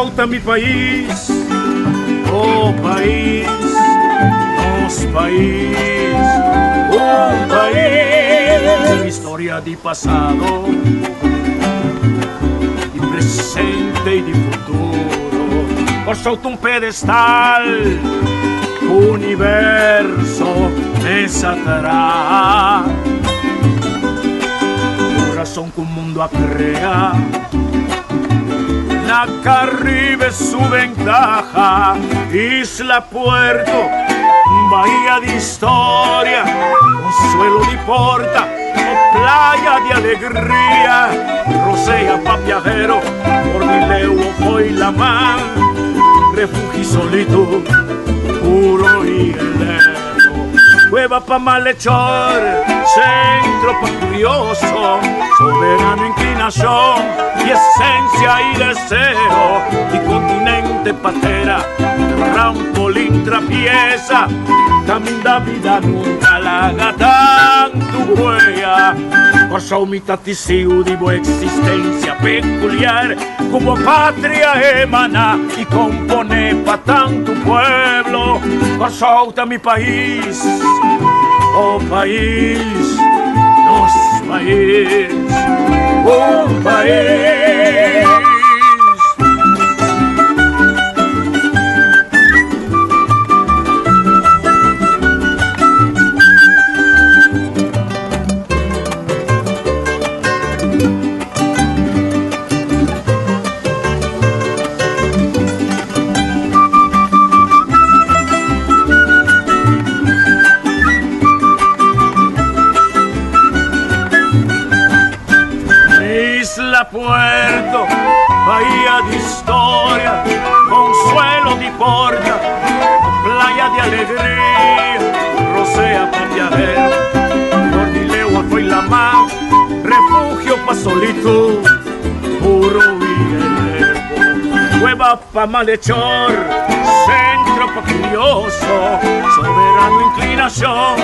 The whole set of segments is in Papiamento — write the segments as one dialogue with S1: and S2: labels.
S1: Kòrsou ta mi pais, oh pais, nos pais, un pais. Historia di pasado, di presente i di futuro. Kòrsou ta un pedestal, universo mesa traha. Kurason ku mundu a krea. Na Caribe su ventaha, isla puerto, bahia di historia, consuelo di porta o playa di alegria, rosea pa viajero, for di leu o fo'i laman, refugio i solitud, puro i eterno. Cueva pa malhechor, centro pa curioso, soberano inclinacion y esencia y deseo, y continente pa tera, trampolín trapieza, caminda vida nunca laga tantu huella. Kòrsou mi ta tisiu di bo existencia peculiar, Ku bo patria emaná i komponé pa tantu pueblo. Kòrsou ta mi pais, bo pais, nos pais, un pais. Isla Puerto, bahía de historia, consuelo di porta, playa de alegría, rosea pa viajero, for di leu a foi la mar. Refugio pa solitud, puro i elevo, Cueva pa malhechor, centro pa curioso, Soberano inclinacion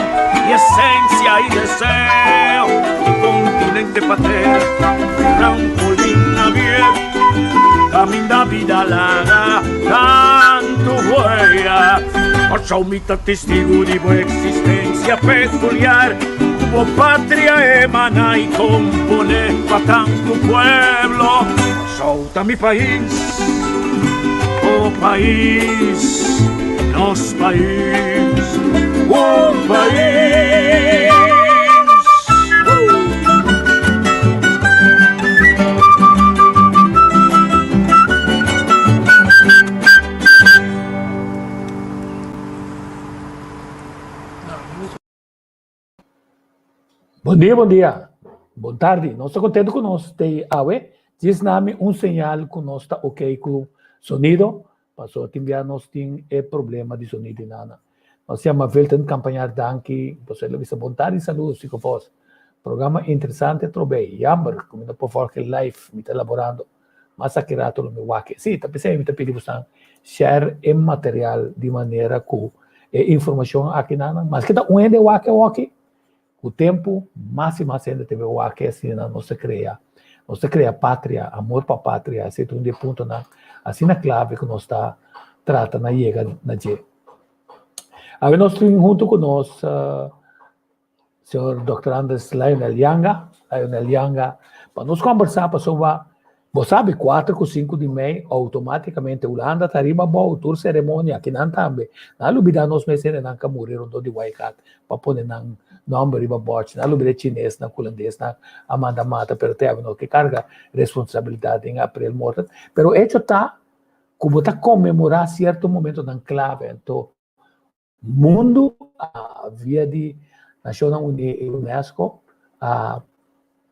S1: i esencia i deseo, I continente pa tera, trampolin abierto, Caminda bida laga tantu huella. Kòrsou mi ta testigu di bo existencia peculiar. Bo patria emana i kompone pa tantu pueblo. Kòrsou ta mi pais, bo pais, nos pais, un pais.
S2: Bon dia, bon dia. Bon tardi. Nos ta contento cu nos te awe. Djis nami un señal cu nos ta ok cu sonido. Paso tin bia nos tin e problema di sonido nana. Nos yama Wilton Campañar danki. Paso el a bisa bon tardi saludos Chico Vos. Programa interesante atrobe. Jammer cu mi no por volg e live. Mi ta laborando. Mas aki rato lo mi wak. Sí, ta p'esei mi ta pidi bosan share e material di manera ku e informashon aki nan, maske ta un hende wak awoki, ku tempu mas i mas hende ta bin wak asina nos ta krea, nos ta krea patria, amor pa patria, esei ta un di e puntonan asina klave ku nos ta trata na yega na dje. Awe nos tin huntu ku nos Señor Dòkter Andres Lionel Yanga, Lionel Yanga, pa nos kombersá pasobra bo sabi kuater ku sinku di mei outomátikamente Hulanda ta riba abou tur seremonia kinan tambe. Nan a lubidá nos mes hendenan ku a muri rondó di Waaigat pa pone nan nòmber riba bòchi. Nan a lubidá e chinesnan, hulandesnan a manda mata pero te awe no ke karga responsabilidat den aprel morto. Pero echo ta ku bo ta konmemorá sierto momentonan klave anto Mundu a via di Nashonnan Uní i UNESCO a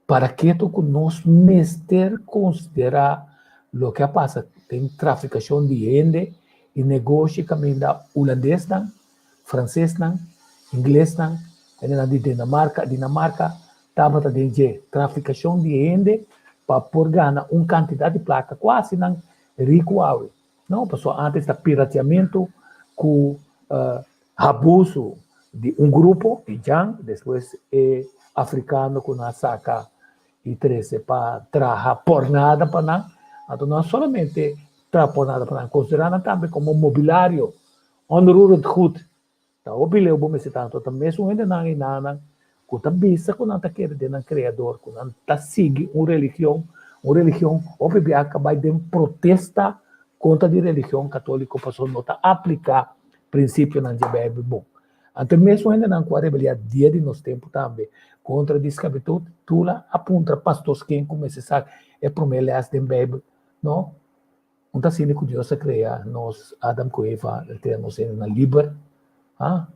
S2: para ketu ku nos mester konsiderá loke a pasa den trafikashon di hende i negoshi kaminda hulandesnan, fransesnan, inglesnan, hendenan di Dinamarka, Dinamarka tabata den dje trafikashon di hende pa por gana un kantidat di plaka ku a hasi nan riku awe. No, pasobra antes ta pirateamentu ku abuso di un grupo di jan, despues e afrikano ku nan a saka i trese pa traha por nada pa nan. Anto no solamente traha por nada pa nan. Konsiderá nan tambe komo mobilario, onroerend goed. Ta hopi leu bo mester ta, anto ta mesun hendenan i nannan ku ta bisa ku nan ta kere den nan Kreador, ku nan ta sigui un religion, un religion hopi biaha ka bai den protesta kontra di religion katoliko pasobra no ta apliká prinsipionan dje Beibel bon. Anto e mesun hendenan ku a rebeliá dia di nos tempu tambe kontra di sklabitut, Tula a puntra pastors ken ku mester sa e promé lès den Beibel, no? Un ta sinti ku Dios a krea nos, Adam ku Eva, el krea nos hendenan liber. Ha?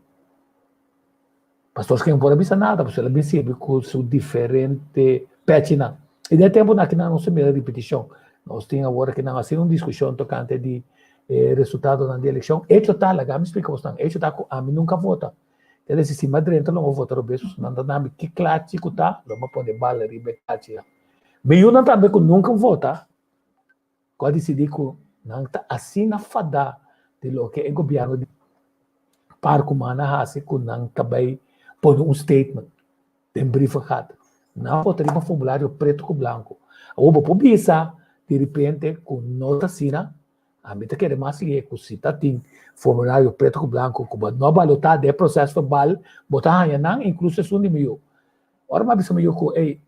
S2: Pastors ken por a bisa nada, pasobra el a bin sirbi ku su diferente pèchinan. I den e tempunan akinan nos ta mira ripitishon. Nos tin awor akinan hasi un diskushon tokante di e resultadonan di elekshon. Echo ta, laga mi splika bosnan, echo ta ku ami nunka vota. Kel desi si mi a drenta lo mi vota robes, pasobra nan ta na mi ki klachi ku ta, lo mi a pone bala riba e klachinan. Mi yunan tambe ku nunka vota, ku a disidí ku nan ta asina fadá di loke e gobièrnu di par ku man a hasi ku nan ta bai pone un statement den brievengat. Nan a bota riba formulario pretu ku blanku. Awor bo por bisa di repente ku no ta asina, ami ta kere mas lihe ku si ta tin formulario pretu ku blanku ku bo no balotá den e proces verbal bo ta haña nan inkluso esun di mi yu. Ora mi a bisa mi yu ku ey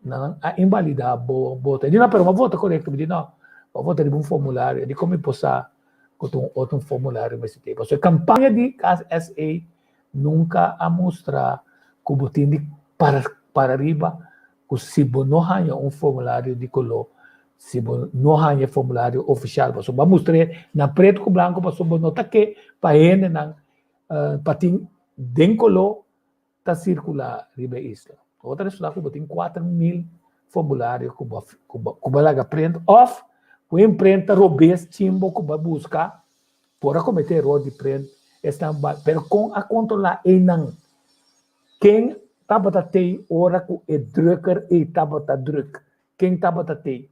S2: Nan a invalidá bo voto. E di, No, pero bo a vota korekto. Mi di, No, bo a vota riba un formulario. E di, Kon mi por sa ku ta un otro formulario mester tin? Pasobra e kampaña di KSA nunka a mustra ku bo tin di para para riba ku si bo no haña un formulario di koló, si bo no haña e formulario ofishal, pasobra bo a mustr'é na pretu ku blanku pasobra bo no ta ke pa hendenan pa tin den koló ta sirkulá riba e isla. Bo ta resultá ku bo tin 4000 formulario ku bo ku bo a laga prent òf ku e imprenta robes chimbo ku bo a buska por a kometé eror di prent esnan bai. Pero kon a kontrolá einan? Ken tabata tei ora ku e drukker ei tabata druk? Ken tabata tei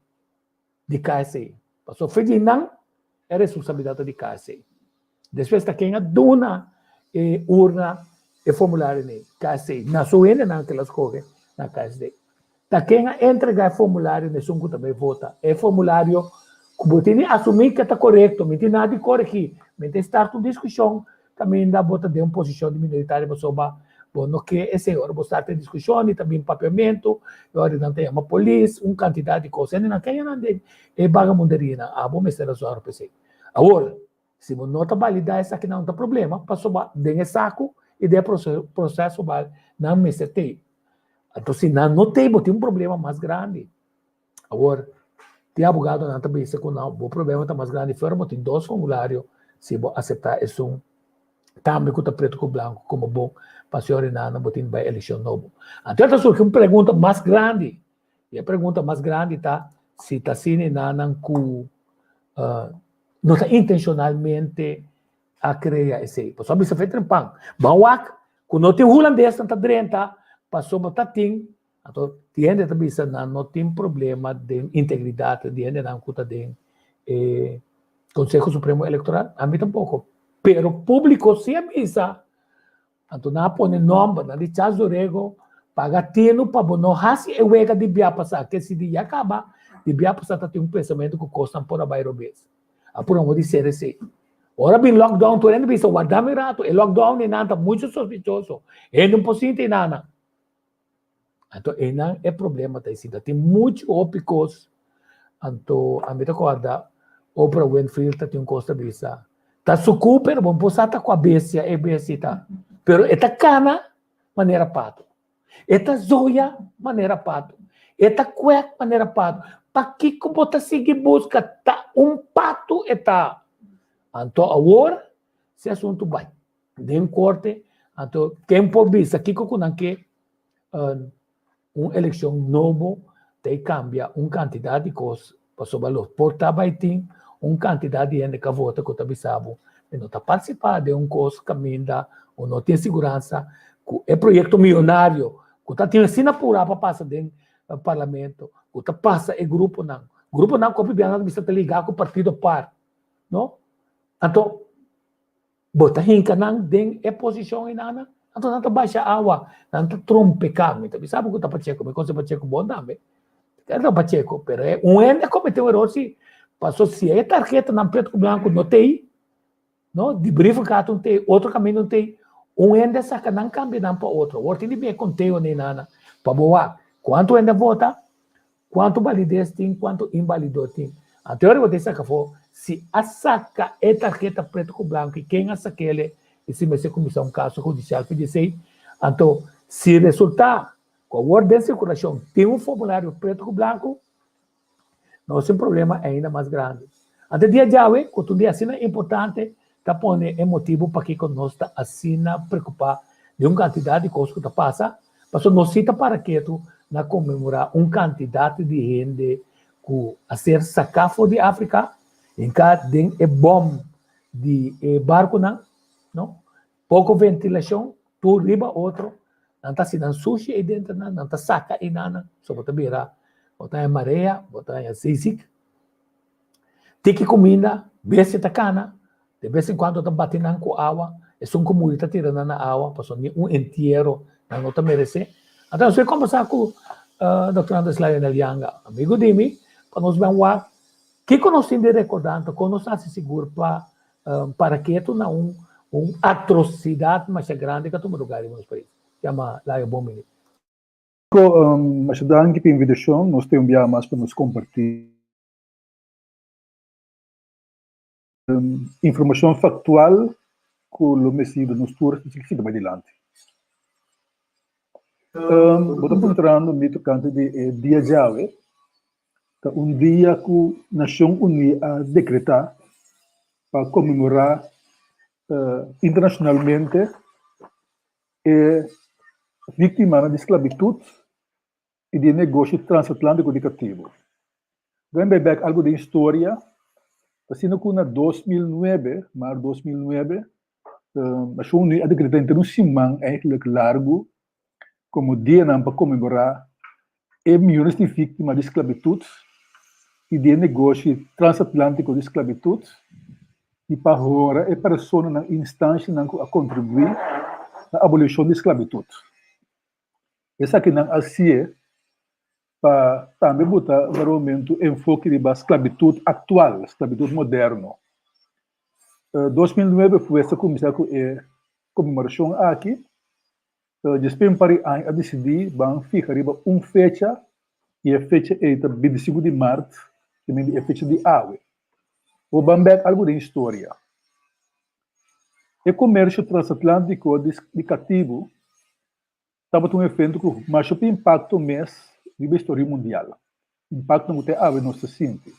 S2: di KSA? Pasobra fe di nan e responsabilidat ta di KSA. Despues ta ken a duna e urna e formulario nei KSA. Na su hendenan ke lo skohe na KSD. Ta ken a entrega e formulario na esun ku ta bai vota. E formulario ku bo tin di asumí ke ta korekto, mi tin nada di koregí. Mi ta start un diskushon kaminda bo ta den un posishon di minoritario pasobra bo no ke esei. Ora bo start e diskushon i ta bin papiamentu i ora nan ta yama polis, un kantidat di kos. Hendenan ke nan den e bagamunderia nan. Abo mester a zòrg pa esei. Awor, si bo no ta balidá esakinan no ta problema, pasobra den e saku i den e proseso bal nan mester tei. Anto si nan no tei bo tin un problema mas grandi. Awor, tin abogadonan ta bisa ku no, bo problema ta mas grandi fuera bo tin dos formulario si bo aseptá esun tambe ku ta pretu ku blanku komo bon pa señor Rinaldo bo tin bai elekshon nobo. Anto ta surgi un pregunta mas grandi I e pregunta mas grandi ta si ta asina enanan ku no ta intenshonalmente a krea esei. Pasobra a bisa fe trempan, ban wak ku no tin hulandesnan ta drenta pasobra ta tin, anto tin hende ta bisa nan no tin problema den integridat di hendenan ku ta den e Konseho Supremo Elektoral, ami tampoko, pero públiko si a bisa. Anto nan a pone nomber, nan di Charles Dorego, paga tinu pa bo no hasi e wega di bia pasá, ke si di ya kaba, di bia pasá ta tin un pensamentu ku kosnan por a bai robes. A pura un di ser esei. Ora bin lockdown tur hende bisa warda mi rato, e lockdown einan ta mucho sospechoso, hende no por sinti einan. Anto einan e problema ta esei, ta tin mucho hopi kos, anto ami ta kòrda Oprah Winfrey ta tin un kos ta bisa, ta sukú pero bo no por sa ta kua bestia e bestia ta, pero e ta kana manera pato, e ta zoya manera pato, e ta kwek manera pato, pakiko bo ta sigui buska ta un pato e ta? Anto awor si asuntu bai den korte, anto ken por bisa kiko ku nan ke un elekshon nobo ta e kambia un kantidat di kos pasobra lo por ta bai tin un kantidat di hende ku a vota ku ta bisa bo mi no ta partisipá den un kos kaminda bo no tin siguransa ku e proyekto miyonario ku ta tin asina purá pa pasa den parlamento ku ta pasa e gruponan gruponan ku hopi biaha nan ta bisa ta ligá ku partido par no anto Bo ta hinka nan den e posishon einana, anto nan ta basha awa, nan ta trompeká. Mi ta bisa bo ku ta Pacheco, mi konse Pacheco bon tambe. E ta Pacheco, pero e un hende a kometé un eror si. Paso si e tarhetanan pretu ku blanku no t'ei, no, di brievenkaart no t'ei, otro kaminda no t'ei, un hende a saka nan kambia nan pa otro. Awor tin di bin e konteo neinana pa bo wak kuantu hende a vota, kuantu balides tin, kuantu inbalido tin. Anto ora bo ta saka afó si a saka e tarheta pretu ku blanku i ken a sak'el i si mester kuminsá un kaso hudisial pa djesei. Anto si resultá ku awor den sirkulashon tin un formulario pretu ku blanku, Nos tin problema ainda mas grandi. Anto dia djawe, ku ta un dia asina importante, ta pone e motibu pakiko nos ta asina preokupá di un kantidat di kos ku ta pasa, pasobra nos si ta para ketu na konmemorá un kantidat di hende ku a ser saká for di Afrika, hinká den e bòm di e barkunan, no? Poko ventilashon, tur riba otro, nan ta hasi nan sushi ei denter nan, nan ta saka einanan, so bo ta bira, bo ta haña marea, bo ta haña seasick. Tiki kuminda, bestia ta kana, de bes en kuando ta bati nan ku awa, esun ku muri ta tira nan na awa, pasobra ni un entiero nan no ta meresé. Anto nos a kombersá ku Dòkter Andres Lionel Yanga, amigu di mi, pa nos ben wak kiko nos tin di rekordá, anto kon nos ta hasi sigur pa Para ketu na un un atrocidad masha grandi ka tuma lugar riba nos pais. Yama Layo bon bini.
S3: Ko, masha danki pa invitashon. Nos tin un biaha mas pa nos kompartí informashon faktual ku lo mester yuda nos tur sigui bai dilanti. Bo ta puntrando mi tokante di e dia djawe. Ta un dia ku Nashon Uní a dekretá pa konmemorá internashonalmente e víktimanan di sklabitut i di e negoshi transatlántiko di katibu. Going bai bèk algu den historia, ta asina ku na 2009, mar 2009, Nashon Uní a dekretá henter un siman eigentlik largu komo dianan pa konmemorá e miyones di víktima di sklabitut i di e negoshi transatlántiko di sklabitut i pa honra e personanan i instanshanan ku a kontribuí na abolishon di sklabitut. Esakinan a hasié pa tambe buta na momentu enfoke riba sklabitut aktual, sklabitut moderno. 2009 fues a kuminsá ku e konmemorashon aki. Despues un par di aña a disidí ban fiha riba un fecha i e fecha ei ta 25 di mart, ke men di e fecha di awe. Bo ban bèk algu den historia. E komersio transatlantiko di katibu tabata un evento ku masha hopi impakto mes riba historia mundial, impaktonan ku te awe nos ta sinti.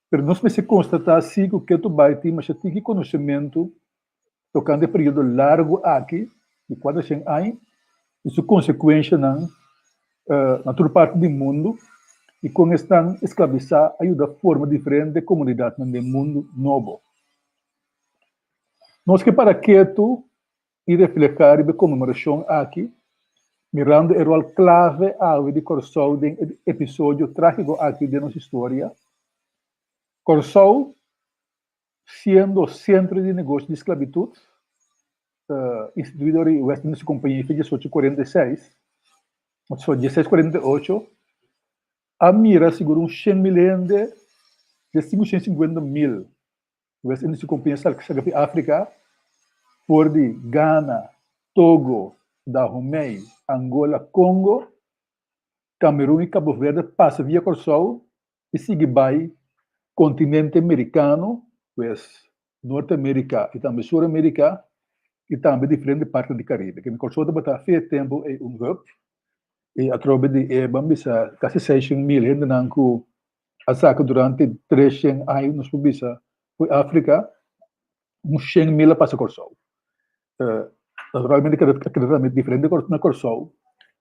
S3: Pero nos mester konstatá si ku ketu bai tin masha tiki konosementu tokante e periodo largu aki di 400 aña i su konsekuenshanan na tur parti di mundu i kon esnan esklabisá a yuda forma diferente komunidatnan den mundu nobo. Nos ke para ketu i reflehá riba e konmemorashon aki, mirando e ròl klave awe di Kòrsou den e episodio trágiko aki den nos historia. Kòrsou, siendo sentro di negoshi di sklabitut, instituí dor di West Indische Compagnie fe 1846, so 1648, a mira sigur un 100.000 hende, di 550.000 West Indische Compagnie saka fi Afrika for di Ghana, Togo, Dahomey, Angola, Congo, Cameroen i Cabo Verde pasa via Kòrsou i sigui bai kontinente merikano, pues Norte Amerika i tambe Sur Amerika i tambe diferente parti di Karibe. Kende Kòrsou tabata fe e tempu ei un hub i atrobe di e ban bisa kasi 600.000 hendenan ku a saka durante 300 aña nos por bisa for Afrika un 100.000 a pasa Kòrsou. Naturalmente a keda tambe diferente na Kòrsou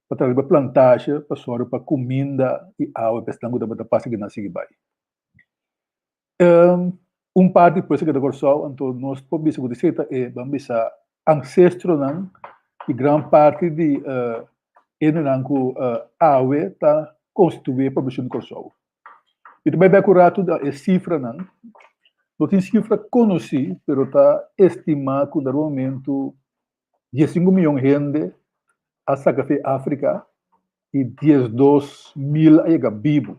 S3: pa traha riba plantasje pa sòru pa kuminda i awa pa esnan ku tabata pasa kinan sigui bai. Un parti pues a keda Kòrsou anto nos por bisa ku esei ta e ban bisa ancestronan di gran parti di hendenan ku awe ta konstituí e poblashon di Kòrsou. Mi ta bai bek un ratu na e sifranan. No tin sifra konosí, pero ta estimá ku na momentu 15 mion hende a saka fi Afrika i 12.000 a yega bibu.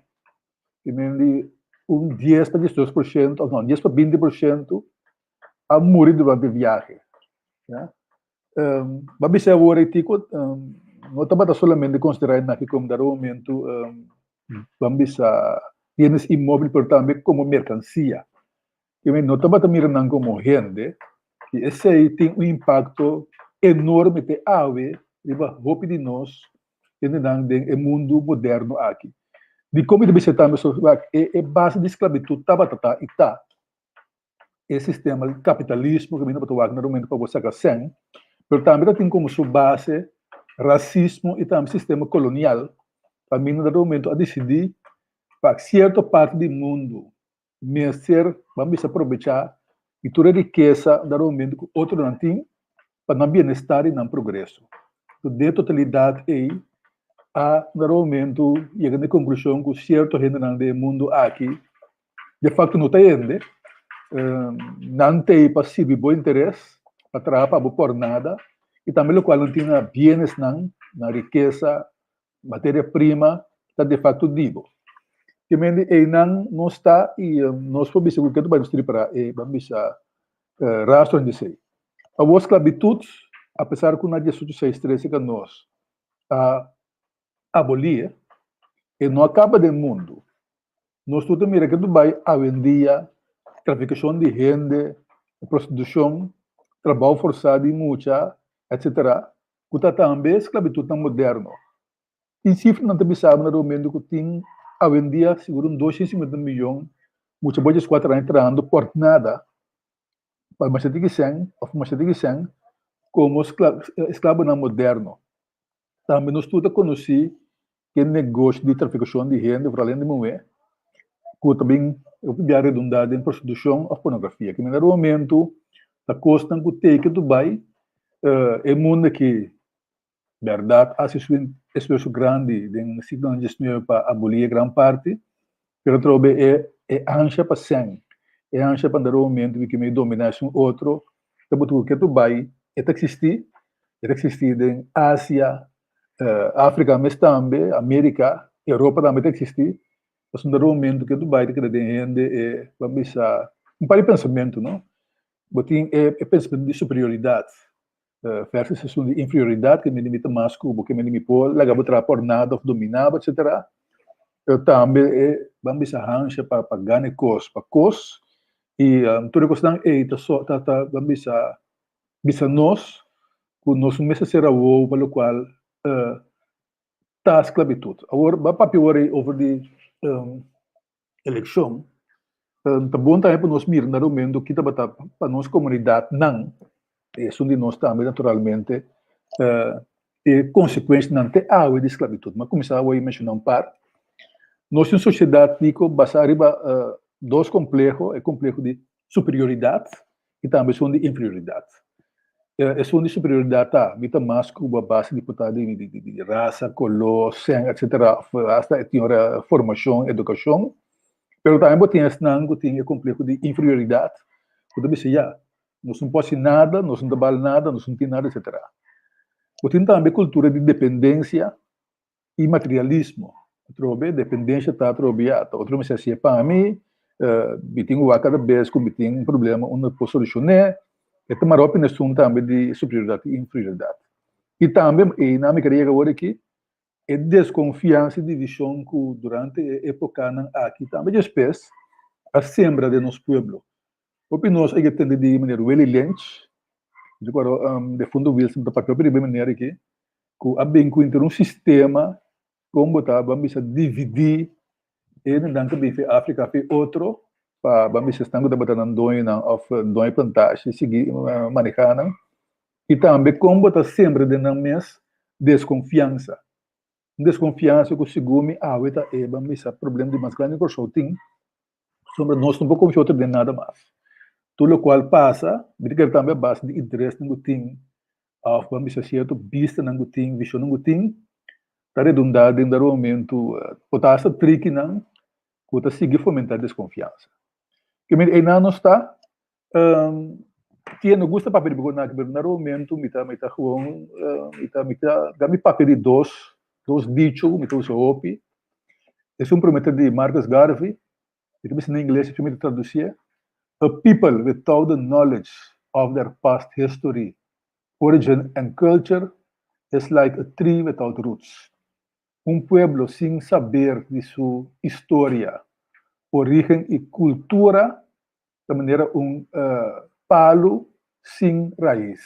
S3: Di men di Un 10 pa 12%, òf no, 10 pa 20% a muri durante e viahe. Ya. Um, ba bisa awor ei tiko, um, no tabata solamente konsiderá esaki komo dado momento, um, ban bisa bienes inmóvil, pero tambe komo merkansia. Ke no tabata mira nan komo hende, i esei tin un impakto enorme te awe riba hopi di nos hendenan den e mundu moderno aki. Dikon mi ta bisa tambe so, wak, e, e base di sklabitut tabata ta i ta e sistema di kapitalismo ku mi tabata wak na momento pa bo saka sèn, pero tambe ta tin komo su base rasismo i tambe sistema kolonial, kaminda na momento a disidí pa sierto parti di mundu mester ban bisa probechá di tur e rikesa dado momento ku otronan tin pa nan bienestar i nan progreso. Enton den e totalidat ei a dado momento yega na e konklushon ku sierto hendenan den e mundu aki de fakto no ta hende, nan ta ei pa sirbi bo interes, pa traha pa bo por nada i tambe lokual nan tin na bienesnan, na rikesa, Materia prima ta de facto di bo. Te mende einan nos ta i nos por bisa ku ke ta bai nos tripara e ban bisa rastro di esei. Awor sklabitut, apesar ku na diesocho seis trese ka nos a abolié, e no a kaba den mundu. Nos tur ta mira ke ta bai awendia trafikashon di hende, prostitushon, trabou forsá di mucha, etsetera. Ku ta tambe sklabitutnan moderno. Tin sifranan ta bisa bo na momento ku tin awendia sigur un 250 miyon mucha bo 14 aña trahando por nada pa masha tiki sèn òf masha tiki sèn komo esklabonan moderno. Tambe nos tur ta konosí e negoshi di trafikashon di hende, foral hende muhé, ku ta bin hopi bia redundá den prostitushon òf pornografia. Ke manera momentu ta kosnan ku teken tu bai e mundu aki bèrdat hasi su esfuerso grandi den siglonan diesnuebe pa abolí e gran parti, pero atrobe e e ansha pa sèn, e ansha pa dado momentu ku mi dominá esun otro ta buta ku ke tu bai e ta eksistí, e ta eksistí den Asia, Afrika mes tambe, Amerika, Europa tambe ta eksistí. Pasobra un dado momento ke tu bai ta keda den hende e bo a bisa un par di pensamentu no. Bo tin e e pensamentu di superioridat versus esun di inferioridat ke mende mi ta mas ku bo, ke mende mi por laga bo traha por nada òf dominá bo etsetera. Pero tambe e bo a bisa hansha pa pa gana e kos pa kos i tur e kosnan ei ta so ta ta bo a bisa bisa nos ku nos no mester sera wowo pa lokual ta sklabitut. Awor, bo a papia awor ei over di elekshon. Ta bon tambe pa nos mira na momento ki tabata pa nos komunidatnan, i esun di nos tambe naturalmente, e konsekuensianan te awe di sklabitut. Mi a kuminsá awor i menshoná un par. Nos tin un sosiedat diko basá riba dos kompleho, e kompleho di superioridat i tambe esun di inferioridat. Esun di superioridat ta, mi ta mas ku bo a base di por ta di di rasa, koló, sèn, etsetera, òf asta e tin ora formashon, edukashon. Pero tambe bo tin esnan ku tin e kompleho di inferioridat ku ta bisa ya, nos no por hasi nada, nos no ta bal nada, nos no tin nada, etsetera. Bo tin tambe kultura di dependensia i materialismo. Atrobe, dependencia ta atrobe ya. Ta otro mester hacié pa mi, mi tin wak cada bes cu mi tin un problema unda por solucion'é. E ta mara hopi na esun tambe di superioridad i inferioridad. I tambe, einan mi kere yega awor aki, e desconfiansa i division cu durante e epocanan aki tambe despues a sembra den nos pueblo. Hopi nos a yega tende di meneer Willie Lynch, mi ta acuerdo defunto Wilson ta papia hopi riba e meneer aki, ku a bin ku inter un sistema kon bo ta ban bisa dividí e hendenan ku bin fi Afrika fi otro pa ban bisa esnan ku tabata nan doñonan òf doño plantashi sigui manehá nan i tambe kon bo ta sembra den nan mes deskonfiansa, un deskonfiansa ku segun mi awe ta e ban bisa problema di mas grandi ku Kòrsou tin. Pasobra nos no por konfia otro den nada mas. Tur lokual pasa, mi ta kere tambe a base di interesnan ku tin, òf ban bisa sierto bistanan ku tin, vishonnan ku tin, ta redundá den dado momentu, por ta hasta trikinan ku ta sigui fomentá deskonfiansa. Ke mira, einan nos ta, Tia no gusta papia di Bogoná, pero na momento mi ta mi ta gewoon mi ta mi ta da mi papia di dos dos dicho ku mi ta usa hopi. Esun promé ta di Marcus Garvey. Mi ta bisa na ingles i mi ta tradusié, A people without the knowledge of their past history, origin and culture is like a tree without roots. Un pueblo sin saber di su historia, origen i kultura ta manera un palu sin rais.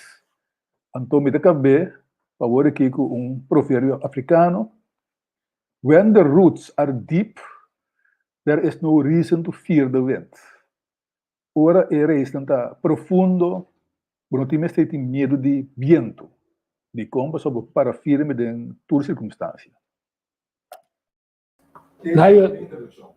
S3: Anto mi ta kab'é pa wor aki ku un proverbio afrikano, When the roots are deep, there is no reason to fear the wind. Ora e raisnan ta profundo, bo no tin mester tin miedu di bientu. Dikon? Pasobra bo para firme den tur sirkunstansia.
S2: Layo,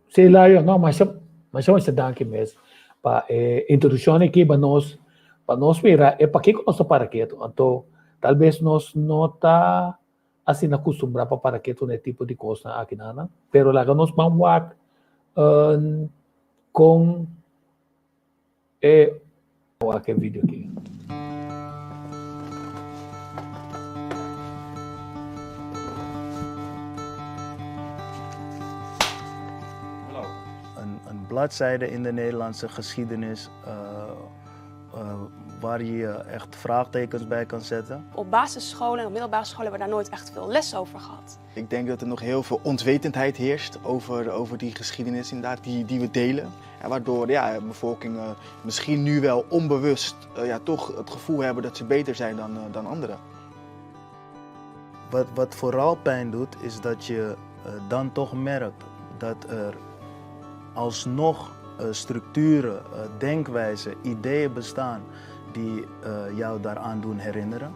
S2: sí Layo, no, masha, masha masha danki mes pa e introduccion aki pa nos, pa nos mira e pakiko nos ta para ketu. Anto, tal bes nos no ta asina kustumbrá pa para ketu na e tipo di kosnan aki nan, pero laga nos ban wak kon e wak e video aki.
S4: Een bladzijde in de Nederlandse geschiedenis waar je echt vraagtekens bij kan zetten.
S5: Op basisscholen en op middelbare scholen hebben we daar nooit echt veel les over gehad.
S6: Ik denk dat er nog heel veel onwetendheid heerst over, over die geschiedenis inderdaad, die, die we delen. En waardoor ja, bevolking misschien nu wel onbewust ja, toch het gevoel hebben dat ze beter zijn dan, dan anderen.
S4: Wat, wat vooral pijn doet, is dat je dan toch merkt dat er alsnog structuren, denkwijzen, ideeën bestaan die jou daaraan doen herinneren.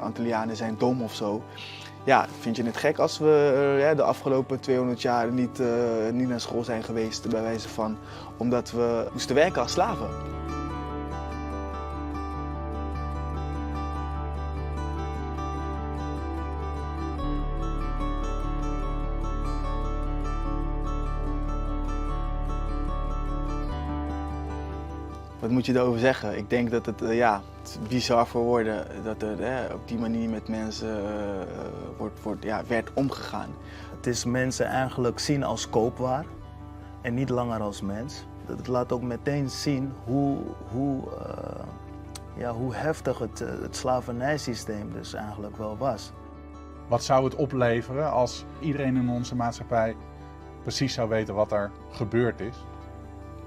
S6: Antillianen zijn dom of zo. Ja, vind je het gek als we ja, de afgelopen 200 jaar niet, niet naar school zijn geweest, bij wijze van, omdat we moesten werken als slaven? Wat moet je daarover zeggen? Ik denk dat het, ja, het is bizar voor woorden dat er hè, op die manier met mensen wordt, wordt, ja, werd omgegaan.
S4: Het is mensen eigenlijk zien als koopwaar en niet langer als mens. Dat laat ook meteen zien hoe, hoe, ja, hoe heftig het, het slavernijsysteem dus eigenlijk wel was.
S7: Wat zou het opleveren als iedereen in onze maatschappij precies zou weten wat er gebeurd is?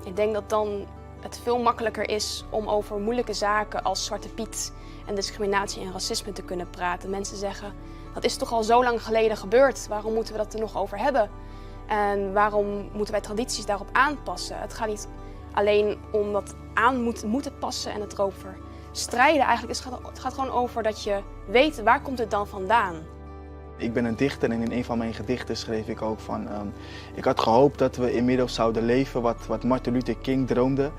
S5: Ik denk dat dan het veel makkelijker is om over moeilijke zaken als Zwarte Piet en discriminatie en racisme te kunnen praten. Mensen zeggen, dat is toch al zo lang geleden gebeurd, waarom moeten we dat er nog over hebben? En waarom moeten wij tradities daarop aanpassen? Het gaat niet alleen om dat aan moet, moeten passen en het erover strijden. Eigenlijk is het, het gaat gewoon over dat je weet waar komt het dan vandaan.
S6: Ik ben een dichter en in een van mijn gedichten schreef ik ook van... ik had gehoopt dat we inmiddels zouden leven wat, wat Martin Luther King droomde.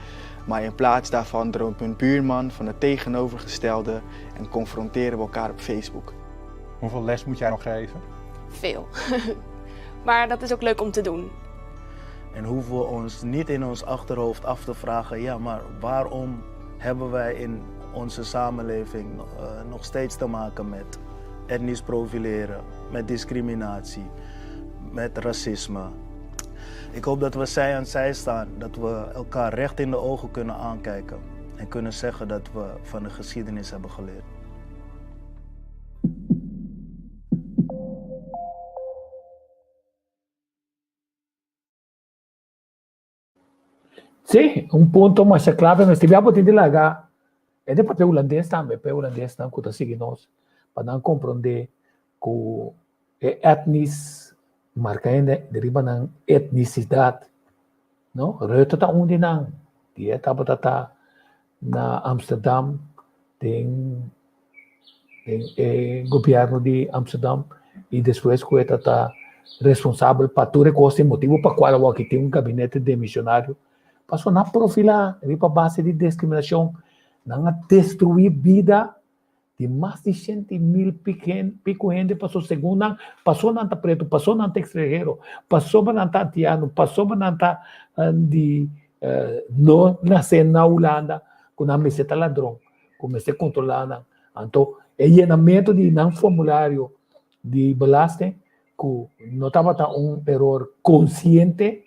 S6: Maar in plaats daarvan droomt mijn buurman van het tegenovergestelde en confronteren we elkaar op Facebook.
S7: Hoeveel les moet jij nog geven?
S5: Veel. maar dat is ook leuk om te doen.
S4: En hoeven we ons niet in ons achterhoofd af te vragen, ja, maar waarom hebben wij in onze samenleving nog steeds te maken met etnisch profileren, met discriminatie, met racisme. Ik hoop dat we zij aan zij staan, dat we elkaar recht in de ogen kunnen aankijken en kunnen zeggen dat we van de geschiedenis hebben geleerd.
S2: Sí, un punto masha clave mester bia bo tin di laga e de papia hulandes tambe, pa e hulandesnan ku ta sigui nos, pa nan komprondé ku e etnis marka hende di riba nan etnisidat, no? Rutte ta un di nan, di e tabata ta na Amsterdam den den e gobierno di Amsterdam y despues cu e ta ta responsabel pa tur e cos tin motibo pa cual awor aki tin un gabinete demisionario pasobra nan a profila riba base di discriminacion nan a destrui bida di mas di shenti mil pico hende pasobra segun nan pasobra nan ta preto pasobra nan ta extranhero pasobra nan ta antiano pasobra nan ta di no nace na Hulanda cu nan mester ta ladron ku mester kontrolá nan. Anto e yenamentu di nan formulario di belasting ku no tabata un eror konsiente.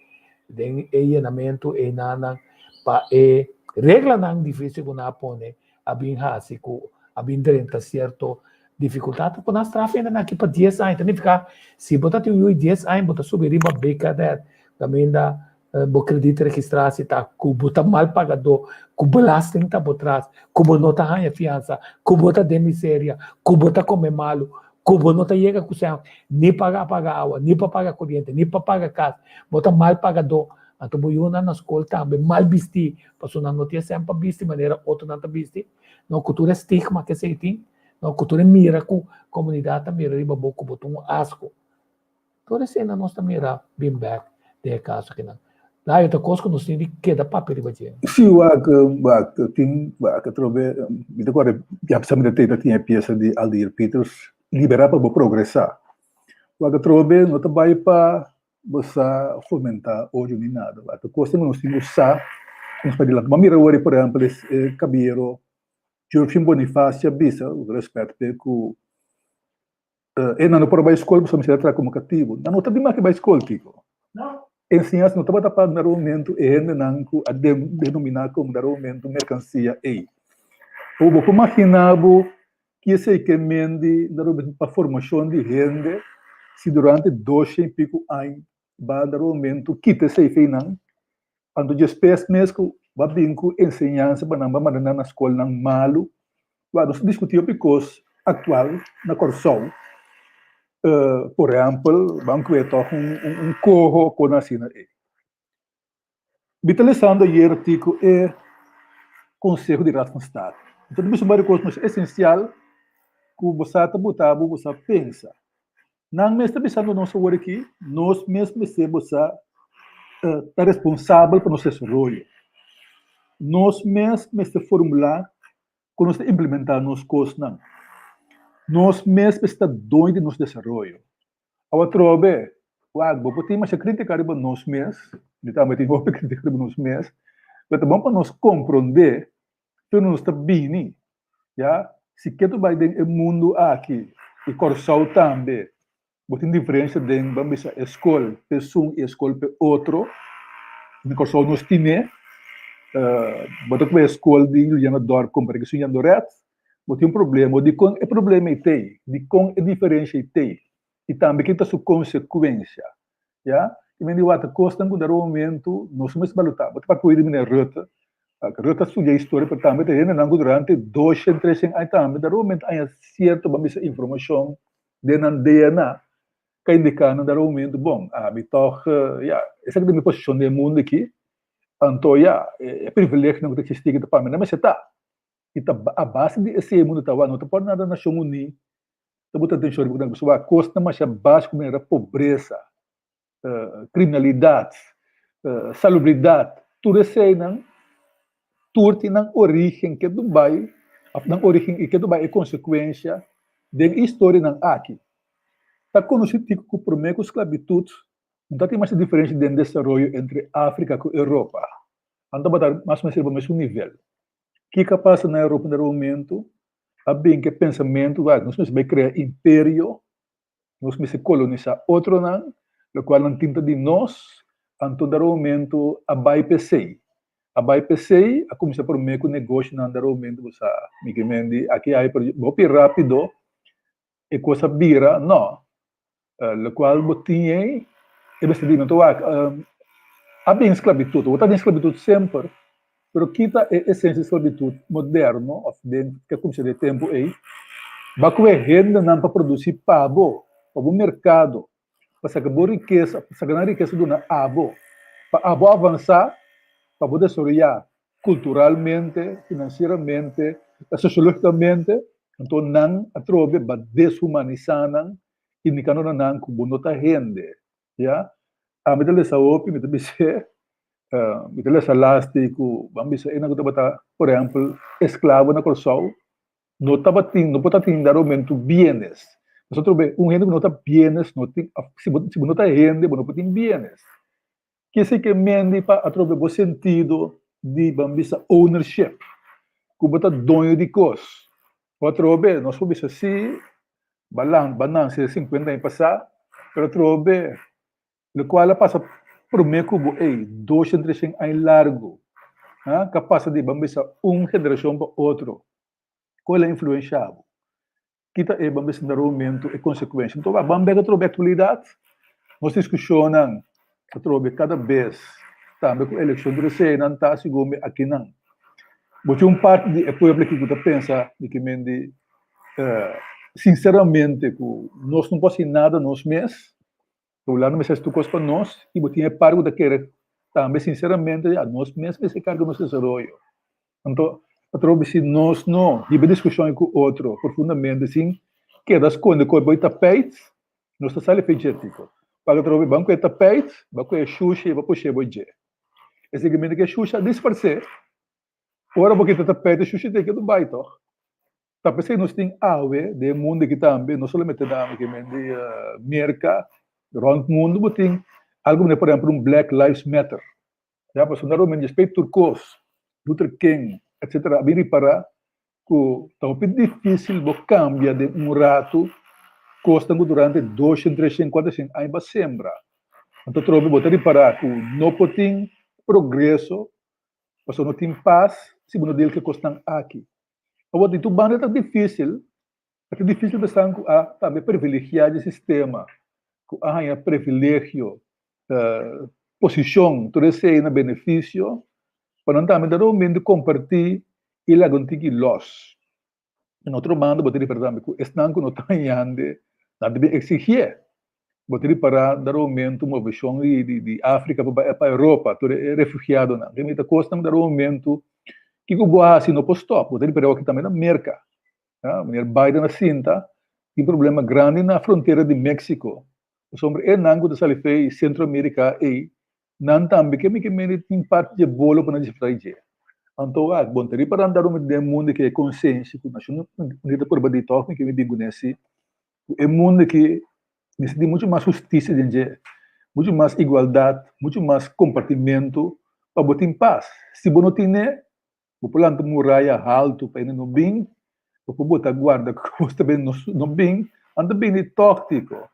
S2: Den e yenamentu einanan pa e reglanan difísil ku nan a pone a bin hasi ku a bin drenta sierto difikultat ku nan straf hendenan aki pa dies aña. Ta nifiká si bo ta tin un yu di dies aña bo ta subi riba BKNet kaminda bo kredit registrasi ta ku bo ta mal pagadó, ku belasting ta bo tras, ku bo no ta haña fiansa, ku bo ta den miseria, ku bo ta kome malu, ku bo no ta yega ku sèn ni pa paga awa, ni pa paga koriente, ni pa paga kas, bo ta mal pagadó, anto bo yunan na skol tambe mal bistí, pasobra nan no tin e sèn pa bisti manera otronan ta bisti, no, ku tur e stigma ku esei tin, no, ku tur e mira ku komunidat ta mira riba bo ku bo ta un asko. Tur esei nos ta mira bin bèk den e kaso akinan. Layo ta kos ku nos tin di keda papia riba dje.
S3: Si wak wak tin wak atrobe mi ta kore ya pasa mi ta tei ta tin e piesa di Aldir Peters Liberá pa bo progresá. Wak atrobe no ta bai pa bo sa fomentá odio ni nada wak ta kos ku nos tin ku sa nos pa dilanti. Bo a mira awor por ehèmpel e kabiero Jurgen Bonifacio a bisa, rèspèt p'e ku E nan no por a bai skol pasobra mester a traha komo katibu. Nan no ta di maki bai skol, Kiko. Enseñansa no tabata pa na momento e hendenan ku a denominá komo na momento merkansia ei. Bo bo por maginá bo ki esei ke mendi na momento pa formashon di hende si durante dosha i piku aña ba na momento kita esei fei nan. Anto djespes mes ku ba bin ku enseñansa pa nan ba manda nan na skolnan malu. Wak nos ta diskutí hopi kos aktual na Kòrsou. Por ehèmpel, ban kue tòg un koho kon asina ei. Mi ta lesando ayer artíkulo e Konseho di Raad van State. Mi ta bisa un par di kos masha esensial ku bo sa ta buta bo, bo sa pensa. Nan mes ta bisando nos awor aki, nos mes mester bo sa ta responsabel pa nos desaroyo. Nos mes mester formulá kon nos ta implementá nos kosnan. Nos mes mester ta doño di nos desaroyo. Awor atrobe, wak, bo por tin masha krítika riba nos mes, mi tambe tin hopi krítika riba nos mes, pero ta bon pa nos komprondé tur nos ta bini, ya, si ke ta bai den e mundu aki i Kòrsou tambe, bo tin diferensia den ban bisa e skol pa esun i e skol pa e otro, na Kòrsou nos tine, bo ta kue e skol di Juliana Dorp kompara ku esun Jandoret, bo tin un problema, dikon e problema ei t'ei, dikon e diferensia ei t'ei i tambe ke ta su konsekuensia, ya. I men di wak ta kosnan ku dado momento nos mester balotá. Bo ta papia di meneer Rutte, Rutte a studia historia pero tambe ta hendenan ku durante doshen, treshen aña tambe dado momento a haña sierto ban bisa informashon den nan DNA ka indiká nan dado momento bon ami tòg ya esaki ta mi posishon den e mundu aki anto ya e privilegionan ku ta eksistí aki ta pa mi nan mester ta. I ta a base di esei e mundu ta wak no ta por nada Nashon Uní ta buta atenshon riba ku nan kosnan masha básiko manera pobresa, kriminalidat, salubridat, tur eseinan tur tin nan orígen ke Dubai òf nan orígen i ke Dubai e konsekuensha den e historianan aki. Ta konosí tiko ku promé ku sklabitut no ta tin masha diferensha den desaroyo entre Afrika ku Europa. Nan tabata mas o menos riba mesun nivel. Kiko a pasa na Europa na e momento? A bin ku e pensamentu ku nos mester bai krea imperio, nos mester kolonisá otronan, lokual nan tin ta di nos, anto na e momento a bai pa esei. A bai pa esei, a kuminsá promé ku negoshonan na e momento bo sa, mi ke men di aki ai pero hopi rápido e kos a bira, no, lokual bo tin ei e mester di no ta wak a bin sklabitut, bo ta den sklabitut semper, pero kita e esensia di sklabitut moderno òf den ke kuminsá den e tempu ei, ba ku e hendenan pa produsí pa bo, pa bo merkado, pa saka bo rikesa, pa saka nan rikesa duna abo, pa abo avansá, pa bo desaroyá kulturalmente, finansieramente, sosiológikamente, anto nan atrobe ba deshumanisá nan indikando na nan ku bo no ta hende, ya. Ami ta lesa hopi, mi ta bis'é, mi ta lesa lasti ku ban bisa esnan ku tabata, por ehèmpel, esklabo na Kòrsou, no tabatin, no por tabatin daromentu bienes. Nosotros be un hende ku no ta bienes no tin, si bo si bo no ta hende bo no por tin bienes. Kese ke mende pa atrobe bo sentido di ban bisa ownership, ku bo ta doño di kos. Bo atrobe, nos por bisa si, balan, ba nanse sinkuenta aña pasá, pero atrobe lokual a pasa. promé ku bo ei, doshen, treshen aña largu, ha, ka pasa di ban bisa un generashon pa otro, kon el a influenshá bo? Ki ta e ban bisa na momento e konsekuensha? Nto ban bek atrobe aktualidat, nos diskushonnan atrobe kada bes tambe ku elekshon tur eseinan ta segun mi akinan. Bo tin un parti di e pueblo aki ku ta pensa di ki men di sinseramente ku nos no por hasi nada nos mes, Hulanda mester hasi tur kos pa nos i bo tin e parti ku ta kere tambe sinseramente ya nos mes mester karga nos desaroyo. Anto atrobe si nos no hiba diskushon ku otro profundamente sin keda skonde kos bo e tapijt nos ta sali fe dje tiko. Paga atrobe ban ku e tapijt ban ku e shushi bo pushe bo dje. E siguimente ku e shushi a disparsé ora bo kita tapijt e shushi ta keda bai tòg. Ta p'esei nos tin awe den e mundu aki tambe, no solamente na ami, men di Merka, rònt mundu bo tin algu manera por ehèmpel un Black Lives Matter. Ya, pasobra nan ruman djespei tur kos, Luther King, etsetera, a bin ripará ku ta hopi difísil bo kambia den un ratu kosnan ku durante doshen, treshen, kuatershen aña bo a sembra. Anto atrobe bo ta ripará ku no por tin progreso pasobra no tin pas si bo no deal ku e kosnan aki. Awor di tur banda ta difísil, ta difísil pa esnan ku a tambe privilegiá di sistema, ku a haña privilegio, posishon, tur esei na benefisio, pa nan tambe ta realmente kompartí i laga un tiki lòs. Na otro banda bo ta ripará tambe ku esnan ku no ta hañando nan ta bin eksigié. Bo ta ripará na momento moveshon di Afrika pa bai pa Europa, tur e refugiadonan. Kende ta kosnan na momento kiko bo a hasi no por stòp. Bo ta ripará awor tambe na Merka. Meneer Biden a sinta tin problema grandi na frontera di Mexico. Pasobra enan ku ta sali fei Sentro Amerika ei Nan tambe ke mi ke mende tin parti dje bolo pa nan disfrutá di dje. Anto wak, bon ta ripará nan ta rumi den mundu ke e konsenshi ku Nashon Unida ta purba di tòg mi ke mi bin kuné si, ku e mundu aki mester tin muchu mas hustisia den dje, muchu mas igualdat, muchu mas kompartimentu pa bo tin pas. Si bo no tine, Bo por lanta muraya haltu pa hende no bin, bo por bota guarda kos ta bin no bin, nan ta bini tòg tiko.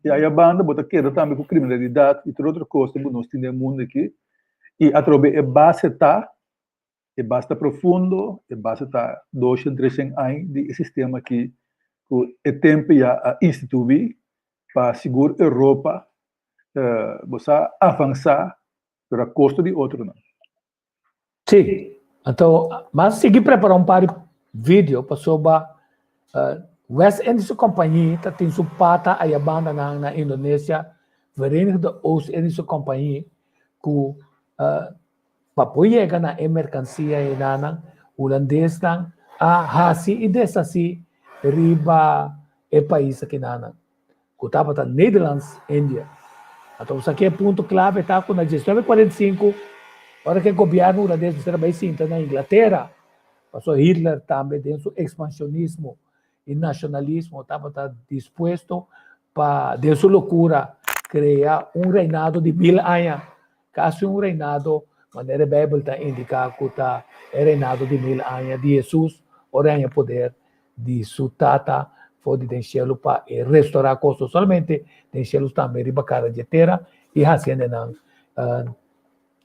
S3: I aya banda bo ta keda tambe ku kriminalidat i tur otro kosnan ku nos tin den mundu aki. I atrobe e base ta, e base ta profundo, e base ta doshen, treshen aña di e sistema aki ku e tempu ya a instituí pa sigur Europa bo sa avansá pero a kosto di otronan.
S2: Sí, anto mas sigui prepara un par di video pasobra West Indische Compagnie ta tin su pata aya bandanan na Indonesia, Verenigde Oost-Indische Compagnie ku pa por yega na e merkansia enanan hulandesnan a hasi i deshasi riba e pais akinanan. ku tabata Nederlands India. Anto bo sa ki e punto klave ta ku na 1945, ora ku e gobièrnu hulandes mester a bai sinta na Inglatera, pasobra Hitler tambe den su ekspanshonismo i nashonalismo tabata dispuesto pa den su lokura krea un reinado di mil aña, kasi un reinado manera e Beibel ta indiká ku ta e reinado di mil aña di Hesus ora e haña poder di su Tata for di den shelu pa e restorá kos no solamente den shelu tambe riba kara di e tera i hasi hendenan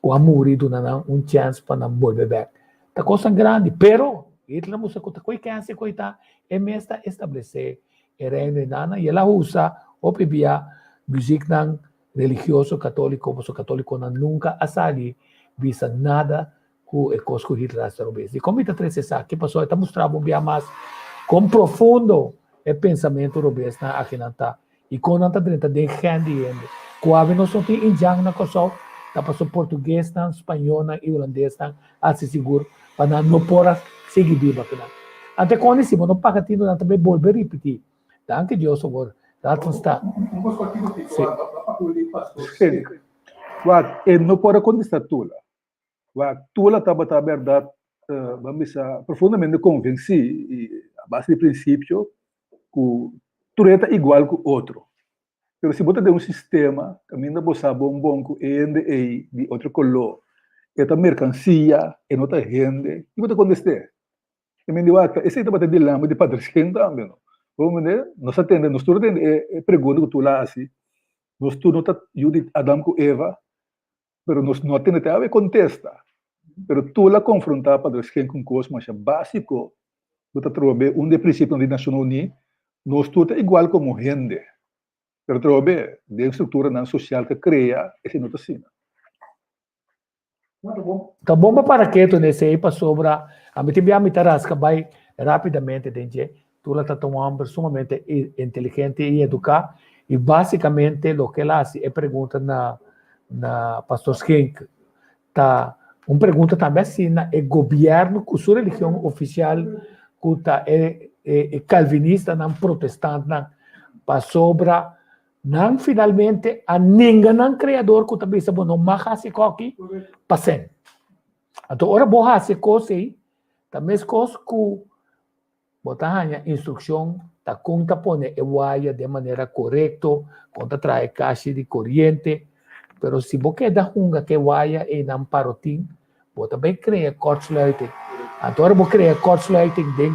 S2: ku a muri duna nan un chèns pa nan bolbe bèk. Ta kosnan grandi, pero Hitler a mustra ku ta koe kèns e koe ta, e mes ta establesé e reino ei nan i el a usa hopi bia muziknan religioso katóliko pasobra katólikonan nunka a sali bisa nada ku e kos ku Hitler a hasi robes. Dikon mi ta trese esaki? Pasobra e ta mustra bo un bia mas kon profundo e pensamentu robesnan akinan ta i kon nan ta drenta den gen di hende. Ku awe nos no tin indjan na Kòrsou ta pasobra portuguesnan, spañolnan i hulandesnan a hasi sigur pa nan no por a sigui biba akinan. Ante kon si bo no paga tinu nan ta bai bolbe ripití. Danki Dios awor Raad van State.
S3: Sí. Wak, e no por a kontestá Tula. Wak, Tula tabata bèrdat, ban bisa, profundamente konvensí i a base di prinsipio ku tur hende ta igual ku otro. Pero si bo ta den un sistema kaminda bo sa bon bon ku e hende ei di otro koló e ta merkansia, e no ta hende, ki bo ta kontest'é? E men di wak, esei tabata e dilema di Patricia tambe, no? Bo mende, nos a tende, nos tur a tende e pregunta ku Tula a hasi, nos tur no ta yu di Adam ku Eva? Pero nos no a tende te awe kontesta. Pero tur la konfrontá Padre Schenk un kos masha básiko ku ta trobe un di e prinsipionan di Nashonnan Uní, nos tur ta igual komo hende. Pero trobe den strukturanan sosial ku a krea esei no ta asina.
S2: Ta bon pa para ketu na esei pasobra ami tin bia mi ta raska bai rapidamente den dje. Tula ta un homber sumamente inteligente i eduká i basikamente loke el a hasi e pregunta na na Pastor Schenk ta un pregunta tambe asina e gobièrnu ku su religion ofisial ku ta e e kalvinistanan protestantnan pasobra Nan finalmente a nenga nan Kreador ku ta bisa bo no mag hasi koki pa sen. Anto ora bo hasi e kos ei, ta meskos ku bo ta haña instrukshon ta kon ta pone e waya den manera korekto, kon ta traha e kashi di koriente, pero si bo keda hunga ku e waya einan parotin, bo ta bai krea kortsluiting. Anto ora bo krea kortsluiting den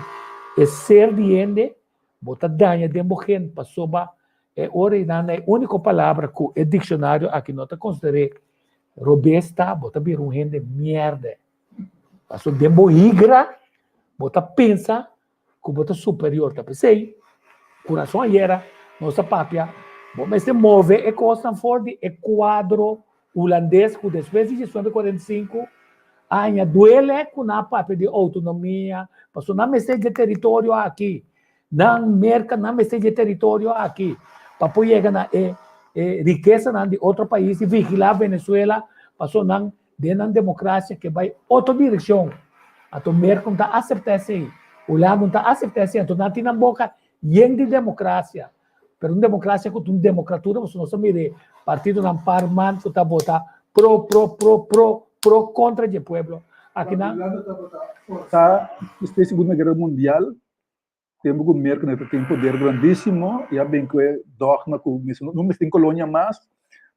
S2: e ser di hende, Bo ta daña den bo gen pasobra e ora einan e úniko palabra ku e dikshonario aki no ta konsider'é robes ta bo ta bira un hende mièrdè. Pasobra den bo higra bo ta pensa ku bo ta superior. Ta p'esei kurason ayera nos a papia bo mester move e kosnan for di e kuadro hulandes ku despues di diesnuebe 45 aña duele ku nan a papia di outonomia pasobra nan mester dje teritorio aki nan Merka nan mester dje teritorio aki pa por yega na e e rikesanan di otro pais i vigilá Venezuela pasobra nan den nan demokrasia ke bai otro direkshon anto Merka no ta aseptá esei Hulanda no ta aseptá esei anto nan tin nan boka yen di demokrasia. Pero un democracia cu ta un democratura pasobra nos a mira e partidonan par man cu ta vota pro, pro, pro, pro, pro contra dje pueblo. Akinan.
S3: Ta despues Segunda Guera Mundial, tempo cu Merca ta tin poder grandisimo y a bin cu e dogma cu no mester tin colonia mas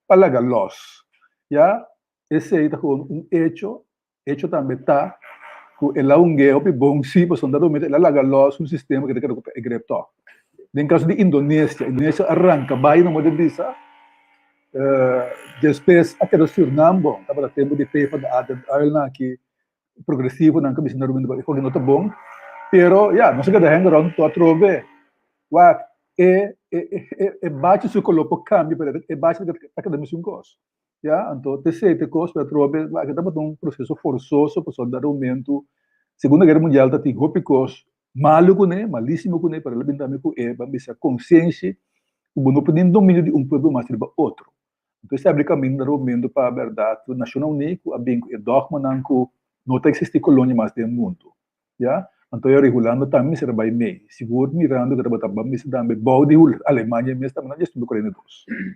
S3: pa laga los. Ya, esey ta gewoon un hecho. Hecho tambe ta ku el a hung'é hopi bon sí, pasobra dado momento el a laga lòs un sistema ku ta keda ku e grep tòg. Den kaso di Indonesia, Indonesia a ranka bai no modo bisa, despues a keda Sürnam, bon, tabata tempu di PvdA den uilnan aki progresivonan ku a bisa na ruminda e kos no ta bon, pero ya, nos a keda hende rònt tur atrobe, wak e e bachi su koló por kambia pero e bachi ta keda mesun kos. Ya, anto t'esei t'e kos, pero atrobe aki tabata un proseso forsoso pasobra dado momento Segunda Guera Mundial ta tin hopi kos malu kuné, malisimo kuné, pero el a bin tambe ku e ban bisa konsienshi ku bo no por tin dominio di un pueblo mas riba otro. Anto esei abri kaminda dado momento pa bèrdat Nashonnan Uní ku a bin ku e dògmanan ku no ta eksistí kolonia mas den mundu. Ya, anto e Hulanda tambe mester a bai mei, sigur mirando ku tabata ban bisa tambe bou di Alemania mes tambe na diesnuebe 42.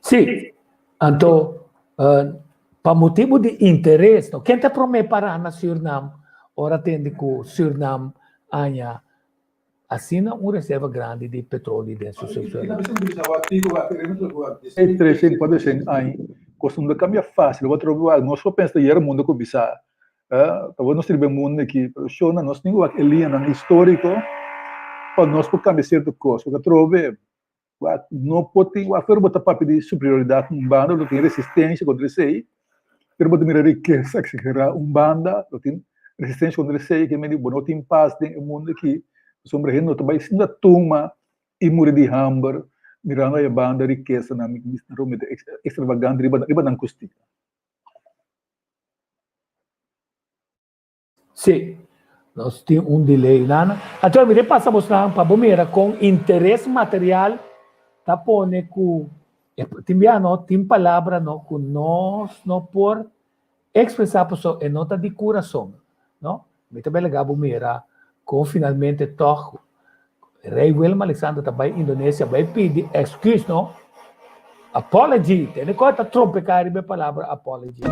S2: Sí, anto pa motibu di interes, no? Ken ta promé pará na Sürnam ora tende ku Sürnam haña asina un reserva grandi di petroli den su subsuelo?
S3: E tresen, kuatresen aña, kos no ta kambia fásil. Bo troba igual, nos por pensa yera mundu a kuminsá, tabata nos riba e mundu aki, pero shona nos tin ku wak e liñanan históriko pa nos por kambia sierto kos. Porque atrobe Wak, no por tin, wak, pero bo ta papia di superioridat un banda, lo tin resistencia contra esey, pero bo ta mira rikesa exagera un banda, lo tin resistencia contra esey, ke mende bo no tin pas den e mundo aki, pasobra hende no ta bay sinta tuma y muri di hamber, mirando e banda rikesanan extravagante riba riba nan costia.
S2: Sí, nos tin un delay nana. Anto mi ta pasa bosnan pa bo mira kon interes material ta pone ku tin bia no tin palabra no ku nos no por ekspresá pasobra e no ta di kurason no. Mi ta belega bo mira kon finalmente tòg Rei Willem Alexander ta bai Indonesia bai pidi excuse no, apology, tene cu ta trompeca riba e palabra apology.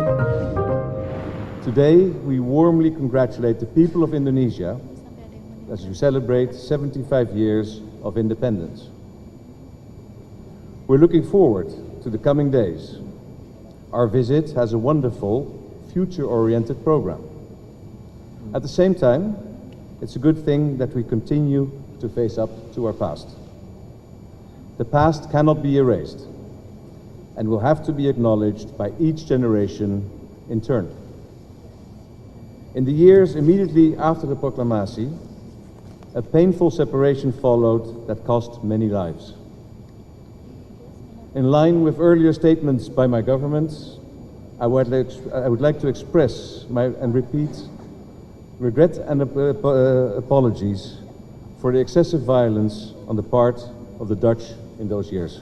S8: Today we warmly congratulate the people of Indonesia as you celebrate 75 years of independence. We're looking forward to the coming days. Our visit has a wonderful future-oriented program. At the same time, it's a good thing that we continue to face up to our past. The past cannot be erased. and will have to be acknowledged by each generation in turn. In the years immediately after the Proclamatie, a painful separation followed that cost many lives. In line with earlier statements by my government, I would like, I would like to express my, and repeat regret and uh, apologies for the excessive violence on the part of the Dutch in those years.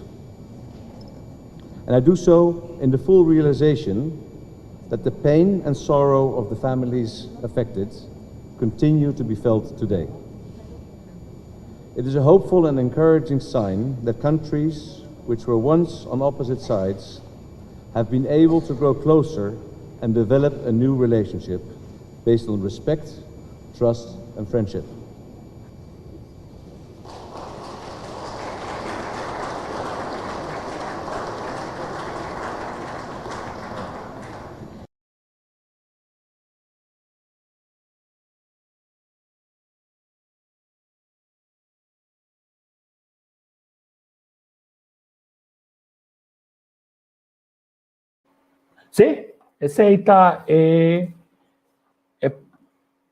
S8: And I do so in the full realization that the pain and sorrow of the families affected continue to be felt today. It is a hopeful and encouraging sign that countries which were once on opposite sides have been able to grow closer and develop a new relationship based on respect, trust, and friendship.
S2: Sí, esei ta e e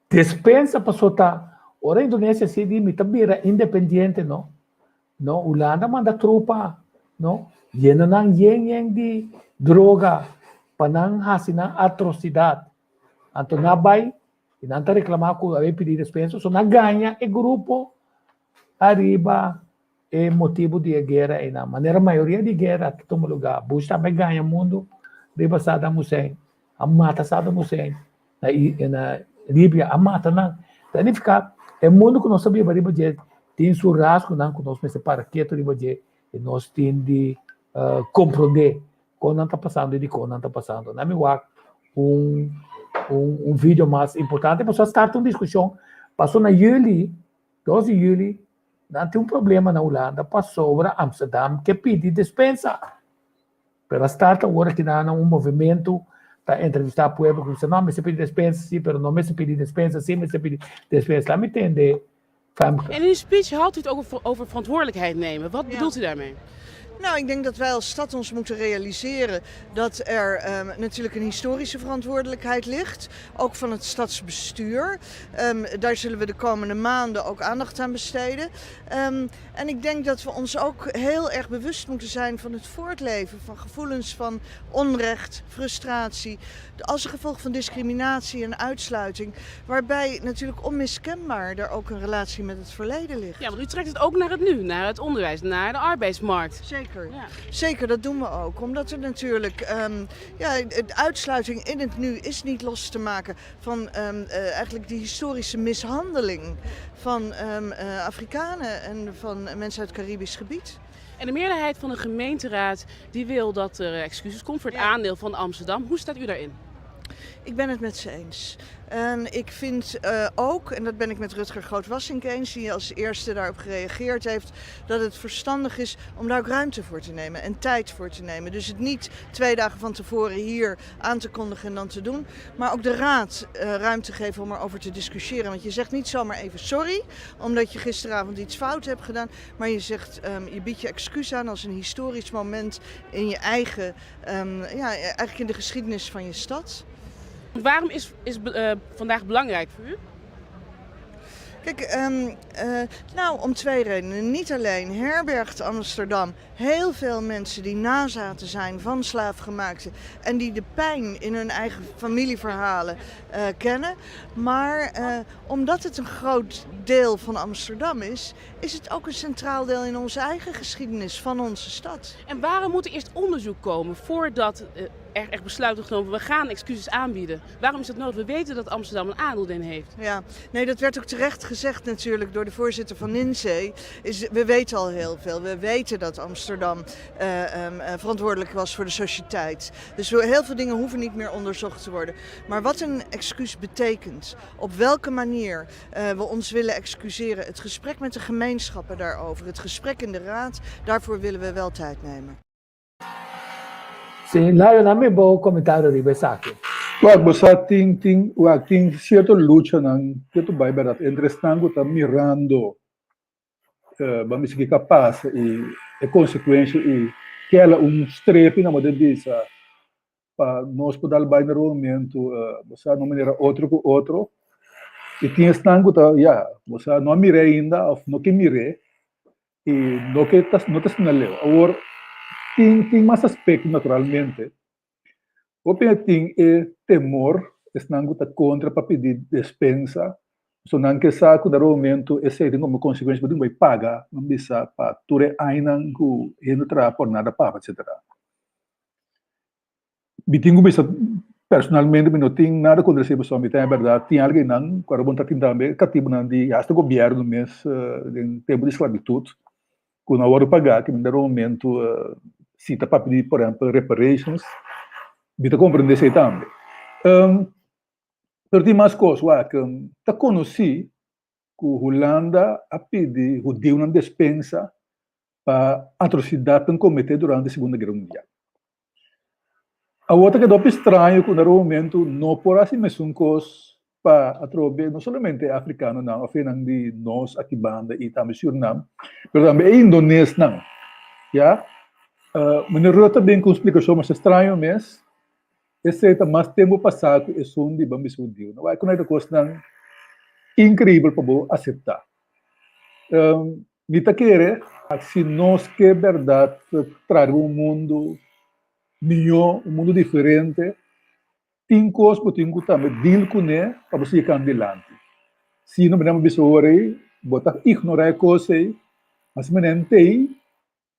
S2: despensa paso ta ora Indonesia si di mi ta bira independiente no. No, Hulanda manda trupa no, yena nan yen yen di droga pa nan hasi nan atrocidad. Anto nan bai y nan ta reclama cu a bay pidi despensa, so nan gaña e grupo ariba e motibu di e guera einan. Manera mayoria di guera ta tuma lugá, Bush tambe gaña mundu riba Saddam Hussein, a mata Saddam Hussein na na Libia, a mata nan. Ta nifiká e mundu ku nos ta biba riba dje tin su rasgonan ku nos mester para ketu riba dje i nos tin di komprondé kon nan ta pasando i dikon nan ta pasando. Nan mi wak un un video mas importante pasobra a starta un diskushon pasobra na yüli, dos di yüli, Nan tin un problema na Hulanda pasobra Amsterdam ke pidi despensa. Pero a start awor aki nan un movimentu ta entrevista pueblo ku bisa no mester pidi despensa si pero no mester pidi despensa si mester pidi despensa. Laat mi tende Femke.
S9: En in uw speech haalt u het ook over verantwoordelijkheid nemen. Wat bedoelt u daarmee?
S10: Nou, ik denk dat wij als stad ons moeten realiseren dat er um, natuurlijk een historische verantwoordelijkheid ligt. Ook van het stadsbestuur. Um, daar zullen we de komende maanden ook aandacht aan besteden. Um, en ik denk dat we ons ook heel erg bewust moeten zijn van het voortleven van gevoelens van onrecht, frustratie. Als gevolg van discriminatie en uitsluiting. Waarbij natuurlijk onmiskenbaar er ook een relatie met het verleden ligt.
S9: Ja, want u trekt het ook naar het nu, naar het onderwijs, naar de arbeidsmarkt.
S10: Zeker, ja. Zeker dat doen we ook. Omdat er natuurlijk, um, ja, de uitsluiting in het nu is niet los te maken van um, uh, eigenlijk die historische mishandeling van um, uh, Afrikanen en van mensen uit het Caribisch gebied.
S9: En de meerderheid van de gemeenteraad die wil dat er excuses komt voor het ja. aandeel van Amsterdam. Hoe staat u daarin?
S10: Ik ben het met ze eens. En ik vind uh, ook, en dat ben ik met Rutger Groot-Wassink eens, die als eerste daarop gereageerd heeft, dat het verstandig is om daar ook ruimte voor te nemen en tijd voor te nemen. Dus het niet twee dagen van tevoren hier aan te kondigen en dan te doen, maar ook de raad uh, ruimte geven om erover te discussiëren. Want je zegt niet zomaar even sorry, omdat je gisteravond iets fout hebt gedaan, maar je zegt, um, je biedt je excuus aan als een historisch moment in je eigen, um, ja, eigenlijk in de geschiedenis van je stad.
S9: Waarom is, is uh, vandaag belangrijk voor u?
S10: Kijk, um, uh, nou om twee redenen. Niet alleen herbergt Amsterdam heel veel mensen die nazaten zijn van slaafgemaakten en die de pijn in hun eigen familieverhalen uh, kennen. Maar uh, omdat het een groot deel van Amsterdam is, is het ook een centraal deel in onze eigen geschiedenis van onze stad.
S9: En waarom moet er eerst onderzoek komen voordat er echt besluit genomen, we gaan excuses aanbieden? Waarom is dat nodig? We weten dat Amsterdam een aandeel in heeft.
S10: Ja, nee, dat werd ook terecht gezegd natuurlijk door de voorzitter van NiNsee. Is, we weten al heel veel. We weten dat Amsterdam uh, um, verantwoordelijk was voor de sociëteit. Dus heel veel dingen hoeven niet meer onderzocht te worden. Maar wat een excuus betekent, op welke manier uh, we ons willen excuseren, het gesprek met de gemeenschappen daarover, het gesprek in de raad, daarvoor willen we wel tijd nemen.
S2: Sí, Layo, dame bo comentario riba esaki.
S3: Wak, bo sa tin tin wak tin cierto luchanan ke tu bai berdad entre esnan ku ta mirando eh, ban bisa kiko a pasa i e konsekuensha i Kela un strepi na moda bisa pa nos por dal bai na romentu, bo sa, na un manera otro ku otro. I tin esnan ku ta, ya, bo sa, no a mir'é ainda òf no ke mir'é i no ke ta no ta asina leu. Awor, tin tin mas aspekto naturalmente. Hopi a tin e temor, esnan ku ta kontra pa pidi despensa, pasobra nan ke sa ku na romentu esei tin komo konsekuensia bo tin ku bai paga, nan bisa, pa tur e añanan ku hende traha por nada papa, etsetera. Mi tin ku bisa personalmente mi no tin nada kontra esei pasobra mi ta e bèrdat tin algennan ku ora bo ta tin tambe katibunan di asta gobièrnu mes den tempu di sklabitut ku no a wòrdu pagá ke mester un momentu si ta papia di por ehèmpel reparations mi ta komprendé esei tambe. Pero tin mas kos wak ta konosí ku Hulanda a pidi hudiunan despensa pa atrosidatnan kometé durante Segunda Guera Mundial. Awor ta keda hopi straño ku na un momentu no por hasi mesun kos pa atrobe no solamente e afrikanonan òf esnan di nos aki banda i tambe Surinam, pero tambe e indonesnan, ya. Meneer Rutte a bin ku un splikashon masha straño mes. Esei ta mas tempu pasá ku esun di bo mis hudiu. No wak ku nan ta kosnan inkreibel pa bo aseptá. Mi ta kere si nos ke bèrdat traha riba un mundu mihó, un mundu diferente, tin kos bo tin ku tambe dil kuné pa bo sigui kanda dilanti. Si no manera bo bisa ora ei, bo ta ignorá e kos ei, mas manera ei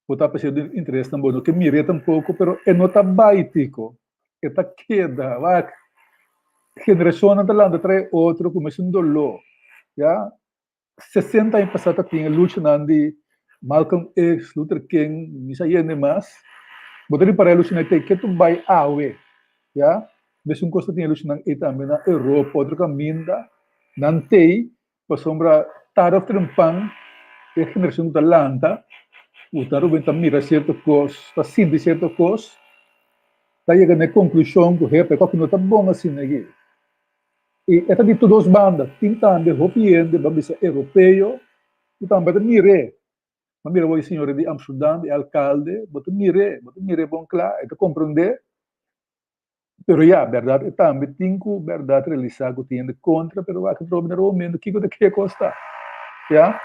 S3: Bo ta aprecia di interesnan bo no ke mir'é tampoco, pero e no ta bai Tico, e ta keda, wak, generacionnan ta lanta trae otro cu mesun doló, ya, 60 aña pasa ta tin e luchanan di Malcolm X, Luther King, mi sa yende mas, bo ta ripara e luchanan ei ke tu bai awe, ya, mesun cos ta tin e luchanan ei tambe na Europa, otro caminda, nan t'ei Pasobra tarde of trempan e generashon ku ta lanta, ku ta Ruben ta mira sierto kos, ta sinti sierto kos, ta yega na e konklushon ku hepa e kòki no ta bon asina aki. I e ta di tur dos banda, tin tambe hopi hende, ban bisa europeo, ku tambe ta mir'é. Bo mira bo e señora di Amsterdam, e alkalde, bo ta mir'é, bo ta mir'é bon kla, e ta komprondé. Pero ya, bèrdat e tambe tin ku bèrdat realisá ku tin hende kontra, pero wak atrobe na momento kiko ta ke kos ta. Ya,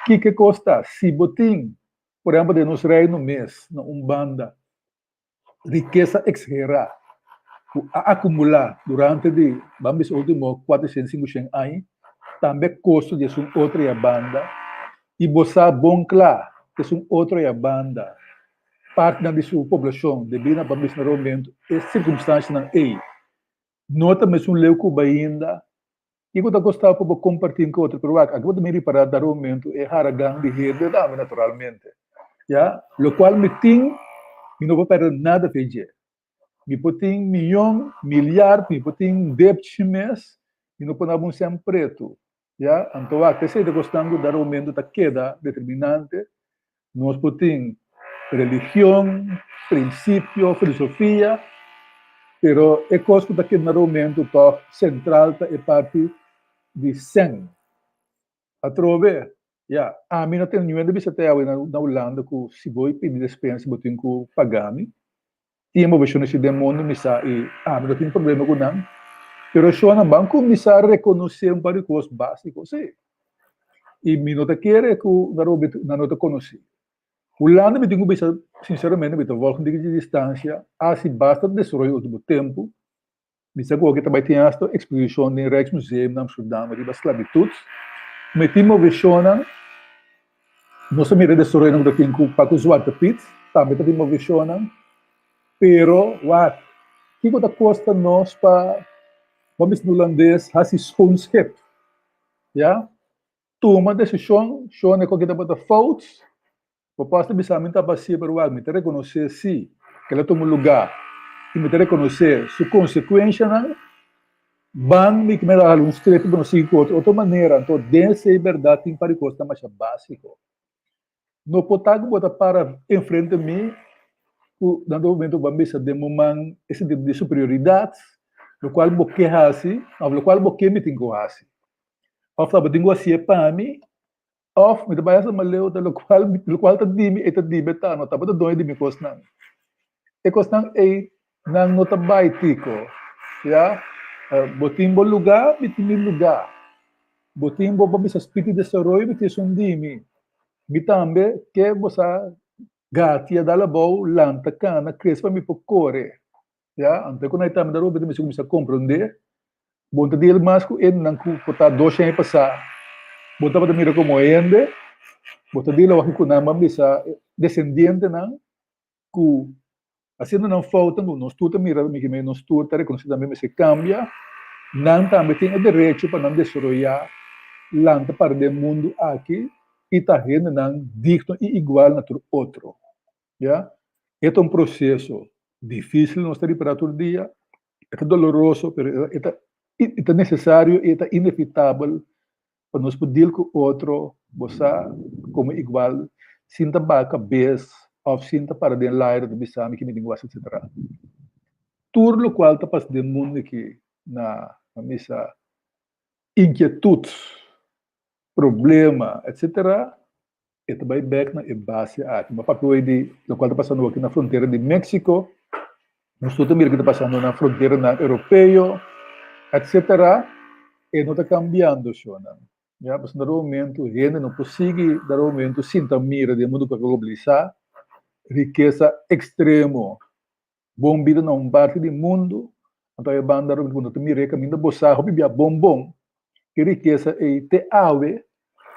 S3: kiko e kos ta? Si bo tin, por ehèmpel den nos reino mes, na un banda, rikesa eksagerá ku a akumulá durante di, ban bisa último kuatershen, sinkushen aña, tambe kosto di esun otro ya banda, i bo sa bon kla ku esun otro ya banda partinan di su poblashon debí na pa mismo momento e sirkumstanshanan ei no ta mesun leu ku bainda. Kiko ta kostá pa bo kompartí ku otro? Pero wak, aki bo ta bin ripará dado momento e haragan di hende tambe naturalmente, ya, lokual mi tin, mi no por pèrdè nada fe dje. Mi por tin miyon, milyard, mi por tin depchi mes, mi no por naba un sèn pretu. Ya, anto wak, esei ta kosnan ku dado momento ta keda determinante. Nos por tin religion, prinsipio, filosofia, pero e kos ku ta keda na momento tòg sentral ta e parti di sèn. Atrobe, ya, ami no tin niun hende bisa te awe na Hulanda ku si bo pidi despensa bo tin ku paga mi. Tin moveshon así den mundu, mi sa, i ami no tin problema ku nan. Pero shonnan ban kuminsá rekonosé un par di kos básiko, sí. I mi no ta kere ku nan no ta konosí. Hulanda mi tin ku bisa sinseramente mi ta vòlg un tiki di distansia, a hasi basta desaroyo ultimo tempu. Mi sa ku oki ta bai tin hasta eksposishon den Rijksmuseum na Amsterdam riba sklabitut. Mi tin moveshonnan, nos a mira desaroyonan ku ta tin ku pa ku Zwarte Piet, tambe ta tin moveshonnan. Pero wak, kiko ta kosta nos pa pa bisa na hulandes hasi schoon schip? Ya, tuma desishon, shon e koki tabata fout, Bo pasa bisa mi ta basia pero wak mi ta rekonosé si kel a tuma lugá i mi ta rekonosé su konsekuenshanan. Ban mi kimer a hala un strepi pa no sigui ku otro otro manera. Anto den esei bèrdat tin par di kos ta masha básiko. No por ta ku bo ta para enfrente mi ku na tur momento bo a bisa den bo man e sentido di superioridat, lokual bo ke hasi òf lokual bo ke mi tin ku hasi. Òf ta bo tin ku hasié pa mi. Òf mi ta bai hasta maleu ta lokual lokual ta di mi e ta di mi ta no tabata doño di mi kosnan. E kosnan ei nan no ta bai tiko ya. Bo tin bo lugá mi tin mi lugá. Bo tin bo pa bisa spiritu di desaroyo mi tin esun di mi. Mi tambe ke bo sa gatia dal abou lanta kana krese pa mi por kore. Ya, anto ku nan tambe ta roba mester kuminsá komprondé. Bo no ta deal mas ku hendenan ku por ta dos aña pasá bo tabata mira komo hende, bo ta deal awor ku nan ban bisa desendientenan ku hasiendo nan fouta ku nos tur ta mira nos tur ta rekonosé tambe mester kambia, nan tambe tin e derecho pa nan desaroyá lanta para den mundu aki i ta hendenan digno i igual na tur otro. Ya, e ta un proseso difísil nos ta ripará tur dia, e ta doloroso, pero e ta e ta nesesario i e ta inevitabel pa nos por deal ku otro, bo sa, komo igual, sin ta baha kabes òf sin ta para den laira ta bisa mi ke mi tin ku hasi etsetera. Tur lokual ta pasa den mundu aki na misa inkietut, problema, etsetera, E ta bai bek na e base aki. Bo a papia hoy di lokual ta pasando aki na frontera di Mexico, nos tur ta mira ke ta pasando na fronteranan europeo, etcetera. E no ta kambiando shownan. Ya, pasobra na dado momento hende no por sigui dado momento sinta mira den mundu ku a globalisá, rikesa ekstremo. Bon bida na un parti di mundu, anto e banda rond ku no ta mira e kaminda bo sa hopi bia bon bon. E rikesa ei te awe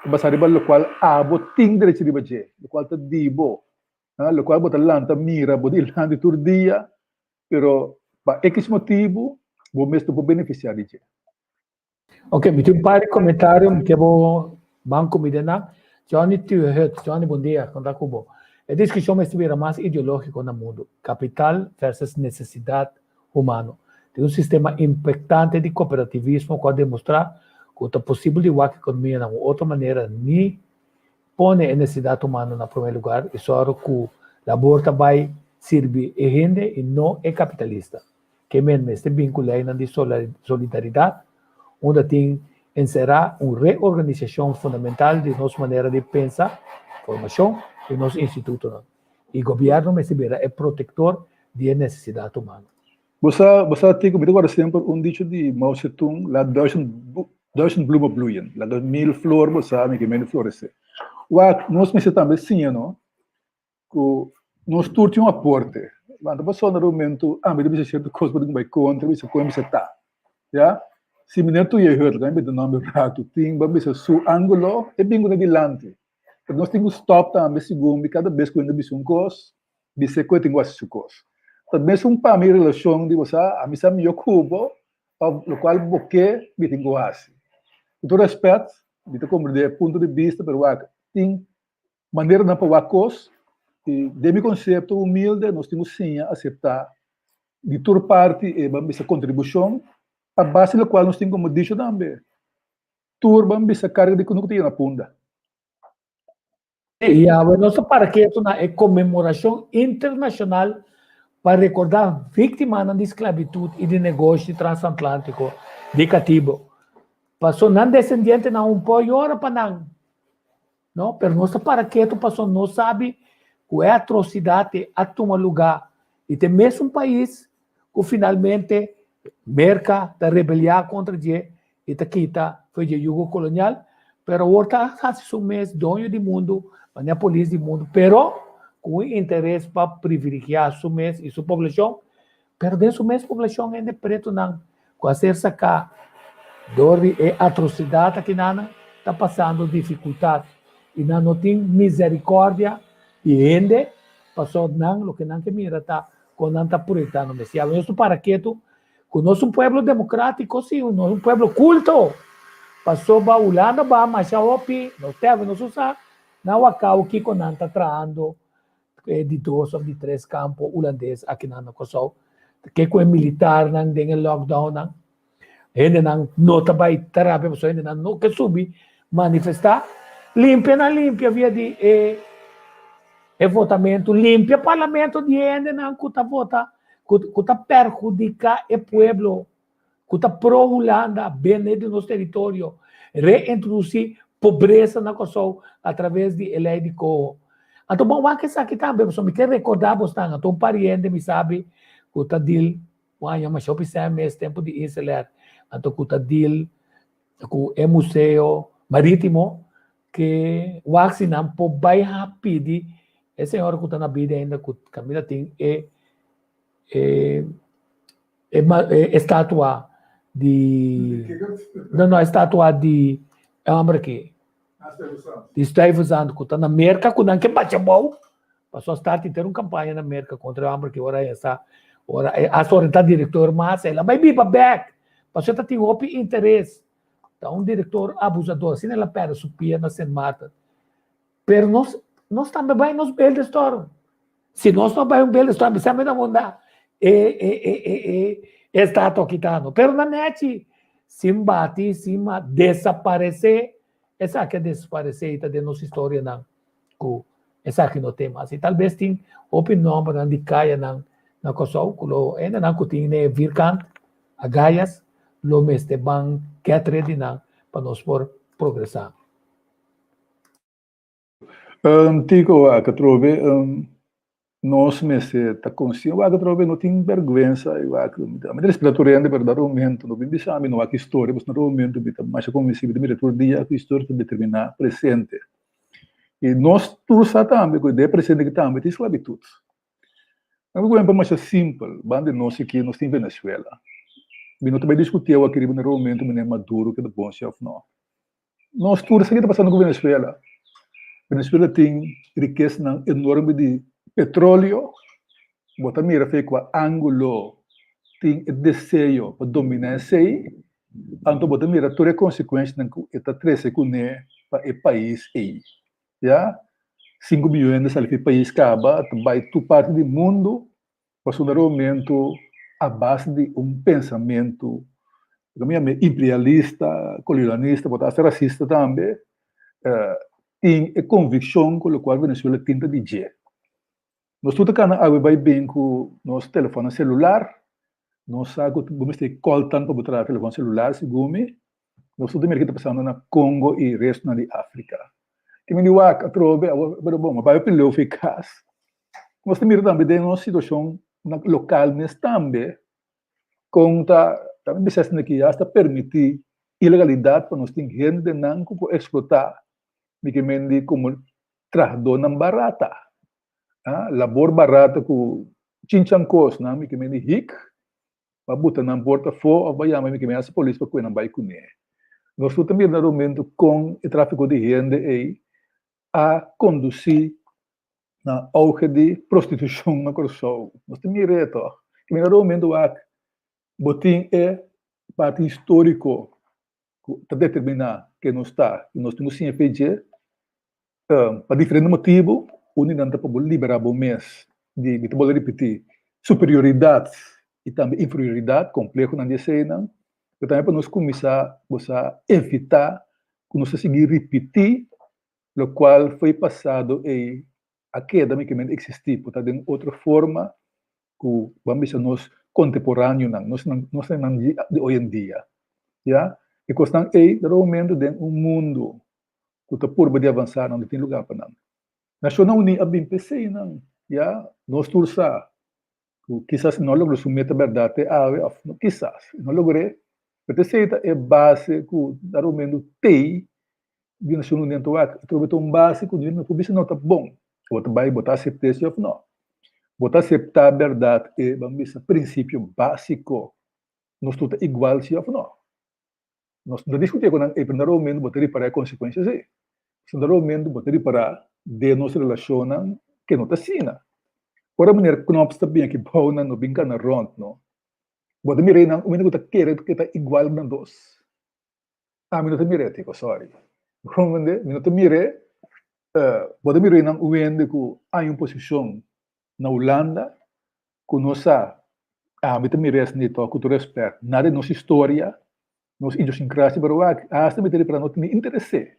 S3: ta basá riba lokual abo tin derecho riba dje, lokual ta di bo, lokual bo ta lanta mira bo dilanti tur dia, pero pa ekis motibu bo mes no por benefisiá di dje.
S2: Ok, mi tin un par di komentario, mi ke bo ban ku mi den nan. Johnny Tuehut, Johnny bon dia, kon ta ku bo? E diskushon mester bira mas ideológiko na mundu, kapital versus nesesidat humano. Tin un sistema impaktante di kooperativismo ku a demostrá ku ta posibel di wak ekonomia na un otro manera ni pone e nesesidat humano na promé lugar i sòru ku labor ta bai sirbi e hende i no e kapitalista. Ke men mester bin ku leinan di solidaridat, unda tin enserá un reorganisashon fundamental di nos manera di pensa, formashon i nos institutonan. I gobièrnu mester bira e protektor di e nesesidat humano.
S3: Bo sa, bo sa Tico, mi ta guarda semper un dicho di Mao Zedong, laat duizend, duizend bloemen bloeien, laga mil flor bo sa mi ke mende floresé. Wak, nos mester tambe siña no, ku nos tur tin un aporte. Wanta pasobra na momento ami ta bisa sierto kos bo tin ku bai kontra, bisa kon bisa ta. Ya? Si mi no tuya hurt, mi bita nomber ratu, tin bo bisa su angulo, e bin ku ta dilanti. Pero nos tin ku stop tambe segun mi kada bes ku hende bisa un kos, bis'é ku e tin ku hasi su kos. Ta mesun pa mi relashon di bo sa, ami sa mihó ku bo, òf lokual bo ke mi tin ku hasi. Ku tur rèspèt, mi ta komprendé e punto di bista, pero wak, tin Maneranan pa wak kos, i den mi konsepto humilde nos tin ku siña aseptá di tur parti e ban bisa kontribushon a base lokual nos tin komo dicho tambe, tur ban bisa karga di kunuku ta yena punda.
S2: I awe nos ta para ketu na e konmemorashon internashonal pa rekordá víktimanan di sklabitut i di negoshi transatlántiko di katibu. Paso nan desendientenan un por yora pa nan. No, pero nos ta para ketu pasobra nos sabi ku e atrosidat ei a tuma lugá i ta e mesun pais ku finalmente Merka ta rebeliá kontra dje i ta kita for dje yugo kolonial, pero awor ta hasi su mes doño di mundu, manera polis di mundu, pero ku un interes pa privilegiá su mes i su poblashon, pero den su mes poblashon hende pretonan ku a ser saká dor di e atrosidat akinan ta pasando difikultat i nan no tin miserikòrdia di hende pasobra nan loke nan ke mira ta kon nan ta proyektá nan mes. Nos ta para ketu ku nos un pueblo demokrátiko si, nos un pueblo kulto pasobra Hulanda baha masha hopi, nos tève nos usa nan wakao kiko nan ta trahando e di dos of di tres kampo hulandes akinan na Kòrsou. Ke ku e militarnan den e lockdownnan, hendenan no ta bai terapia pasobra hendenan no ke subi manifestá. Limpia nan limpia via di e e votamentu, limpia parlamento di e hendenan ku ta vota, ku ta perhudiká e pueblo, ku ta pro Hulanda, bende di nos teritorio, reintrodusí. pobresa na Kòrsou atraves di e lei di Koho. Anto bo a wak esaki tambe pasobra mi ke rekordá bosnan anto un pariente mi sabi ku ta deal ku aña masha hopi sèn mes tempu di Inseler anto ku ta deal ku e museo marítimo ke wak si nan por bai ha pidi e señora ku ta na bida ainda ku kaminda tin e e e estatua di no no estatua di e homber aki di Stuyvesant ku ta na Merka ku nan ke bacha bou pasobra start henter un kampaña na Merka kontra e homber aki ora e sa ora e hasta ora e ta direktor mas el a bai biba bek pasobra e ta tin hopi interes ta un direktor abusador asina el a perde su pia na Sint Maarten pero nos nos tambe bai nos beeldenstorm Si nos no bai un beeldenstorm bisa mi na munda e e e e e estatua kitano. Pero na nechi sin bati, sin ma desaparece, esaki a desaparece y ta den nos historianan cu esaki no tin mas. Y tal bes tin hopi nombernan di cayanan na Kòrsou cu lo hendenan cu tin n'e vierkant agayas lo mester ban get ready nan pa nos por progresa.
S3: Tiko wak atrobe nos mester ta konsiente wak atrobe no tin bèrgwensa i wak mi ta respetá tur hende pero dado momento no bin bisa mi no wak historia pasobra dado momento mi ta masha konvensí mi ta mira tur dia ku historia ta determiná presente i nos tur sa tambe ku den e presente aki tambe tin sklabitut. Nan ku ehempel masha simpel banda di nos aki nos tin Venezuela mi no ta bai diskutí awor aki riba na momento manera Maduro keda bon si òf no. Nos tur sa ki ta pasando ku Venezuela. Venezuela tin rikesanan enorme di petroleo. Bo ta mira fe kua angulo tin e deseo pa dominá esei, anto bo ta mira tur e konsekuensianan ku e ta trese kuné pa e pais ei. Ya, sinku miyon hende sali fi e pais kaba, ta bai tur parti di mundu Pasobra un momento a base di un pensamentu, lo mi yama imperialista, kolonialista, por ta hasta rasista tambe, tin e konvikshon ku lokual Venezuela tin ta di dje. Nos tur ta kana awe bai bin ku nos telefonnan selular, nos sa ku bo mester kòltan pa bo traha telefòn selular segun mi, Nos tur ta mira ke ta pasando na Congo i restonan di Afrika. Tin mi di wak atrobe awor, pero bon, a bai peleo fi kas. Nos ta mira tambe den nos situashon na lokal mes tambe kon ta ta mi bisa esaki ya ta permití ilegalidat pa nos tin hendenan ku por eksplotá mi ke men di komo trahadónan barata. Labor barata ku chinchan kosnan mi ke men di hik pa buta nan porta afó òf pa yama mi ke mi hasi polis pa kue nan bai kuné. Nos tur ta mira na momento kon e tráfiko di hende ei a kondusí na ouge di prostitushon na Kòrsou. Nos ta mir'é tòg. Ke mira na momento wak bo tin e parti históriko ku ta determiná ke nos ta i nos tin ku siña fe dje Pa diferente motibu, un di nan ta pa bo liberá bo mes di, mi ta bolbe ripití, superioridat i tambe inferioridat, komplehonan di eseinan, pero tambe pa nos kuminsá bo sa evitá ku nos ta sigui ripití lokual foi pasado ei a keda únikamente eksistí, por ta den otro forma ku ban bisa nos kontemporáneonan, nos nos nan di oy en dia, ya. E kosnan ei ta momento den un mundu ku ta purba di avansá nan no tin lugá pa nan. Nashonnan Uní a bin p'esei nan, ya. Nos tur sa ku kisas e no logra su meta bèrdat te awe òf no kisas e no logr'é, pero t'esei ta e base ku ta rumendu tei di Nashon Uní. Anto wak, e trobe ta un base ku no por bisa no ta bon. Bo ta bai, bo ta asept'é si òf no. Bo ta aseptá bèrdat e, ban bisa, prinsipio básiko, nos tur ta igual si òf no. Nos no ta diskutí ku nan ei, pero na momento bo ta ripará e konsekuensias ei. Pasobra na momento bo ta ripará den nos relashonnan ke no ta asina. Ora meneer Knops ta bin aki bou nan no bin kana rònt no. Bo ta mira einan un hende ku ta kere ku ta igual ku nan dos. Ami no ta mir'é tiko, sòri. Bo komprendé? Mi no ta mir'é. Bo ta mira einan un hende ku haña un posishon na Hulanda ku nos sa, ami ta mira esei tòg ku tur rèspèt, nada di nos historia, nos idiosinkrásia, pero wak, asta mi ta ripará no tin interesé.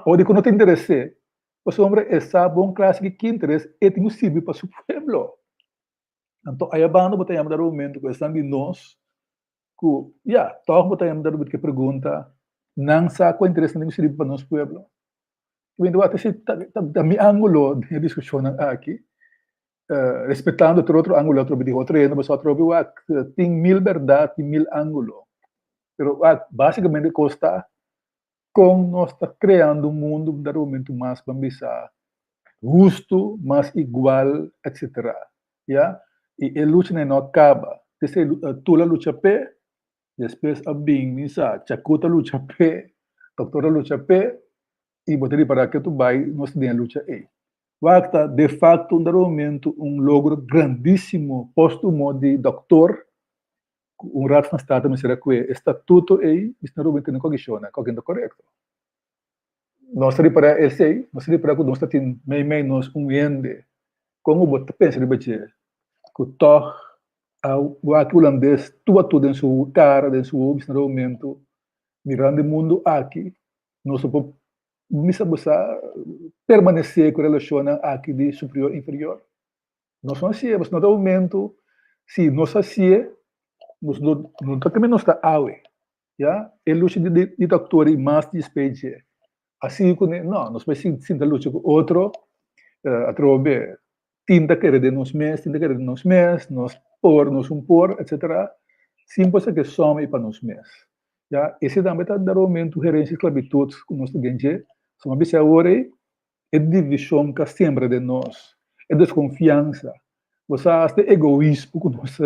S3: Ora di ku no ta interesé, pasobra e sa bon kla si ki interes e tin ku sirbi pa su pueblo. Anto aya banda bo ta yama dado momento ku esnan di nos ku, ya, tòg bo ta yama dado momento ku e pregunta. Nan sa ku interesnan tin ku sirbi pa nos pueblo. Ta mi ángulo den e diskushonnan aki, respetando tur otro ángulo atrobe di otro hende, pasobra atrobe wak tin mil bèrdat, tin mil ángulo. Pero wak básikamente kos ta kon nos ta kreando un mundu un dado momento mas ban bisa hustu, mas igual, etsetera. Ya, i e luchanan ei no a kaba. P'esei Tula lucha p'e, Despues a bin mi sa Chacut a lucha p'e, Doctor a lucha p'e y bo ta ripara ke tu bai nos ta den e lucha ei. Wak ta de facto un dado momento un logro grandisimo postumo di Doctor cu un Raad van State mester a cue e statuto ei mi sino Ruben tene cogishona cu ta corecto. Nos ta ripara esei, nos ta ripara cu nos ta tin meimei nos un hende con bo ta pensa riba dje cu tog a wak hulandes tu a tu den su cara, den su hopi na momento, mirando e mundo aki, nos no por misa bo sa permanece cu relacionnan aki di superior inferior. Nos no hacié, pasobra na momento si nos hacié, nos no no ta kende nos ta awe, ya. E lucha di di doctor y mas di specie a sigui cune, no, nos bay sinta lucha cu otro atrobe tin ta kere den nos mes, tin ta kere den nos mes, nos por, nos un por, etcetera, sin por sa ke som y pa nos mes. Ya, ese tambe ta dado momento herencia esclavitud cu nos ta den dje, so mi a bisa awor ey, e divishon ka sembra den nos, e deskonfiansa, bo sa hasta e egoismo ku nos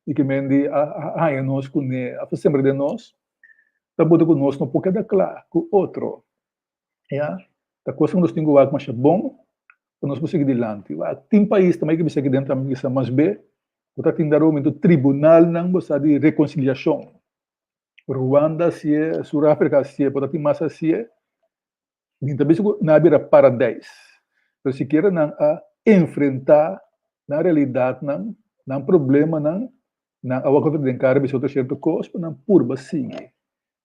S3: di ke men di a haña nos kuné, a sembra den nos, ta bota ku nos no por keda kla ku otro, ya. Ta kos ku nos tin ku wak masha bon pa nos por sigui dilanti. Wak, tin pais tambe ke bisa aki den tambe bisa mas be, ku ta tin dado momento tribunalnan bo sa di rekonsiliashon. Ruanda hasié, Sur Afrika hasié, por ta tin mas hasié. Min ta bisa ku nan a bira paradijs, pero sikiera nan a enfrentá nan realidatnan, nan problemanan, nan a wak otro den kara bisa otro sierto kos pa nan purba sigui,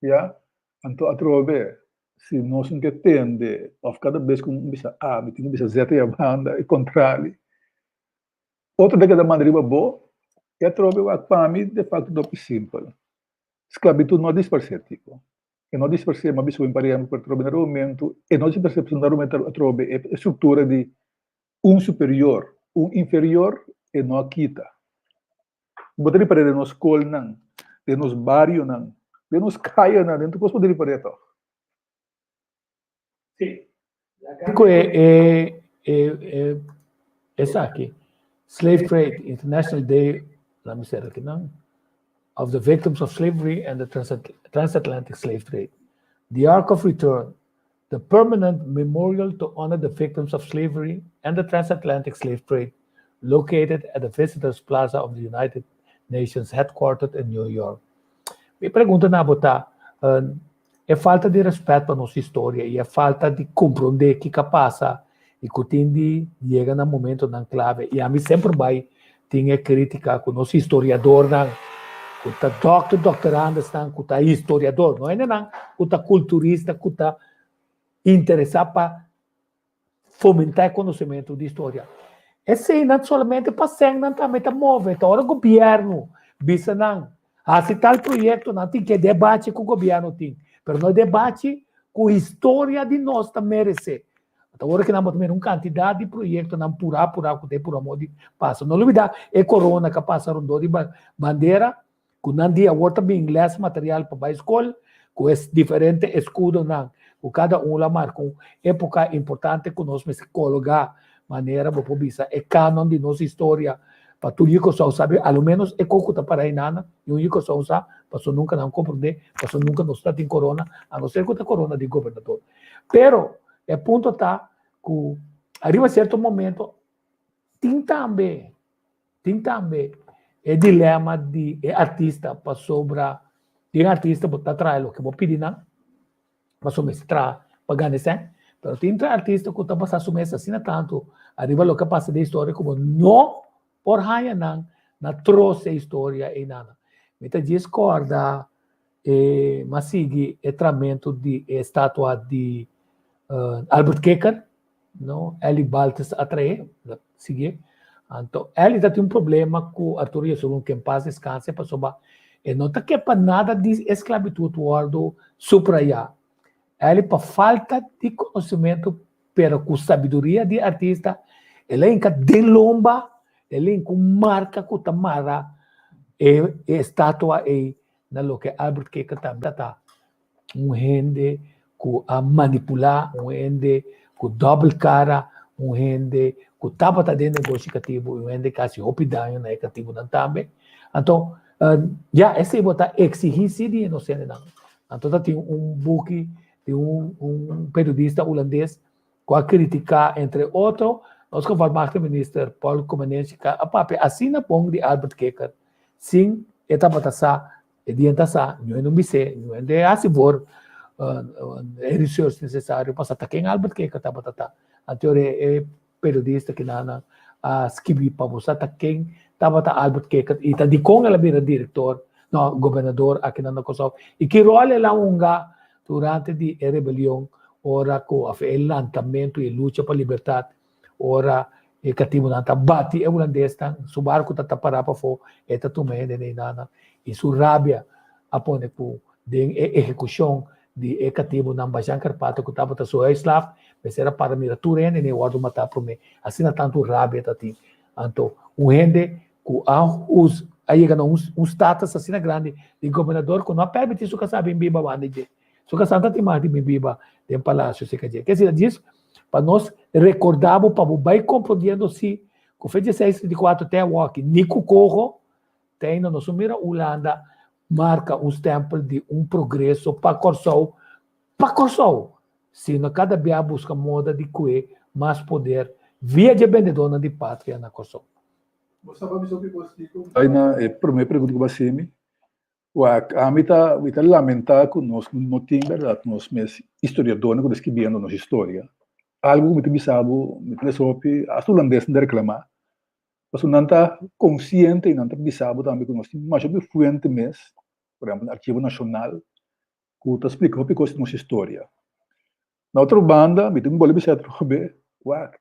S3: ya. Anto atrobe si nos no ke tende òf kada bes ku un bisa A mi tin ku bisa Z ya banda e kontrali, otro ta keda manda riba bo i atrobe wak pa mi de fakto ta hopi simpel, sklabitut no a disparsé tipo. E no dispersé, ma bisa un pariente por atrobe na momento, e no dispersé pasobra na momento atrobe e struktura di un superior, un inferior e no a kita. Bo ta ripar'é den nos skolnan, den nos barionan, den nos kayanan, den tur kos bo ta ripar'é tòg.
S2: Sí. Ku e e e esaki, Slave Trade International Day, laat me sera akinan, of the Victims of Slavery and the Transatlantic Slave Trade. The Ark of Return, the permanent memorial to honor the victims of slavery and the transatlantic slave trade, located at the Visitors Plaza of the United Nations headquartered in New York. Mi pregunta na bo ta, e falta di respet pa nos historia y e falta di comprende kico a pasa y cu tin di yega na momentonan clave. Y ami semper bay tin e critica cu nos historiadornan cu ta doctor, doctorandesnan cu ta historiador, no hendenan cu ta culturista cu ta interesa pa fomentá e konosementu di historia. Eseinan solamente pa sèn nan tambe ta move. Ta ora gobièrnu bisa nan hasi tal proyekto nan tin ke debati ku gobièrnu tin, pero no debati ku historia di nos ta meresé. Ta ora ku nan bo ta mira un kantidat di proyektonan purá purá ku ta e purá modo di pasa. No lubidá e korona ku a pasa rondó di bandera ku nan di awor ta bin les material pa bai skol ku e diferente eskudonan ku kada un lo a marka un epoka importante ku nos mester kologa manera bo por bisa e kanon di nos historia pa tur yu Kòrsou sabi a lo menos e kos ku ta para einana niun yu Kòrsou sa pasobra nunka nan komprondé pasobra nunka nos ta tin korona a no ser ku ta korona di gobernador pero e punto ta ku ariba sierto momento tin tambe Tin tambe e dilema di e artista pasobra tin artista bo ta traha loke bo pidi nan, pasobra mester traha pa gana e sèn, pero tin otro artista ku ta basa su mes asina tantu ariba loke a pasa den historia ku bo no por haña nan na trose e historia einan. Mi ta djis kòrda e mas sigui e tramentu di e estatua di Albert Kikker, no, Elly Baltes a trae, sigui. Anto Elly ta tin un problema ku Arturo Jesurun, ke en pas deskanse, pasobra E no ta ke pa nada di esklabitut wòrdu suprayá. El pa falta di konosementu pero ku sabiduria di artista el a hinka den lomba, el a hinka un marka ku ta mara e estatua ei na loke Albert Kikker tambe ta un hende ku a manipulá, un hende ku dòbel kara, un hende ku tabata den negoshi katibu i un hende ku a hasi hopi daño na e katibunan tambe. Anto, ya, esei bo ta eksigí sí di e inosentenan. Anto ta tin un buki di un un periodista hulandes ku a kritiká entre otro nos gevolmachtigde minister Paul Comenencia a papia asina bon di Albert Kikker sin e tabata sa E dia ta sa, ñoe no bis'é, ñoe no hasi for e research necesario pa sa ta ken Albert Kikker tabata ta. Anto ora e periodista kinanan a skibi pa bo sa ta ken tabata Albert Kikker i ta dikon el a bira director, no, gobernador akinan na Kòrsou i ki ròl el a hunga durante di e rebelion ora ku òf e lantamentu i e lucha pa libertat Ora e katibunan ta bati e hulandesnan, su barku ta ta pará pafó, e ta tuma hende na inana i su rabia a pone ku den e ehekushon di e katibunan Bajan Karpato ku tabata su huisslaaf mester a para mira tur hende na e wòrdu matá promé. Asina tantu rabia ta tin. Anto un hende ku a us a yega na un status asina grandi di gobernador ku no a permití su kasá bin biba banda dje. Su kasá ta tin mas di bin biba den palasio serka dje. Ke asina djis Pa nos rekordá bo pa bo bai komprondiendo si ku fe dieseis 34 te awoki ni ku koho te ainda nos no mira Hulanda marka un stèmpel di un progreso pa Kòrsou pa Kòrsou sino kada bia buska moda di kue mas poder via dje bendedónan di patria na Kòrsou.
S3: Bo sa pa bisa hopi kos Tico? Bai na e promé pregunta ku bo a hasi mi. Wak, ami ta, mi ta lamentá ku nos no tin bèrdat nos mes historiadónan ku ta skibiendo nos historia. Algu ku mi ta bisa bo, mi ta lesa hopi, asta hulandesnan ta reklamá, pasobra nan ta konsiente i nan ta bisa bo tambe ku nos tin masha hopi fuente mes, por ehèmpel Archivo Nashonal, ku ta splika hopi kos di nos historia. Na otro banda, mi tin ku bolbe bisa atrobe, wak,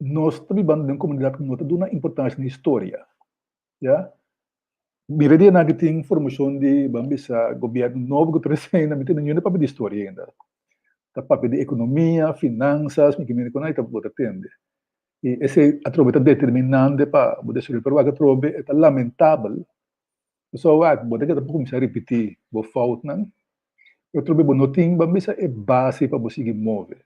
S3: nos ta bibando den un komunidat ku no ta duna importansia na historia. Ya. Mira dia nan ki tin formashon di ban bisa gobièrnu nobo ku ta resena mi tin niun papia di historia ainda. Ta papia di ekonomia, finansas, mi ke mira kon nan ta bo ta tende. I esei atrobe ta determinante pa bo desaroyo. Pero wak atrobe e ta lamentabel pasobra wak bo ta keda por kuminsá ripití bo foutnan pero atrobe bo no tin ban bisa e base pa bo sigui move.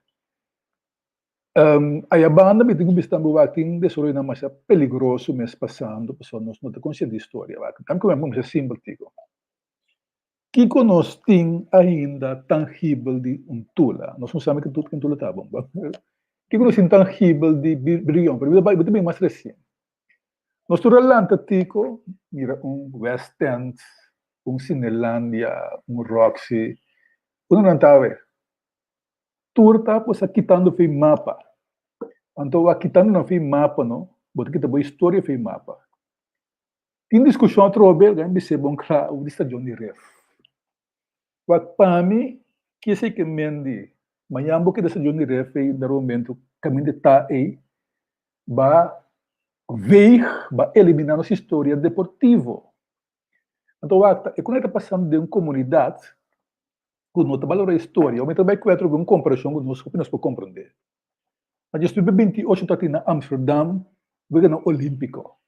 S3: Aya banda mi tin ku bisa tambe wak tin desaroyonan masha peligroso mes pasando pasobra nos no ta konsiente di historia wak. Tambe ku masha simpel tiko. Kiko nos tin ainda tangibel di un tula? Nos no sabi ken tula ta bon. Kiko nos tin tangibel di Brion? Pero bo ta bin mas resien. Nos tur a lanta tiko mira un West End, un Cinelandia, un Roxy. Unda nan ta awe? Tur ta pues a kitando fei mapa. Anto a kitando nan fei mapa no, bo ta kita bo historia fei mapa. Tin diskushon atrobe, algén bis'é bon kla over di stadion di Ref. Wak pa mi, kisa i ke men di mañan bo kita stadion di Ref ei na momento kaminda ta ei, ba veeg, ba eliminá nos historia deportivo. Anto wak ta e ku nan ta pasando den un komunidat ku no ta balorá historia. Mi ta bai kuer trobe un komparashon ku nos hopi nos por komprondé. Na 1928 ta tin na Amsterdam weganan olímpiko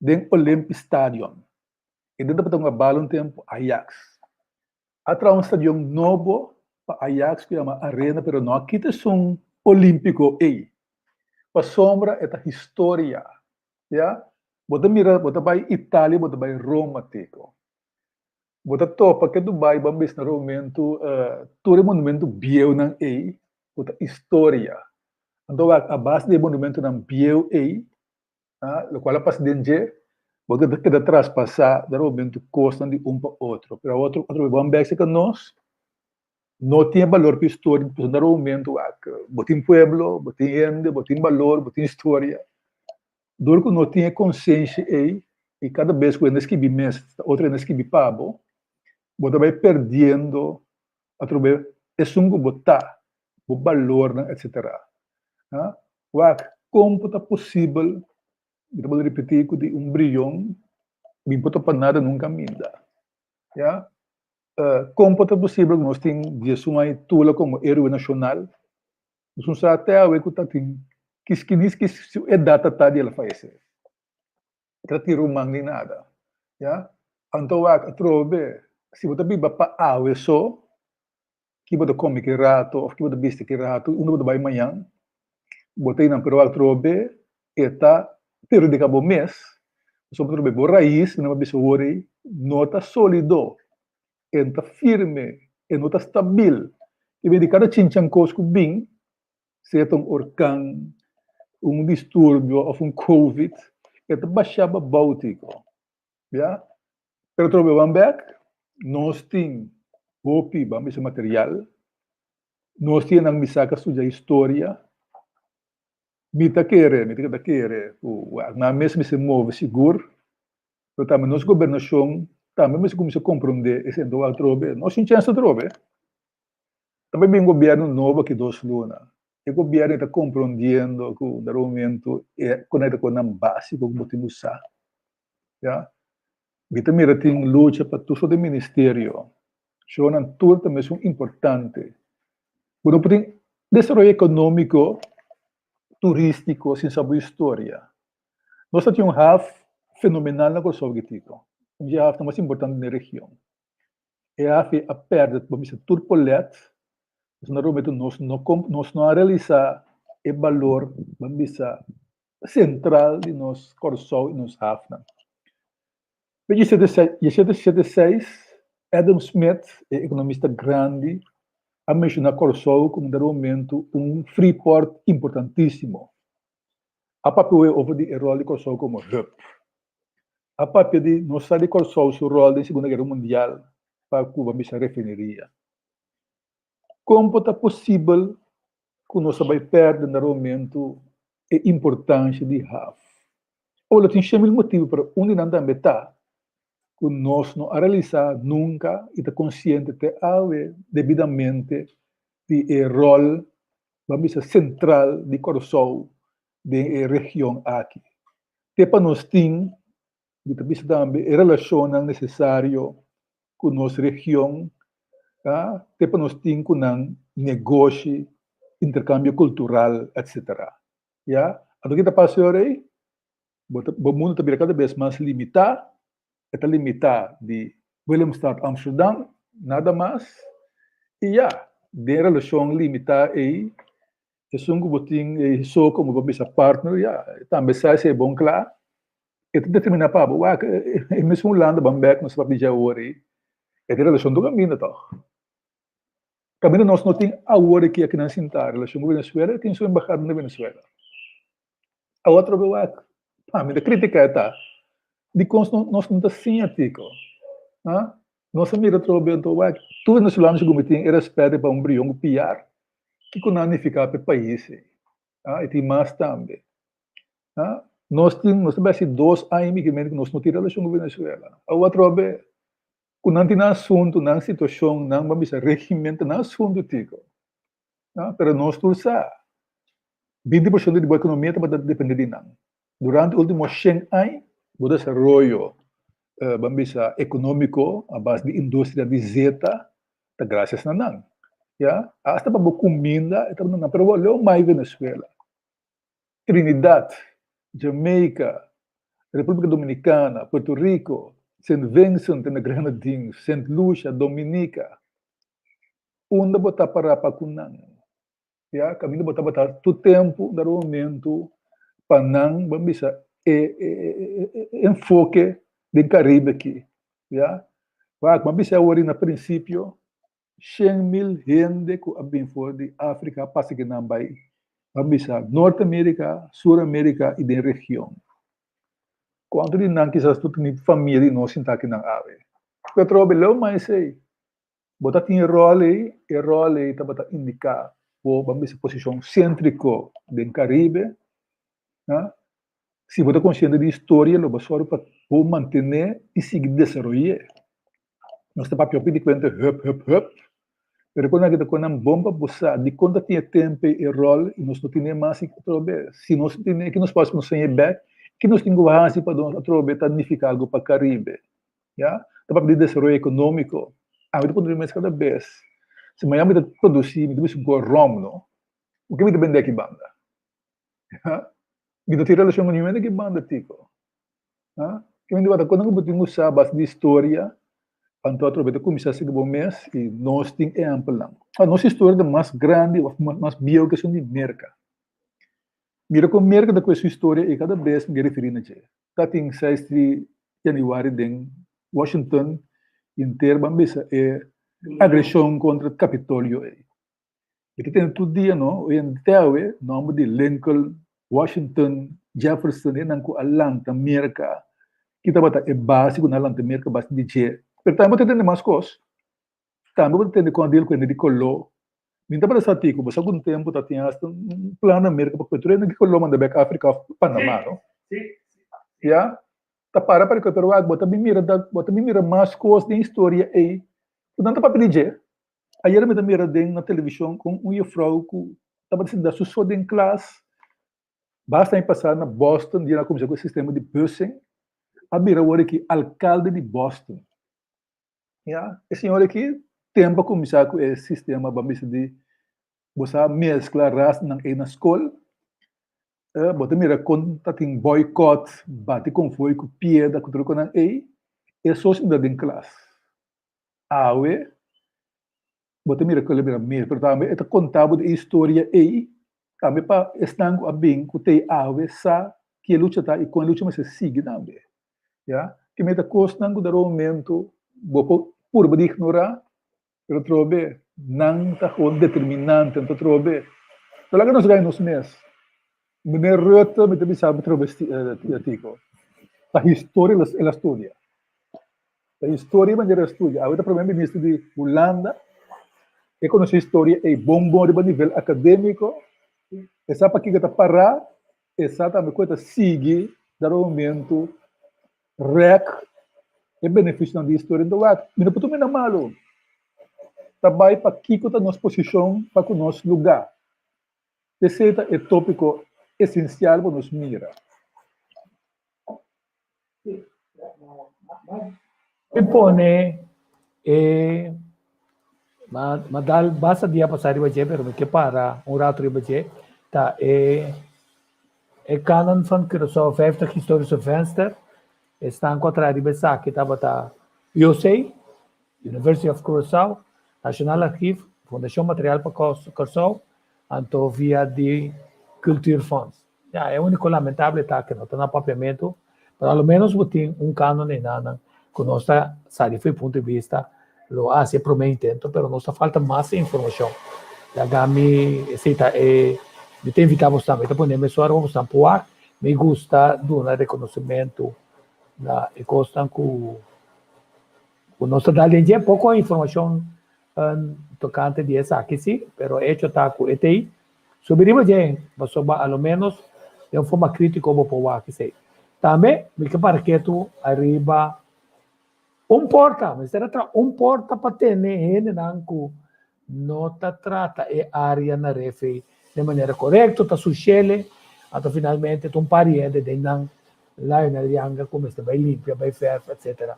S3: den Olympisch Stadion. I den tabata hunga bal un tempu Ajax. A traha un stadion nobo pa Ajax ku yama Arena pero no a kita esun olímpiko ei. Pasobra e ta historia. Ya. Bo ta mira, bo ta bai Italia, bo ta bai Roma tiko. Bo ta topa ke Dubai bo a bisa na momentu tur e monumentu bieunan ei ku ta historia. Anto wak a base di e monumentunan bieu ei, lokual a pasa den dje, bo ta keda traspasá den momentu kosnan di un pa otro. Pero awor otro bo a bek serka nos, no tin e balor pa historia, pasobra na momentu wak bo tin pueblo, bo tin hende, bo tin balor, bo tin historia. Dor ku no tin e konsenshi ei, i kada bes ku hende skibi mes, ta otro hende skibi pa bo, bo ta bai perdiendo atrobe esun ku bo ta, bo balornan etsetera. Wak, kon por ta posibel, mi ta bolbe ripití, ku di un brion. Mi por topa nada nunka minda. Ya. Kon por ta posibel ku nos tin 11 aña Tula komo héroe nashonal? Nos no sa te awe ku ta tin kiskinis ki su edat ta ta di el a fayesé. E ta tin ruman ni nada. Ya. Anto wak atrobe si bo ta biba pa awe so, ki bo ta kome ki rato òf ki bo ta bisti ki rato, unda bo ta bai mañan, bo ta einan pero atrobe e ta perhudiká bo mes, pasobra atrobe bo rais, mi nan a bisa awor ei, no ta sólido, e no ta firme, e no ta stabil. I di kada chinchan kos ku bin, sea ta un orkan, un disturbio òf un covid, e ta bashá bo abou tiko. Ya. Pero trobe wan bek, nos tin hopi ban bisa material, nos tin nan misa ka studia historia, mi ta kere, mi ta keda kere ku wèl nan mes mester move sigur, pero tambe nos gobernashon tambe mester kuminsá komprondé esei anto wak trobe, nos tin chèns atrobe. Ta bai bin gobierno nobo aki dos luna. E gobierno ta comprondiendo cu na momento e conecta cu nan basico cu bo tin cu sa. Ya. Mi ta mira tin lucha pa tur soort di ministerio. Shownan tur ta mesun importante. Bo no por tin desaroyo economico, turistico sin sa bo historia. Nos ta tin un haf fenomenal na Kòrsou Gitiko. Un dje hafnan mas importante den e region. E afi a perde bo mester tur polet, nos na Romito nos no nos no a realisa e balor ban bisa sentral di nos Kòrsou i nos hafnan. Pe 1776 Adam Smith, e ekonomista grandi, a menshoná Kòrsou komo dado momento un free port importantísimo. A papia over di e ròl di Kòrsou komo hub. A papia di nos sa di Kòrsou su ròl den Segunda Guera Mundial pa Cuba bisa refineria. Kon por ta posibel ku nos a bai pèrdè na momentu e importansha di haf? Awor lo tin shemil motibu pero un di nan tambe ta ku nos no a realisá nunka i ta konsiente te awe debidamente di e ròl ban bisa sentral di Kòrsou den e region aki. Te pa nos tin, mi ta bisa tambe, e relashonnan nesesario ku nos region, ta, te pa nos tin ku nan negoshi, interkambio kultural, etsetera. Ya, anto ke ta pasa ora ei? Bo ta, bo mundu ta bira kada bes mas limitá, e ta limitá di Willemstad, Amsterdam, nada mas, i ya, den e relashon limitá ei, Esun ku bo tin e so komo bo bisa partner ya tambe sa esei bon kla e ta determiná pa bo wak e mesun Hulanda ban bek nos papia dje awor ei e tin relashon tur kaminda tòg kaminda nos no tin awor aki akinan sintá relashon ku Venezuela e tin su embahada na Venezuela awor atrobe wak pa mi ta kritiká e ta dikon nos no ta siña tiko ha Nos a mira atrobe anto wak tur venezolano segun mi tin e respet pa un brion ku piar. Kiko nan a nifiká pa e pais ei? Ah, i tin mas tambe. Ah, nos tin, nos ta bai hasi dos aña mi ku nos no tin relashon ku Venezuela. Awor atrobe ku nan tin nan asuntu, nan situashon, nan ban bisa regimen ta nan asuntu tiko. Ah, pero nos tur sa, 20% di bo ekonomia tabata depende di nan. Durante ultimo shen aña, bo desaroyo, ban bisa, economico a base di industria di zeta ta gracias na nan. Ya, hasta pa bo cuminda e tabata nan, pero bo leu mai Venezuela, Trinidad, Jamaica, Republica Dominicana, Puerto Rico, Saint Vincent and the Grenadines, Saint Lucia, Dominica, unda bo ta para pa cu nan? Ya, kaminda bo tabata tur tempu dado momento pa nan bo bisa e enfoke den Caribe aki, ya. Wak, bo a bisa awor na prinsipio 100,000 hende ku a bin for di Afrika pasa ki nan bai, bo a bisa Nort Amerika, Sur Amerika i den region. Kuantu di nan kisas tur tene famia di nos sinta aki nan awe? Ku atrobe leu mas esei. Bo ta tin e ròl ei, e ròl ei tabata indiká bo ban bisa posishon séntriko den Karibe, na. Si bo ta konsiente di historia lo bo sòru pa bo mantené i sigui desaroy'é. Nos ta papia hopi di kuenta hùp hùp hùp, pero kon aki ta kon nan bon pa bo sa dikon ta tin e tempu ei e ròl i nos no tine mas i atrobe si nos tine ki nos por hasi pa nos hañ'é bèk. Ki nos tin ku hasi pa nos atrobe ta nifiká algu pa Karibe? Ya, ta papia di desaroyo ekonómiko. Ami ta puntra mi mes kada bes, si mañana mi ta produsí, mi ta bisa un kos ròm no, ku ke mi ta bende aki banda? Ya, mi no tin relashon ku niun hende aki banda tiko. Ya, ke mi ta konta ku bo tin ku sa base di historia, anto atrobe ta kuminsá sigui bo mes i nos tin ehèmpelnan. Nos historia ta mas grandi òf mas bieu ku esun di Merka. Mira kon Merka ta kue su historia i kada bes mi ke referí na dje. Ta tin seis di yanüari den Washington henter ban bisa e agreshon kontra Kapitolio ei. Mi ta tende tur dia no, oye te awe nòmber di Lincoln, Washington, Jefferson e nan ku a lanta Merka, ki tabata e base ku nan a lanta Merka base di dje. Pero tambe bo ta tende mas kos. Tambe bo ta tende kon a deal ku hende di koló. Mi tabata sa ti ku bo sa ku un tempu ta tin hasta un plan na Merka pa kue tur hende di koló manda bek Afrika òf Panama, no? Ya, ta para pa rikòrda, pero wak bo ta bin mira bo ta bin mira mas kos den historia ei ku nan ta papia di dje. Ayera mi ta mira den na televishon kon un jufrou ku tabata sinta su so den klas basta aña pasá na Boston dia nan a kuminsá ku e sistema di busing a bira awor aki alkalde di Boston. Ya, e señor aki tempo a kuminsá ku e sistema ban bisa di bo sa meskla rasnan ei na skol, bo ta mira kon ta tin boycott, bati konfooi ku piedra ku tur konan ei, e so sinta den klas. Awe bo ta mira ku el a bira mes, pero tambe e ta konta bo di e historia ei tambe pa esnan ku a bin ku t'ei awe sa ki e lucha ta i kon e lucha mester sigui tambe. Ya, ke meta kosnan ku dado momento bo por purba di ignorá, pero atrobe nan ta gewoon determinante, anto atrobe no laga nos gana nos mes. Meneer Rutte mi ta bisa bo atrobe Tico, ta historia el a studia, ta historia manera el a studia, awe ta primer minister di Hulanda, e konosé historia ei bon bon riba nivel akadémiko, e sa pakiko ta pará. E sa tambe ku e ta sigui dado momento rèk e benefisionan di historia. Enton wak, mi no por tuma na malu. Ta bai pa kiko ta nos posishon pa ku nos lugá. Esei ta e tópiko esensial pa nos mira.
S2: Mi pone e ma dal basta dia pasá riba dje pero mi ke para un rato riba dje ta e e Canon van Curaçao 50 Historische Venster esnan ku a traha riba esaki tabata UC, University of Curaçao, Nationaal Archief, Fundashon Material pa Kòrsou anto via di Cultuurfonds. Ya, e úniko lamentable ta ke no ta na papiamentu, pero a lo ménos bo tin un kanon enanan ku nos ta sali for e punto di bista lo hasi e promé intento, pero nos ta falta mas informashon. Laga mi esei ta e mi ta invitá bosnan, mi ta pone mesora pa bosnan por wak, mi gusta duna rekonosementu na e kosnan ku ku nos ta dal den dje, poko informashon tokante di esaki si, pero echo ta ku e ta ei. Subi riba dje, pasobra a lo ménos den un forma krítiko bo por wak esei. Tambe mi ke para ketu ariba un porta, mester a traha un porta pa tene hendenan ku no ta trata e área na refi den manera korekto, ta sushele, anto finalmente ta un par di hende den nan Lionel Janga ku mester bai limpia, bai fèrf, etsetera.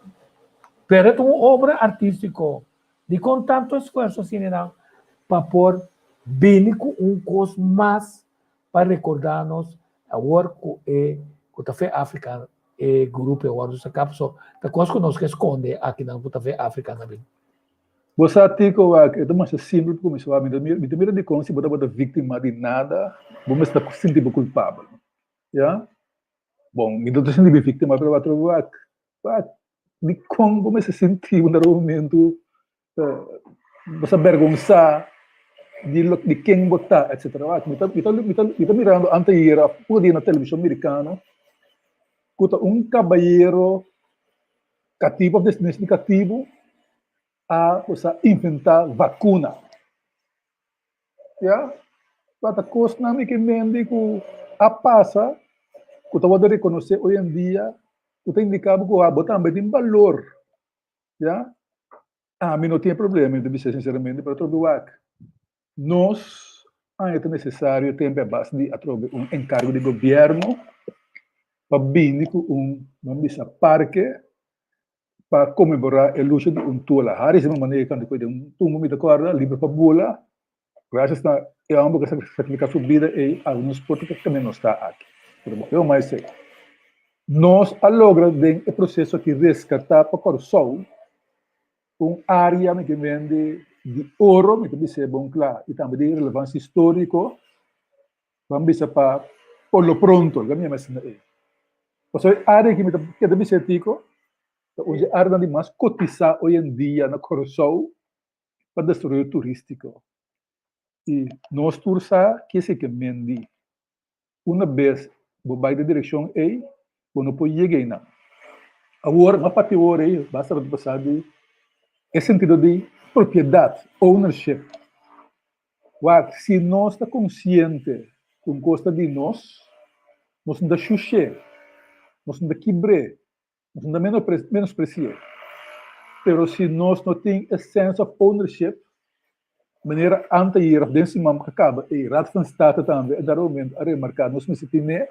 S2: Pero e ta un obra artístiko. Dikon tantu esfuerso asina nan pa por bini ku un kos mas pa rekordá nos awor ku e ku ta fe Afrika e grupo e wòrdu saká pasobra ta kos ku nos ke skonde akinan ku ta fe Afrika na bin.
S3: Bo sa Tico wak e ta masha simpel pa kuminsá wak mi ta mira dikon si bo tabata víktima di nada bo mester ta sinti bo kulpabel ya bon mi no ta sinti mi víktima pero wak wak wak Dikon bo mester sinti bo na un momentu bo sa bergonsá di lo di ken bo ta etcetera. Wak mi ta mi ta mi ta mi ta mirando anteayer òf poko dia na televishon merikano ku ta un kabayero katibu òf desendensia di katibu a bo sa inventá vakuna. Ya, ta kosnan mi ke mende ku a pasa ku ta wòrdu rekonosé hoy en dia ku ta indiká bo ku abo tambe tin balor. Ya, ami no tin e problema, mi ta bisa sinseramente, pero atrobe wak nos aña ta nesesario tempu a base di atrobe un enkargo di gobièrnu. pa bini ku un, ban bisa, parke pa konmemorá e lucha di un tula. Harry si manera kanta ku den un tumba mi ta kòrda, liber pa bula. Gracias na e homber ku a sakrifiká su bida ei, awe nos por ta kaminda nos ta aki. Pero bo keo mas esei. Nos a logra den e proseso aki reskatá pa Kòrsou un área mi ke mende di oro, mi ta bis'é bon kla, i tambe di relevansia históriko, ban bisa pa por lo pronto, laga mi yama asina ei. Pasobra e área aki mi ta keda bis'é tiko, ta un di e áreanan di mas kotisá hoy en dia na Kòrsou pa desaroyo turístiko. I nos tur sa ke esei ke mendi. Una bes bo bai den direkshon ei, bo no por yega einan. Awor, no parti awor ei, basta bo ta pasa di e sentido di propiedat, ownership. Wak, si nos ta konsiente ku un kos ta di nos, nos no ta shush'é, nos no ta kibr'é, Nos no ta menospreci'é. Pero si nos no tin e sense of ownership, manera anteayer of den siman ku a kaba e Raad van State tambe a dado momento a remarká nos mester tine,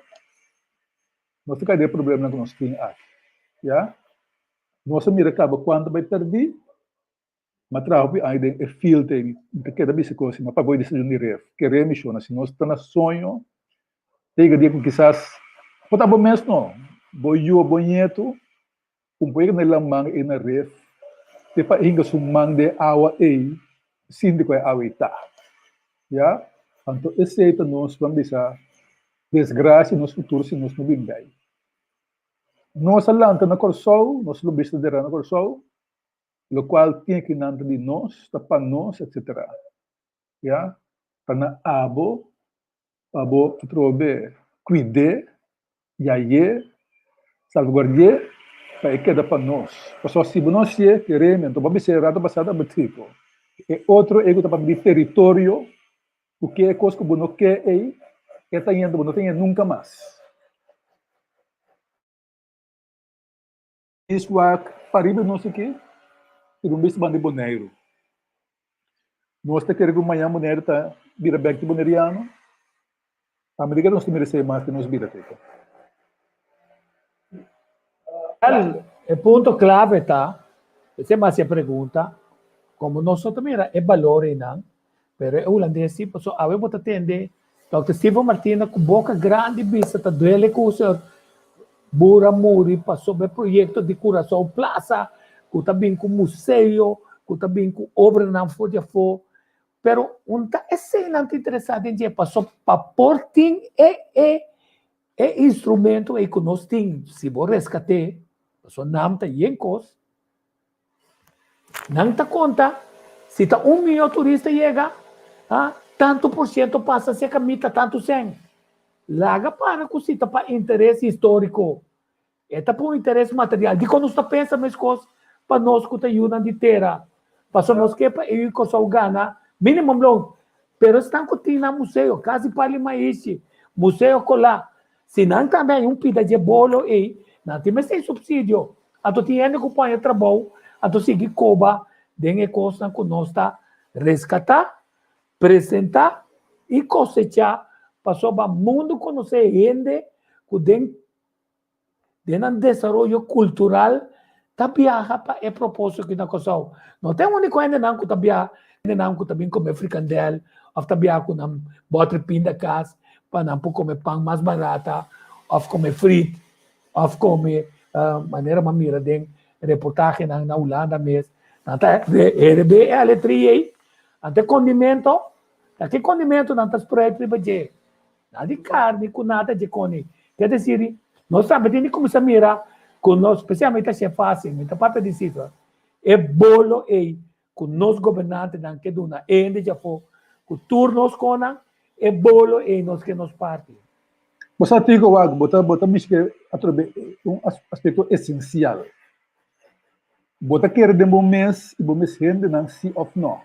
S3: nos ta kai den e problemanan ku nos tin aki. Ya. Nos a mira kaba kuantu bai pèrdí, m'a traha hopi aña den e field ei, mi ta keda bisa kos, mi a papia di desayuno di ref, kere mi shona, si nos ta na soño, Ta yega dia ku kisas por ta bo mes no, bo yu o bo ñetu ku por yega na e laman ei na ref te pa hinka su man den e awa ei sinti ku e awa ei ta. Ya? Anto esei ta nos ban bisa desgrasia nos futuro si nos no bin bei. Nos a lanta na Kòrsou, nos lo bisa dera na Kòrsou, lokual tin aki nan ta di nos, ta pa nos, etsetera. Ya? Ta na abo pa bo atrobe kuid'é, yay'é, salvaguardi'é pa e keda pa nos. Pasobra si bo no hasié, kereme, anto bo a bis'é rato pasá ta tipo. E otro ei ku ta papia di teritorio, ku ke e kos ku bo no ke ei, e ta yendo, bo no ta yendo nunka mas. Is wak pariba nos aki tira un bista banda di Boneiru. Nos ta kere ku mañan Boneiru ta bira bek di boneriano? Ami ta kere nos ta mira esei mas den nos bida teka.
S2: Wel, e punto clave ta, esei mas e pregunta, como nos no ta mira e balor einan, pero e hulandes si, pasobra awe bo ta tende Dòkter Steven Martina ku boka grandi bisa ta duele ku señor Bura muri pasobra e proyekto di Curaçao Plaza ku ta bin ku museo, ku ta bin ku obranan for di afó, pero un ta eseinan ta interesá den dje pasobra pa por tin e e e instrumento ei ku nos tin si bo reskat'é pasobra nan ta yen kos. Nan ta konta si ta un miyon turista yega, ha, tantu por siento pasa serka mita tantu sen. Laga para ku si ta pa interes históriko. E ta pa un interes material. Dikon nos ta pensa meskos pa nos ku ta yunan di tera? Pasobra nos ke pa e yu Kòrsou gana minimum loon. Pero esnan ku tin nan museo, Kas di Pali Maishi, Museo Kolá, Si nan tambe hay un pida dje bolo ei, nan tin mester subsidio. Anto tin hende ku paña trabou, anto sigui koba den e kosnan ku nos ta reskatá, presentá i kosechá pasobra mundu konosé hende ku den den nan desaroyo kultural ta biaha pa e proposito aki na Kòrsou. No ta e úniko hendenan ku ta biaha, hendenan ku ta bin kome frikandèl òf ta biaha ku nan bòter pinda kas pa nan por kome pan mas barata òf kome frit òf kome manera mi a mira den reportahenan na Hulanda mes, nan ta herebé e aletria ei, nan ta e kondimento, ta ki kondimento nan ta spreid riba dje? Nada di carni cu nada dje coni. Ke desir, nos tambe tin di cuminsa mira cu nos, specialmente ta hacié facil, mi ta papia di cifra, e bolo ey cu nos gobernantenan ke duna e hende djafó cu tur nos conan, e bolo ey nos ke nos parti.
S3: Bo sa Tico wak, bo ta bo ta mishi atrobe un aspecto esencial. Bo ta kere den bo mes y bo mes hendenan si of no.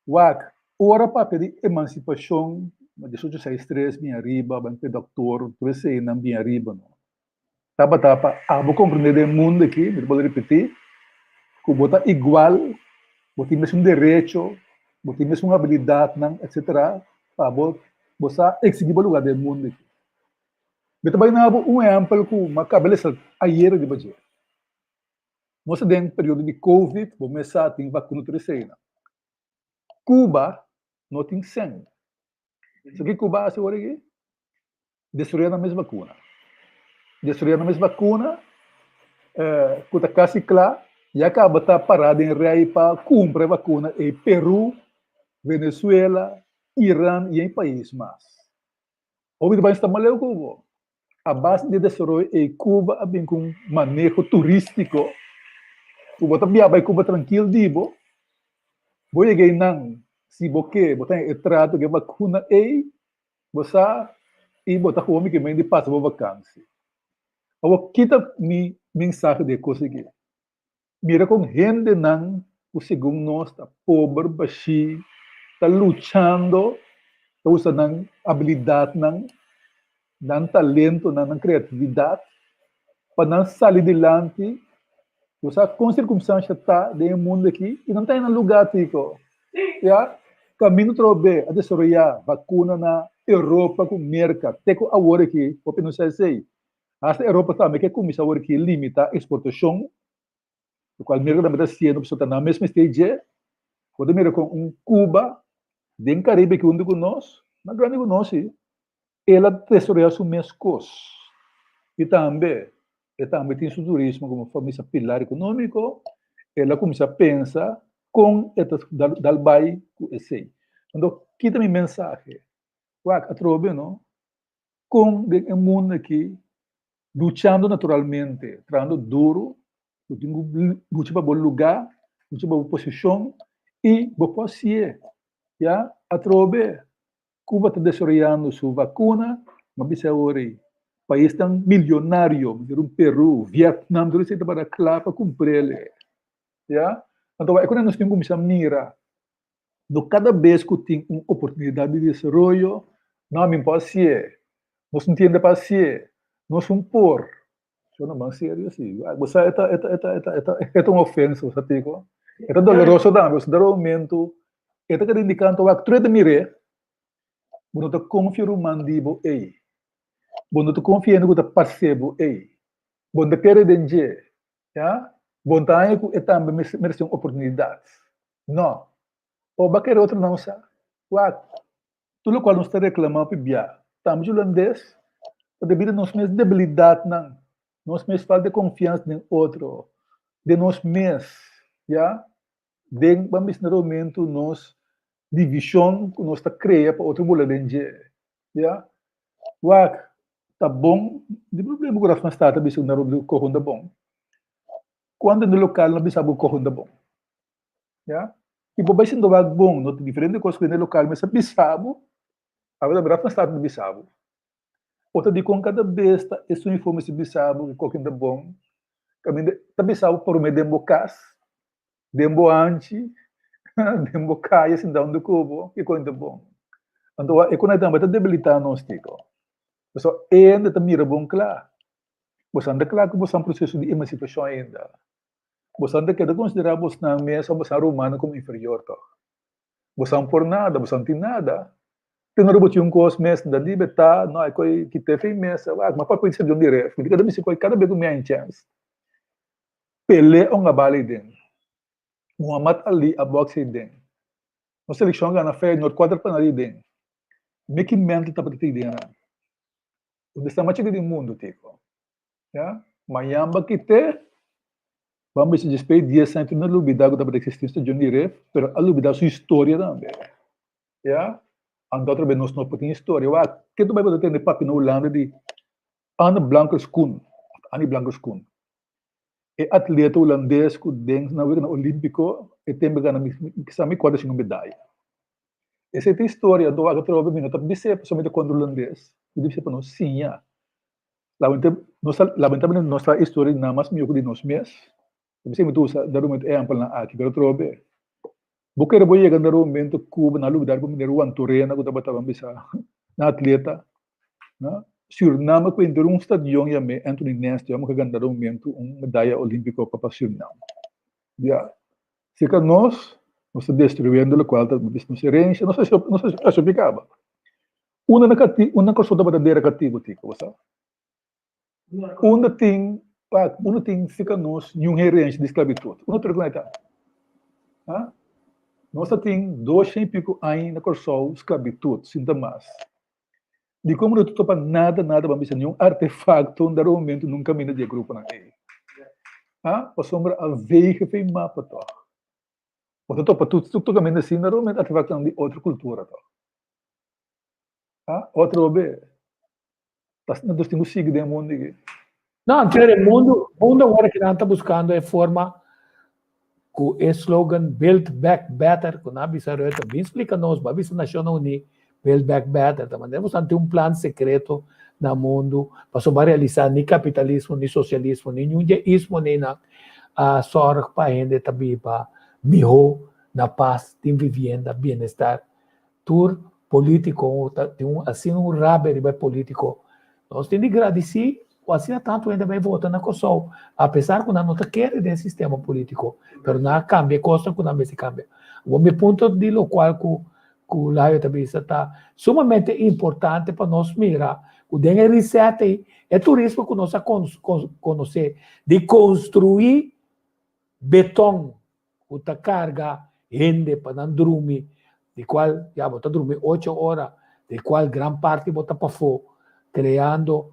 S3: Wak, ora papia di emansipashon na diesocho seis tres bin ariba, ban p'e dòktor, tur eseinan bin ariba no. Tabata pa abo komprendé den mundu aki, mi ta bolbe ripití, ku bo ta igual, bo tin mesun derecho, bo tin mesun abilidatnan, etsetera, pa bo bo sa eksigí bo lugá den mundu aki. Mi ta bai na bo un ehèmpel ku mi a kaba lesa ayera riba dje. Nos ta den periodo di covid, bo mes sa tin vakuna tur eseinan. Cuba no tin sèn. So ki Cuba hasi ora aki? Destruya nan mes vakuna. Destruya nan mes vakuna ku ta kasi kla, ya kaba ta pará den rei pa kumpra e vakuna ei Peru, Venezuela, Iran i en pais mas. Hopi ta bai sta maleu ku bo. A base di e desaroyo ei Cuba a bin ku un maneho turístiko ku bo ta bia bai Cuba trankil di bo, bo yega einan si bo ke bo ta haña e trato ku e vakuna ei, bo sa i bo ta homi ke men di pasa bo vakansi. Awor kita mi mensahe di e kos aki? Mira kon hendenan ku segun nos ta pober, bashí, ta luchando, ta usa nan abilidatnan, nan talentonan, nan kreatividat pa nan sali dilanti. Bo sa kon sirkumstansha ta den e mundu aki i nan ta haña nan lugá tiko. Ya, kaminda trobe a desaroyá vakuna na Europa ku Merka te ku awor aki, hopi no sa esei. Hasta Europa tambe ke kuminsá awor ki limitá eksportashon, lokual Merka tambe ta hasiendo pasobra ta nan mes mester dje. Bo ta mira kon un Cuba den Caribe ki huntu ku nos, mas grandi ku nos si, el a desaroyá su mes kos. I tambe e tambe tin su turismo komo famisa pilar ekonómiko, el a kuminsá pensa kon e ta dal bai ku esei. Anto kita mi mensahe? Wak atrobe no, Kon den e mundu aki, luchando naturalmente, trahando duru, bo tin ku lucha pa bo lugá, lucha pa bo posishon i bo por hasié. Ya, atrobe Cuba ta desaroyando su vakuna, mi a bisa awor ei, paisnan milionario, manera un Peru, Vietnam, tur esei tabata kla pa kumpr'el. Ya, anto e kos nos tin kuminsá mira. No kada bes ku tin un oportunidat di desaroyo, no, mi por hasié, nos no tin hende pa hasié, nos un por. Suena mas serio si. Bo sa e ta e ta e ta e ta e ta e ta un ofensa, bo sa tiko. E ta doloroso tambe, pasobra dado momento e ta keda indikando wak tur e ta mir'é, bo no ta konfia ruman di bo ei, bo no ta konfia hende ku ta parse bo ei, bo no ta kere den dje, ya. Bo no ta haña ku e tambe merese un oportunidat. No. O ba kere otro nan sa? Wak, tur lokual nos ta reklamá pi bia, tambe hulandes, ta debí na nos mes debilidatnan, nos mes falta di konfiansa den otro, den nos mes, ya. Den, ban bisa na romentu, nos divishon ku nos ta krea pa otro bula den dje, ya. Wak, ta bon, di problema ku Raad van State a bisa ku nan kohon ta bon. Kuantu hende lokal no bisa bo kohon ta bon? Ya. I bo bai sinta wak bon, no ta diferente kos ku hende lokal mester bisa bo, abo ta bira fasta di bisa bo. O ta dikon kada bes ta esun info mester bisa bo ku koken ta bon, kaminda ta bisa bo promé den bo kas, den bo hanchi, den bo kaya sinta huntu ku bo, ki koken ta bon. Anto e konai tambe ta debilitá nos tiko. Pasobra e hende ta mira bon kla. Boso ta kla ku boso ta den proseso di emansipashon ainda. Boso ta keda konsiderá bosnan mes òf boso rumannan komo inferior tòg? Boso no por nada, boso no tin nada. Te ora bo tin un kos mes, ta libertá, no, e koi kit'é fin mesa, wak, ma papia di stadion di ref, mi ta keda bisa koi kada bes ku mi haña chèns. Pelé a hunga bala ei den, Muhammad Ali a bòks ei den, nos selekshon a gana Feyenoord kuater pa nada ei den, Mickey Mantle tabata tin ei den nan. Unda sta mas chikit di mundu, tiko. Ya, mañan ba kite, ban bisa djis pei dies aña tur na lubida ku tabata eksistí un stadion di ref, pero a lubida su historia tambe. Ya, anto otra bes nos no por tin historia. Wak, ke tu bai bo ta tende papia na Hulanda di Anne Blankers-Koen, òf Annie Blankers-Koen, e atleta hulandes ku den na Weganan Olímpiko e tempu a gana mi kisa mi kuarta sinku medaya. Esei ta historia, anto wak atrobe mi no ta bis'é pasobra mi ta kontra hulandes, mi ta bis'é pa nos siña. Lamentablemente nos ta historia di nan mas mihó ku di nos mes. Ta p'esei mi ta usa dado momento ehèmpelnan aki, pero atrobe bo kere bo yega na dado momento ku bo na lubidá ku manera Juan Torena ku tabata ban bisa nan atleta, Suriname ku henter un stadion yam'é Anthony Nesty amo ku a gana dado momento un medaya olímpiko pa Suriname. Ya, serka nos, nos ta destruyendo lokual ta nos herensia, nos a nos a kaba. Unda na kati, unda Kòrsou tabata dera katibu tiko, bo sa? Unda tin pa unda tin sika nos niun herensia di sklabitut? Unda tur ku ta? Ha? Nos ta tin 200 i piko aña na Kòrsou sklabitut, sin ta mas. Dikon no ta topa nada nada ban bisa niun artefakto un dado momento nun kaminda di e gruponan ei? Ha? Pasobra a veeg fe mapa tòg. Bo ta topa tur tur kaminda sin dado momento artefaktonan di otro kultura tòg. Ha? Otro be. Ta asina nos tin ku sigui den e mundu aki.
S2: No, anto e mundu, mundu awor ki nan ta buskando e forma ku e slogan Build Back Better, ku nan a bisa Rutte, bin splika nos, bo a bisa Nashonnan Uní, Build Back Better, ta manera boso tin un plan sekreto na mundu pasobra bo a realisá ni kapitalismo, ni sosialismo, ni niun dje ismo ni nan a sòrg pa hende ta biba mihó, na pas, tin vivienda, bienestar. Tur politico ta tin un asina un rabia riba e politico. Nos tin di gradici cu asina tanto hende a bay vota na Corsou, apesar cu nan no ta kere den e sistema politico, pero nan a cambia e cosnan cu nan mester cambia. Awor mi punto di locual cu cu Layo ta bisa ta sumamente importante pa nos mira cu den e reset ey e turismo cu nos a conoce di construi beton ku ta karga hende pa nan drumi, di kual ya bo ta drumi ocho ora, di kual gran parti bo ta pafó, kreando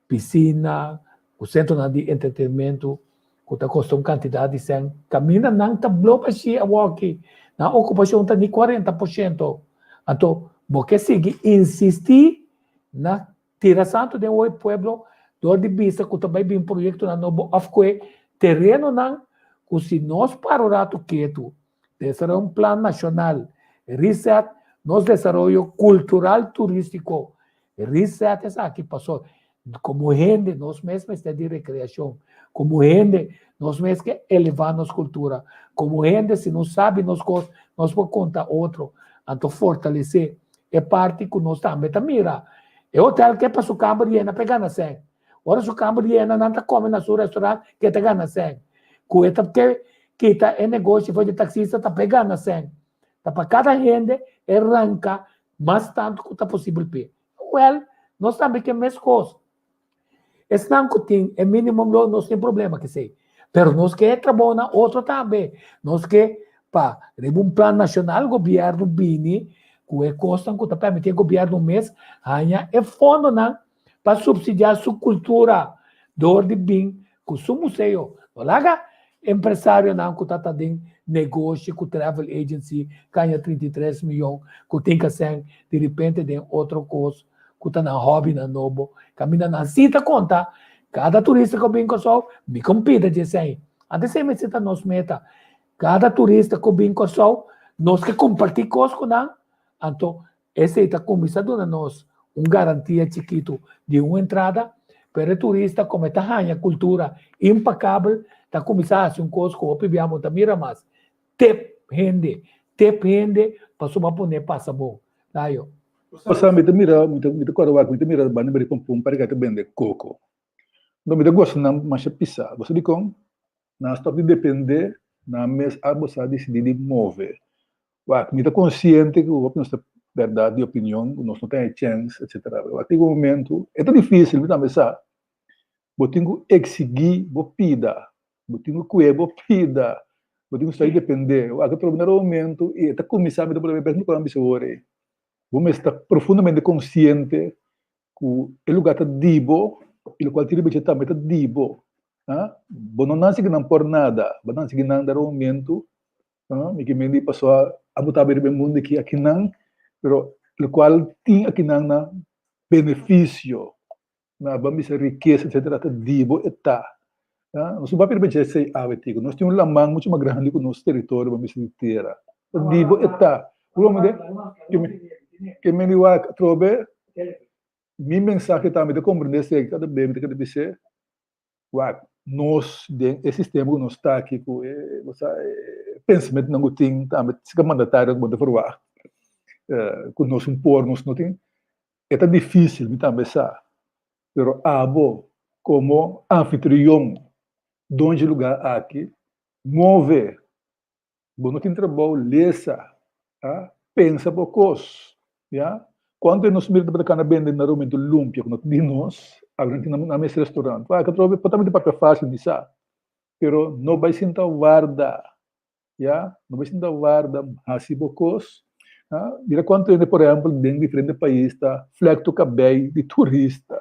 S2: pisina ku sentronan di entretenmentu ku ta kosta un kantidat di sèn. Kaminda nan ta blo bashí awoki, nan okupashon ta ni 40%. Anto bo ke sigui insistí na Tira santu den oe pueblo dor di bisa ku ta bai bin proyektonan nobo òf ku e terenonan ku si nos para un ratu ketu, desaroya un plan nashonal, reset nos desaroyo kultural turístiko, reset esaki paso komo hende nos mes mester di rekreashon, komo hende nos mes ke elevá nos kultura, komo hende si nos sabi nos kos nos por konta otro, anto fortalesé E parti ku nos tambe ta mira. E hotel ke pa su kamber yena pa e gana sèn. Ora su kamber yena nan ta kome na su restaurant ke ta gana sèn. Ku e ta ke kita e negoshi for di taksista ta pa e gana sèn. Ta pa kada hende e ranka mas tantu ku ta posibel p'e. Wèl, nos tambe ke meskos. Esnan ku tin e minimum lo nos tin problema ku esei. Pero nos ke e trabounan otro tambe. Nos ke pa riba un plan nashonal gobièrnu bini ku e kosnan ku ta permití e gobièrnu mes haña e fondonan pa supsidiá su kultura dor di bin ku su museo. No laga empresarionan ku ta ta den negoshi ku travel agency kaña 33 miyon ku tin kasèn diripente den otro kos ku ta nan hòbinan nobo. Kaminda nan sí ta konta, kada turista ku bin Kòrsou, mi kon pida dje esei. Antes esei mester ta nos meta. Kada turista ku bin Kòrsou, nos ke kompartí kos ku nan, anto esei ta kuminsá duna nos un garantia chikitu di un entrada, pero e turista komo e ta haña kultura impakabel, ta kuminsá hasi un kos ku hopi bia bo ta mira mas. Tep hende, tep hende pasobra pone pasa bon. Layo.
S3: Pasá mi ta mira, mi ta mi ta kòrda wak, mi ta mira banda bari pompon pare ku a ta bende koko. No mi ta gosa nan masha pisá. Bo sa dikon? Nan a stòp di dependé nan mes abo sa disidí di move. Wak, mi ta konsiente ku hopi nos ta bèrdat di opinion ku nos no ta haña chèns etsetera. Pero wak tin un momentu, e ta difísil mi tambe sa, bo tin ku eksigí bo pida Bo tin ku kue bo pida, bo tin ku stoi dependé. Wak a troba na momento i e ta kuminsá mi ta pone bes mi bisa wor ei. Bo mester ta profundamente konsiente ku e lugá ta di bo i lokual tin riba dje tambe ta di bo. Bo no nansi kinan por nada, bo nansi kinan dado momento mi ke mindi pasobra abo ta riba e mundu aki akinan, pero lokual tin akinan na benefisio Na ban bisa rikesa etcetera ta di bo e ta. Nos no papia riba dje esei awe tico. Nos tin un laman mucho mas grandi ku nos teritorio ban bisa di tera. Ta di bo e ta. Ke men di wak atrobe mi mensahe ta mi ta komprende esei kada be mi ta keda bis'é wak nos den e sistema ku nos ta aki ku e bo sa e pensamentunan ku tin tambe si mandatario ku bo ta verwagt ku nos un por nos no tin E ta difícil, mi tambe sa, pero abo como anfitrion, don dje lugar aki, move. Bo no tin trabou, lesa, a pensa bo cos, ya. Cuanto nos mira tabata cana bende na Romeento lumpia cu no ta di nos? Awe nan tin nan mes restaurant. Wak atrobe por ta miti papia fácil mi sa, pero no bai sinta warda, ya, no bai sinta warda hasi bo kos. Mira kuantu hende por ehèmpel den diferente pais ta flèktu kabei di turista,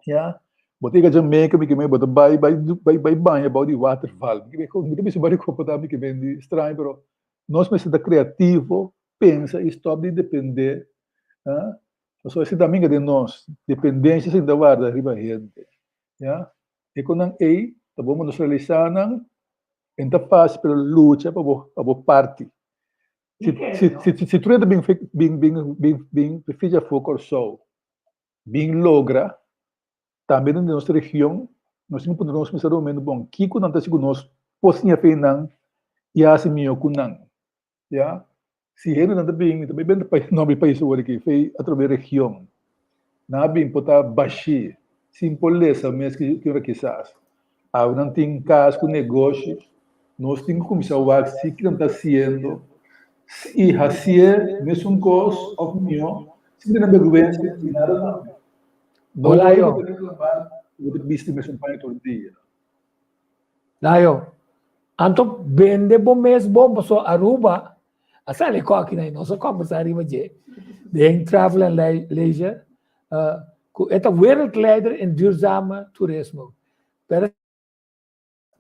S3: ya. Bo ta yega Jamaica mi ke men bo ta bai bai bai bai baña bou di waterval. Mi ke mi ta bisa bari kopo ta mi ke men di straño pero nos mester ta kreativo, pensa i stòp di dependé. Pasobra esei ta minga den nos, dependensia sin ta warda riba hende, ya. E konan ei ta bon pa nos realisá nan, e no ta fásil pero lucha pa bo pa bo parti. Si si si tur hende bin bin bin bin bin fija afó Kòrsou bin logra tambe den nos region nos tin ku puntra nos mester rumen bon kiko nan ta hasi ku nos por siña fe nan i hasi mihó ku nan. Ya, si hendenan ta bin, mi ta bai benta pais, nomber di pais awor aki, fei atrobe region. Nan a bin por ta bashí, sin por lesa mes ki ora kisas. Awe nan tin kas ku negoshi, nos tin ku kuminsá wak si ki nan ta hasiendo, i hasié mesun kos òf mihó, sin tene bèrgwensa di nada tambe. No
S2: Hola,
S3: ora
S2: yo.
S3: bo ta reklamá ku bo ta bisti mesun paña tur dia.
S2: Dayo, anto bende bo mes bon paso Aruba a sali koki na nos a kombersa riba dje den Travel and Leisure ku e ta wereldleider in duurzame toerismo. Pero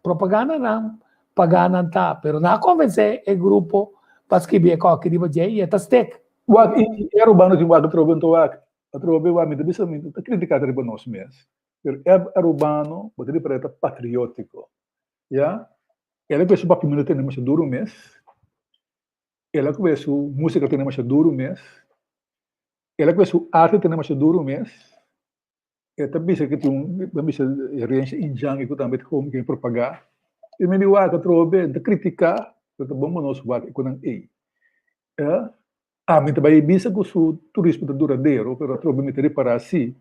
S2: propaganda nan paga nan ta, pero nan a konvensé e grupo pa skibi e koki riba dje i e ta stek.
S3: Wak i e Arubano tin wak atrobe anto wak atrobe wak mi ta bisa mi ta kritika riba nos mes. Pero e Arubano bo ta ripará e ta patriótiko, ya. El a kue su papiamentu tene masha duru mes, el a kue su músika tene masha duru mes, el a kue su arte tene masha duru mes. E ta bisa ku tin un, bo bisa herensia indjan ku tambe ta komo ke propagá. I mi di wak atrobe, ta kritiká, pero ta bon pa nos wak e konan ei. Ya. Ami ta bai bisa ku su turismo ta duradero, pero atrobe mi ta ripará si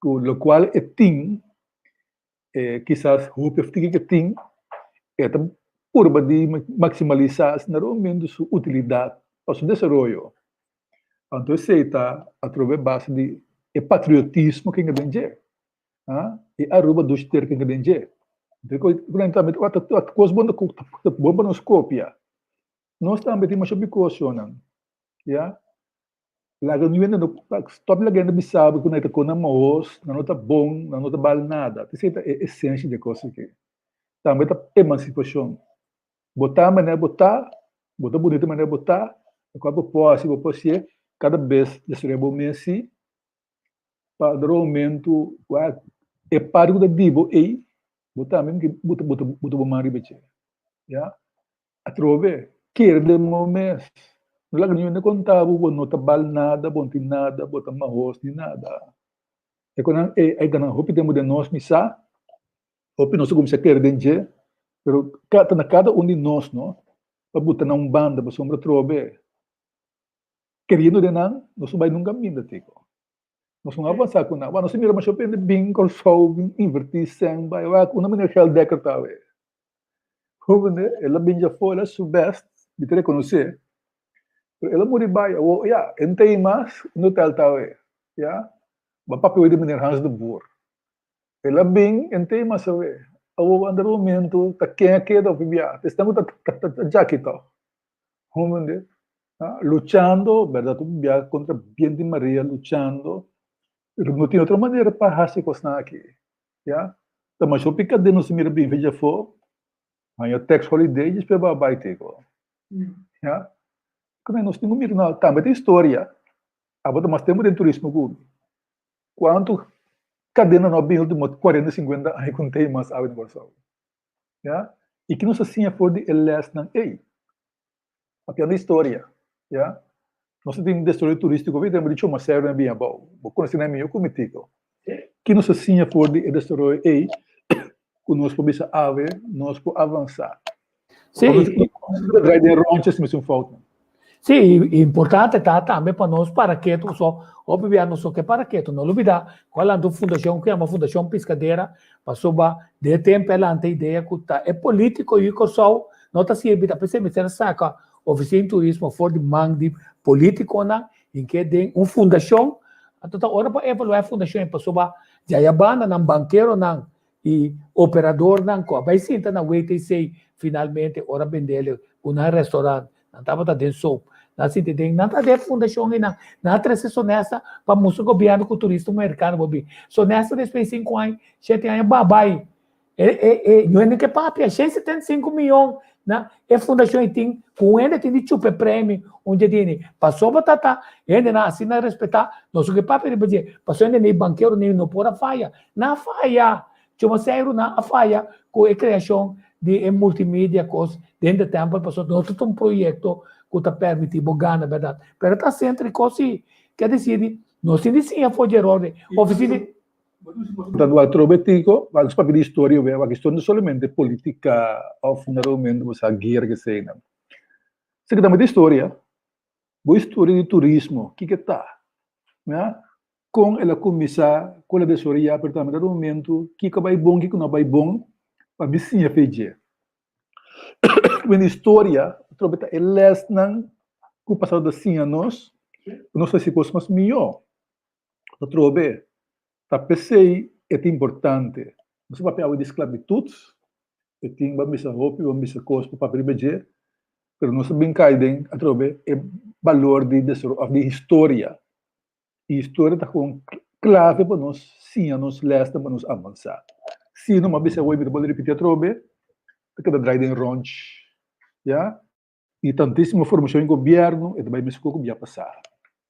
S3: ku lokual e tin, e kisas hopi of tiki ke tin, e ta purba di maksimalisá asina romentu su utilidat pa su desaroyo. Anto esei ta atrobe base di e patriotismo ke den dje, e Aruba dushi tera ke den dje. Kos bon ta bon pa nos kopia. Nos tambe tin masha precaucionnan, ya. Laga nu hende no stop laga hende bisa bo ku nan ta kona mahos, nan no ta bon, nan no ta bal nada. Esei ta e esensia di e kos aki. Tambe ta emansipashon. Bo ta manera bo ta, bo ta bunita manera bo ta, lokual bo por hasi bo por hasié, kada bes desaroyá bo mes si pa dor momento wak e parti ku ta di bo ei, bo tambe bo ta bo ta bo man riba dje, ya. Atrobe, kere den bo mes. No laga niun hende konta bo, bo no ta bal nada, bo no tin nada, bo ta mahos ni nada. E konan ei a gana hopi tempu den nos, mi sa, hopi nos a kuminsá kere den dje, pero ta na kada un di nos no pa buta na un banda pasobra atrobe keriendo den nan nos no bai nunka minda tiko. Nos no avansá ku nan. Nos a mira masha hopi hende bin Kòrsou, bin invertí sèn, bai wak, unda meneer Geld Dekker ta awe? Hóben, el a bin djafó, el a su bèst, mi ta rekonosé, pero el a muri bai. Awor, ya, e no ta ei mas, unda ta el ta awe? Ya, bo a papia awe di meneer Hans de Boer. El a bin, e no ta ei mas awe. Awor, anda un momento, ta ken a keda hopi bia? Esnan ku ta ta djaki tòg. Hóben, luchando, bèrdat, hopi bia kontra bientu i marea, luchando, pero no tin otro manera pa hasi e kosnan aki. Ya, ta masha hopi kadé nos a mira bin fecha afó, haña tax holiday djis pa bai teko. Ya, kende nos tin ku mira na tambe ta historia, abo ta mas tempu den turismo ku mi. Kuantu kadena no a bin ultimo kuarenta, sinkuenta aña ku no ta ei mas awe na Kòrsou. Ya, i ki nos a siña for di e lèsnan ei? Papiando historia, ya. Nos a tin desaroyo turístiko hopi tempu di Chumaceru na bin abou. Bo konosé nan mihó ku mi tiko. Ki nos a siña for di e desaroyo ei ku nos por bisa awe nos por avansá?
S2: Sí.
S3: Nos ta drai den ròntje si mester un fout.
S2: Sí, importante ta tambe pa nos para ketu, pasobra hopi bia nos no ke para ketu. No lubidá ku a lanta un fundashon ku yama Fundashon Piskadera, pasobra den e tempu a lanta e idea ku ta e polítiko yu Kòrsou no ta sirbi, ta p'esei mester a saka Ofisina di Turismo for di man di polítikonan i ke den un fundashon. Anto ta ora pa evaluá e fundashon ei pasobra. Djaya banda nan bankeronan i operadornan ku a bai sinta na WTC finalmente ora bendele ku nan restaurant nan tabata den soap nan sinti den nan ta den fundashon einan nan a trese Sonesta pa mustra gobièrnu ku turista merikano por bin Sonesta despues di sinku aña shete aña babai E e e no hende ke papia, 175 miyon na e fundashon ei tin ku un hende tin di chupa e premio un dje dini. Pasobra ta ta hendenan asina respetá, nos no ke papia riba dje, pasobra hende nei bankero nei no por a faya. Nan a faya! Chumaceiro nan a faya ku e kreashon di e multimedia kos den de tempel pasobra no ta un proyekto ku ta permití bo gana bèrdat. Pero ta sèntriko si. Ke desidi nos tin di siña for dje eror ei. Ofisina di.
S3: Ta dua atrobe tiko, wak nos papia di historia wea, wak historia no solamente politica of naturalmente bo sa guera ke eseinan. Esaki tambe ta historia, bo historia di turismo, kiko e ta? Ya, kon el a kuminsá, kon el a desaroyá, pero tambe ta un momento kiko a bai bon, kiko no a bai bon, pa mi siña fe dje. Ku historia atrobe ta e lèsnan ku pasado ta siña nos, ku nos ta hasi kos mas mihó. Atrobe, ta p'esei e ta importante. Nos a papia awe di sklabitut, e tin bo a misa hopi, bo a misa kos pa papia riba dje, pero nos a bin kai den atrobe e balor di desaroyo òf di historia. I historia ta kon klave pa nos siña nos lèsnan pa nos avansá. Si no, mi a bisa awe, mi ta bolbe ripití atrobe, ta keda drai den rònch, ya. I tantísimo formashon di gobièrnu e ta bai mescua ku bia pasá.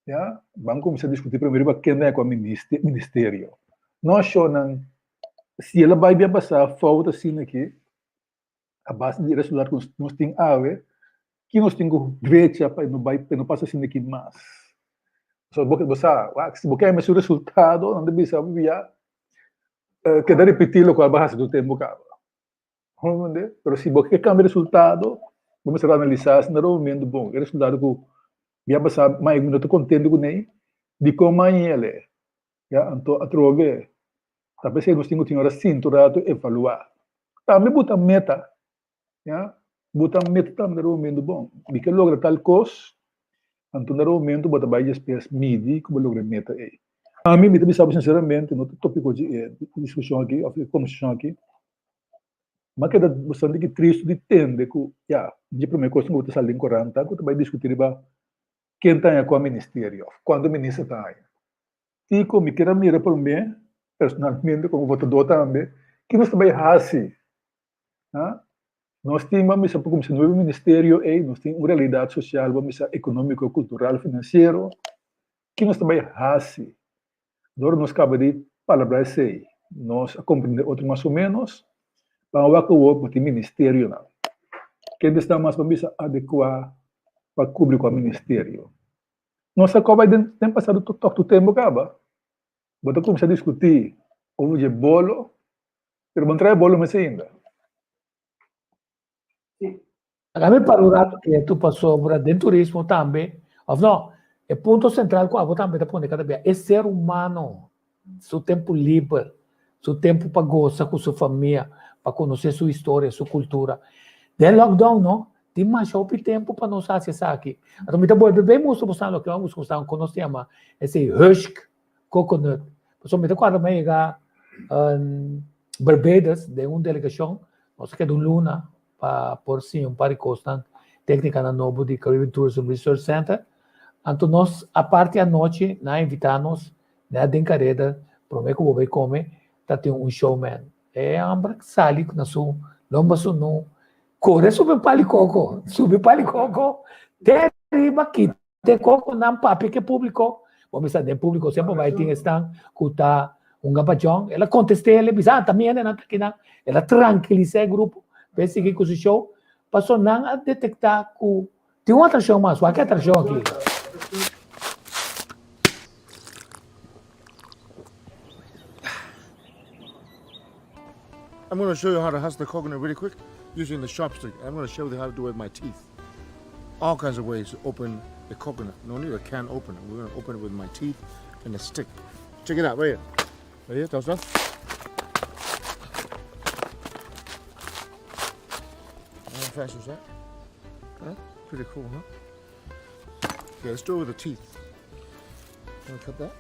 S3: Ya, ban kuminsá diskutí primero riba ken ta kua ministerio. No shownan, si el a bai bia pasá fout asina aki, a base di e resultado ku nos tin awe, ki nos tin ku drecha pa e no bai, pa e no pasa asina aki mas. Pasobra bo sa, wak, si bo keme su resultado, nan ta bisa bo bia keda ripití lokual bo a hasi tur tempu kaba. Comprende? Pero si bo ke cambia resultado, bo mester analisá si na e momento bon, e resultado ku mi a pasá, ma mi no ta kontento kuné, dikon mi a haña el? Ya, anto atrobe, ta p'esei nos tin ku tin ora sinta un rato evaluá. Tambe bo ta meta, ya, bo ta meta tambe na e momento bon, mi ke logra tal kos, anto na e momento bo ta bai despues midi ku bo logra e meta ei. Ami, mi ta bisa bo sinseramente, no ta topiko di e diskushon aki òf e kombersashon aki, M'a keda bastante ki tristu di tende ku ya, dje promé kos ku ta sali den korant ta ku ta bai diskutí riba ken ta haña kua ministerio òf kuantu minister ta haña. Kiko mi kier a mira promé personalmente komo votadó tambe ki nos ta bai hasi? Ha? Nos tin ban bisa pa kuminsá nuevo ministerio ei, nos tin un realidat sosial ban bisa ekonómiko, kultural, finansiero. Ki nos ta bai hasi? Dor nos kaba di palabrá esei, nos a komprendé otro mas o ménos, ban wak awor bo tin ministerionan. Kende sta mas ban bisa adekuá pa kubri kua ministerio? Nos a koba den den pasado tòg tur tempu kaba. Bo ta kuminsá diskutí over dje bolo, pero bo no trae bolo mes ainda.
S2: Laga mi para un rato ketu pasobra den turismo tambe, of no, e punto sentral ku abo tambe ta pone kada bia, e ser humano su tempu liber, su tempu pa gosa ku su famia, pa konosé su historia, su kultura. Den lockdown no, tin masha hopi tempu pa nos hasi esaki. Anto mi ta bolbe bay mustra boso loke mi a busca boso ku nos ta yama esei husk coconut. Pasobra mi ta kòrda mi a yega Barbados den un delegashon, nos a keda un luna pa por siña un par di kosnan, téknikanan nobo di Caribbean Tourism Research Center. Anto nos aparte anochi nan a invitá nos nèt den kareda promé ku bo bai kome ta tin un showman. E hòmber sali na su lomba sunú kore subi pali koko, subi pali koko te riba kita e kokonan papia ku e públiko. Bo mester den públiko semper bai tin esnan ku ta hunga pachòn. El a kontest'é, el a bisa, ah ta mi hendenan ta kinan. El a trankilisá e grupo pa e sigui ku su show. Pasobra nan a detektá ku tin un atrashon mas. Wak e atrashon aki.
S11: I'm gonna show you how to husk the coconut really quick using the sharp stick. I'm gonna show you how to do it with my teeth. All kinds of ways to open the coconut. No need a can opener. We're gonna open it with my teeth and a stick. Check it out right here. Right here, thumbs up. How fast was that? Huh? Pretty cool, huh? Okay, let's do it with the teeth. Wanna cut that?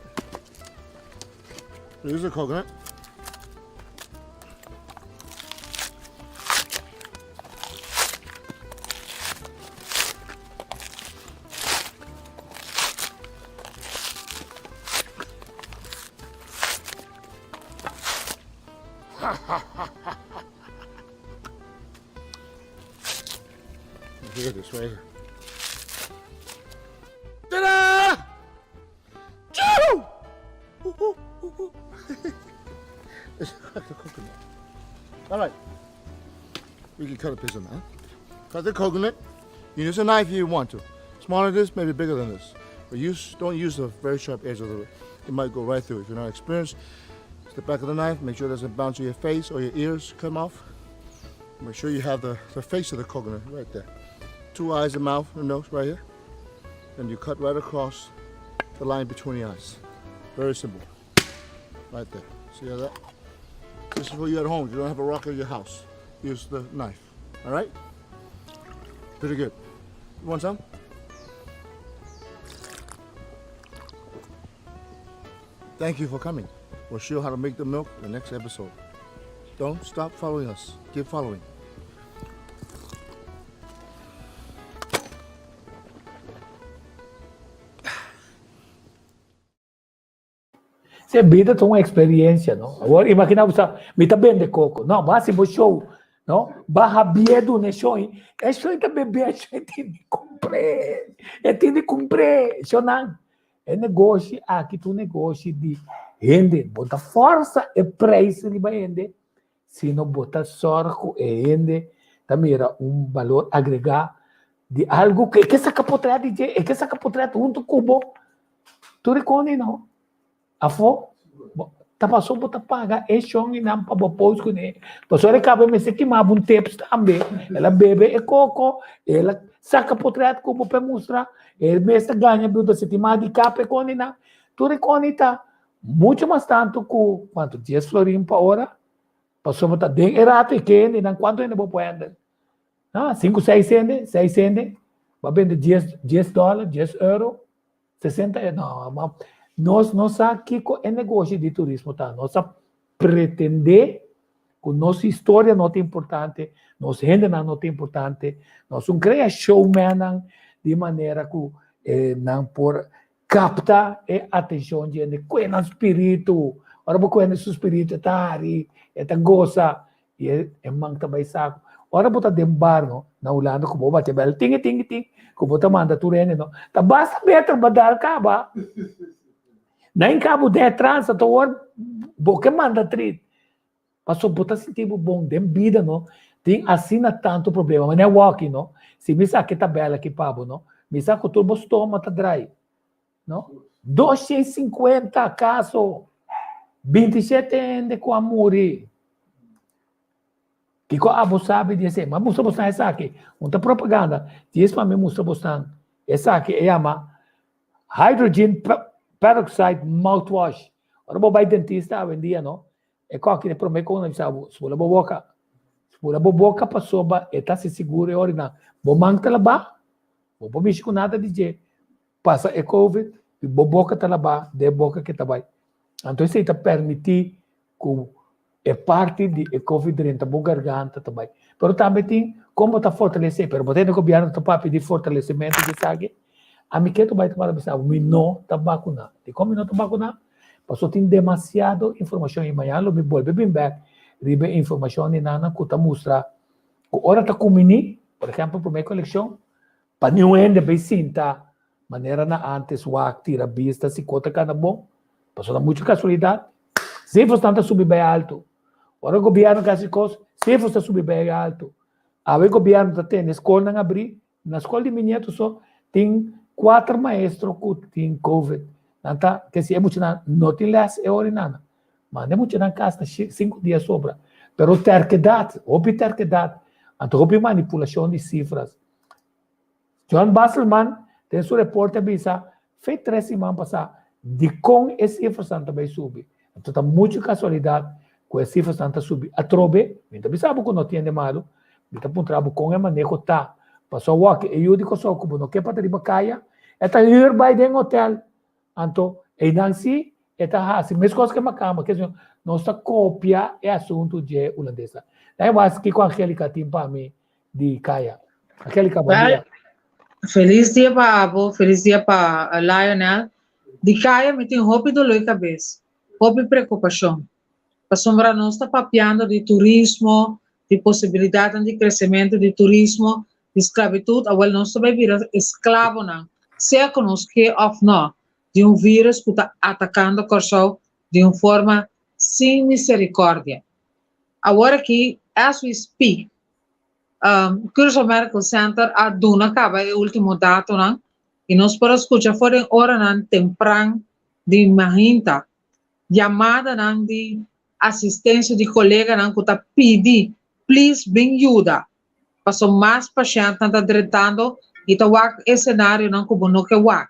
S11: Here's the coconut. Here this way. Ta-da! Choo! It's like a coconut. All right. We can cut a piece of that. Cut the coconut. You use a knife if you want to. Smaller than this, maybe bigger than this. But use don't use the very sharp edge of the it might go right through. If you're not experienced, it's the back of the knife. Make sure it doesn't bounce your face or your ears come off. Make sure you have the, the face of the coconut right there. Two eyes, the mouth, the nose right here. And you cut right across the line between the eyes. Very simple. Right there. See how that? This is for you at home. You don't have a rock in your house. Use the knife. All right? Pretty good. You want some? Thank you for coming. We'll show you how to make the milk in the next episode. Don't stop following us. Keep following.
S2: Se bida ta un experiencia, no? Awor imagina bo sa, mi ta bende coco. No, bo hasi bo show, no? Ba habie duna e show, e show ta bebe, e show tin di cumpr'é. E tin di cumpr'é, shownan. E negoshi aki ta un negoshi di hende. Bo ta forsa e prijs riba hende, sino bo ta zorg ku e hende ta mira un balor agregá di algu ku e ke saka potret di dje, e ke saka potret huntu ku bo. Tur e koni no. Afó, ta paso bo ta paga e shon-inan pa bo post kuné. Pasobra e kaba e mester kima bo un tips tambe. El a bebe e koko, el a saka potret ku bo pa e mustra, e mes ta gaña bo ta sinti mas di kap e koninan. Tur e koni ta mucho mas tantu ku kuantu dies florin pa ora? Pasobra ta den e rato e ke hendenan kuantu hende bo por handle? Ha, sinku seis hende, seis hende, bo a bende dies dies dòler, dies euro, sesenta e no, ma nos no sa kiko e negoshi di turismo ta. Nos a pretendé ku nos historia no ta importante, nos hendenan no ta importante, nos un krea showmannan di manera ku nan por Kapta e atenshon di hende, kue nan spiritu. Ora bo kue su spiritu e ta hari, e ta gosa i e man ta bai saku. Ora bo ta den bar no, na Hulanda ku bo bati bel tingi tingi ting, ku bo ta manda tur hende no, ta basta beter bo dal kaba. Na in kabo den e transa ta wor bo ke manda trit. Pasobra bo ta sinti bo bon den bida no tin asina tantu problema. Manera awor no, si mi sa ke tabela aki pa bo no, mi sa ku tur bo stoma ta drai no. 250 kaso, 27 hende ku a muri. Kiko abo sabi di esei? Ma mustra bosnan esaki, un ta propaganda, djis pa mi mustra bosnan esaki e yama hydrogen peroxide mouthwash. Ora bo bai dentista awendia no, E koki e prome kon a bisa bo, spula bo boka. Spula bo boka pasobra e ta hasi sigur e ora bo man ta labá, bo por mishi ku nada di dje, pasa e covid i bo boka ta labá den e boka ke ta bai. Anto esei ta permití ku e parti di e covid drenta bo garganta ta bai. Pero tambe tin kon bo ta fortalesé, pero bo ta hende gobièrnu ta papia di fortalesimentu di esaki, ami ke ta bai ta para bisa bo mi no ta bakuná. Dikon mi no ta bakuná? Pasobra tin demasiado informashon i mañana lo mi bolbe bin bek riba e informashon di nan ku ta mustra ku ora ta kuminí, por ehèmpel promé kolekshon, pa niun hende bai sinta manera na ántes wak tira bista si kos ta kana bon, pasobra ta muchu kasualidat, sifrasnan ta subi bai altu. Ora gobièrnu ta hasi kos, sifras ta subi bai altu. Awe gobièrnu ta tene skolnan abrí, Na skol di mi nieto so tin kuater maestro ku tin covid. Nan ta ke si e muchanan no tin les e ora nana. Manda e muchanan kas na sinku dia sobra. Pero terkedat, hopi terkedat, anto hopi manipulashon di sifras. John Basselman den su reporte a bisa fe tres siman pasá dikon e sifrasnan ta bai subi. Anto ta muchu kasualidat ku e sifrasnan ta subi atrobe. Mi ta bisa bo ku no tiende malu. Mi ta puntra bo kon e maneho ta. Paso awor e yu di Kòrsou ku bo no ke pa ta riba kaya, e ta hür bai den hotel. Anto einan si. E ta hasi meskos ku e makamba, ke señor, nos ta kopia e asuntu dje hulandesnan. Dai wak kiko Angelica tin pa mi di kaya. Angelica, bon
S12: Wel,
S2: dia.
S12: felis dia pa abo, felis dia pa Lionel. Di kaya mi tin hopi dolor di kabes, hopi preokupashon. Pasobra nos ta papiando di turismo, di posibilidatnan di kresementu di turismo, di sklabitut, awel nos ta bai bira esklabonan, sea ku nos ke òf nò, di un virus ku ta atakando Kòrsou di un forma sin miserikòrdia. Awor aki, as we speak, Curaçao Medical Center a duna kaba e último datonan i nos por a skucha for den oranan tempran di mainta yamadanan di asistensia di koleganan ku ta pidi please bin yuda paso mas pashèntnan ta drentando i ta wak e senarionan ku bo no ke wak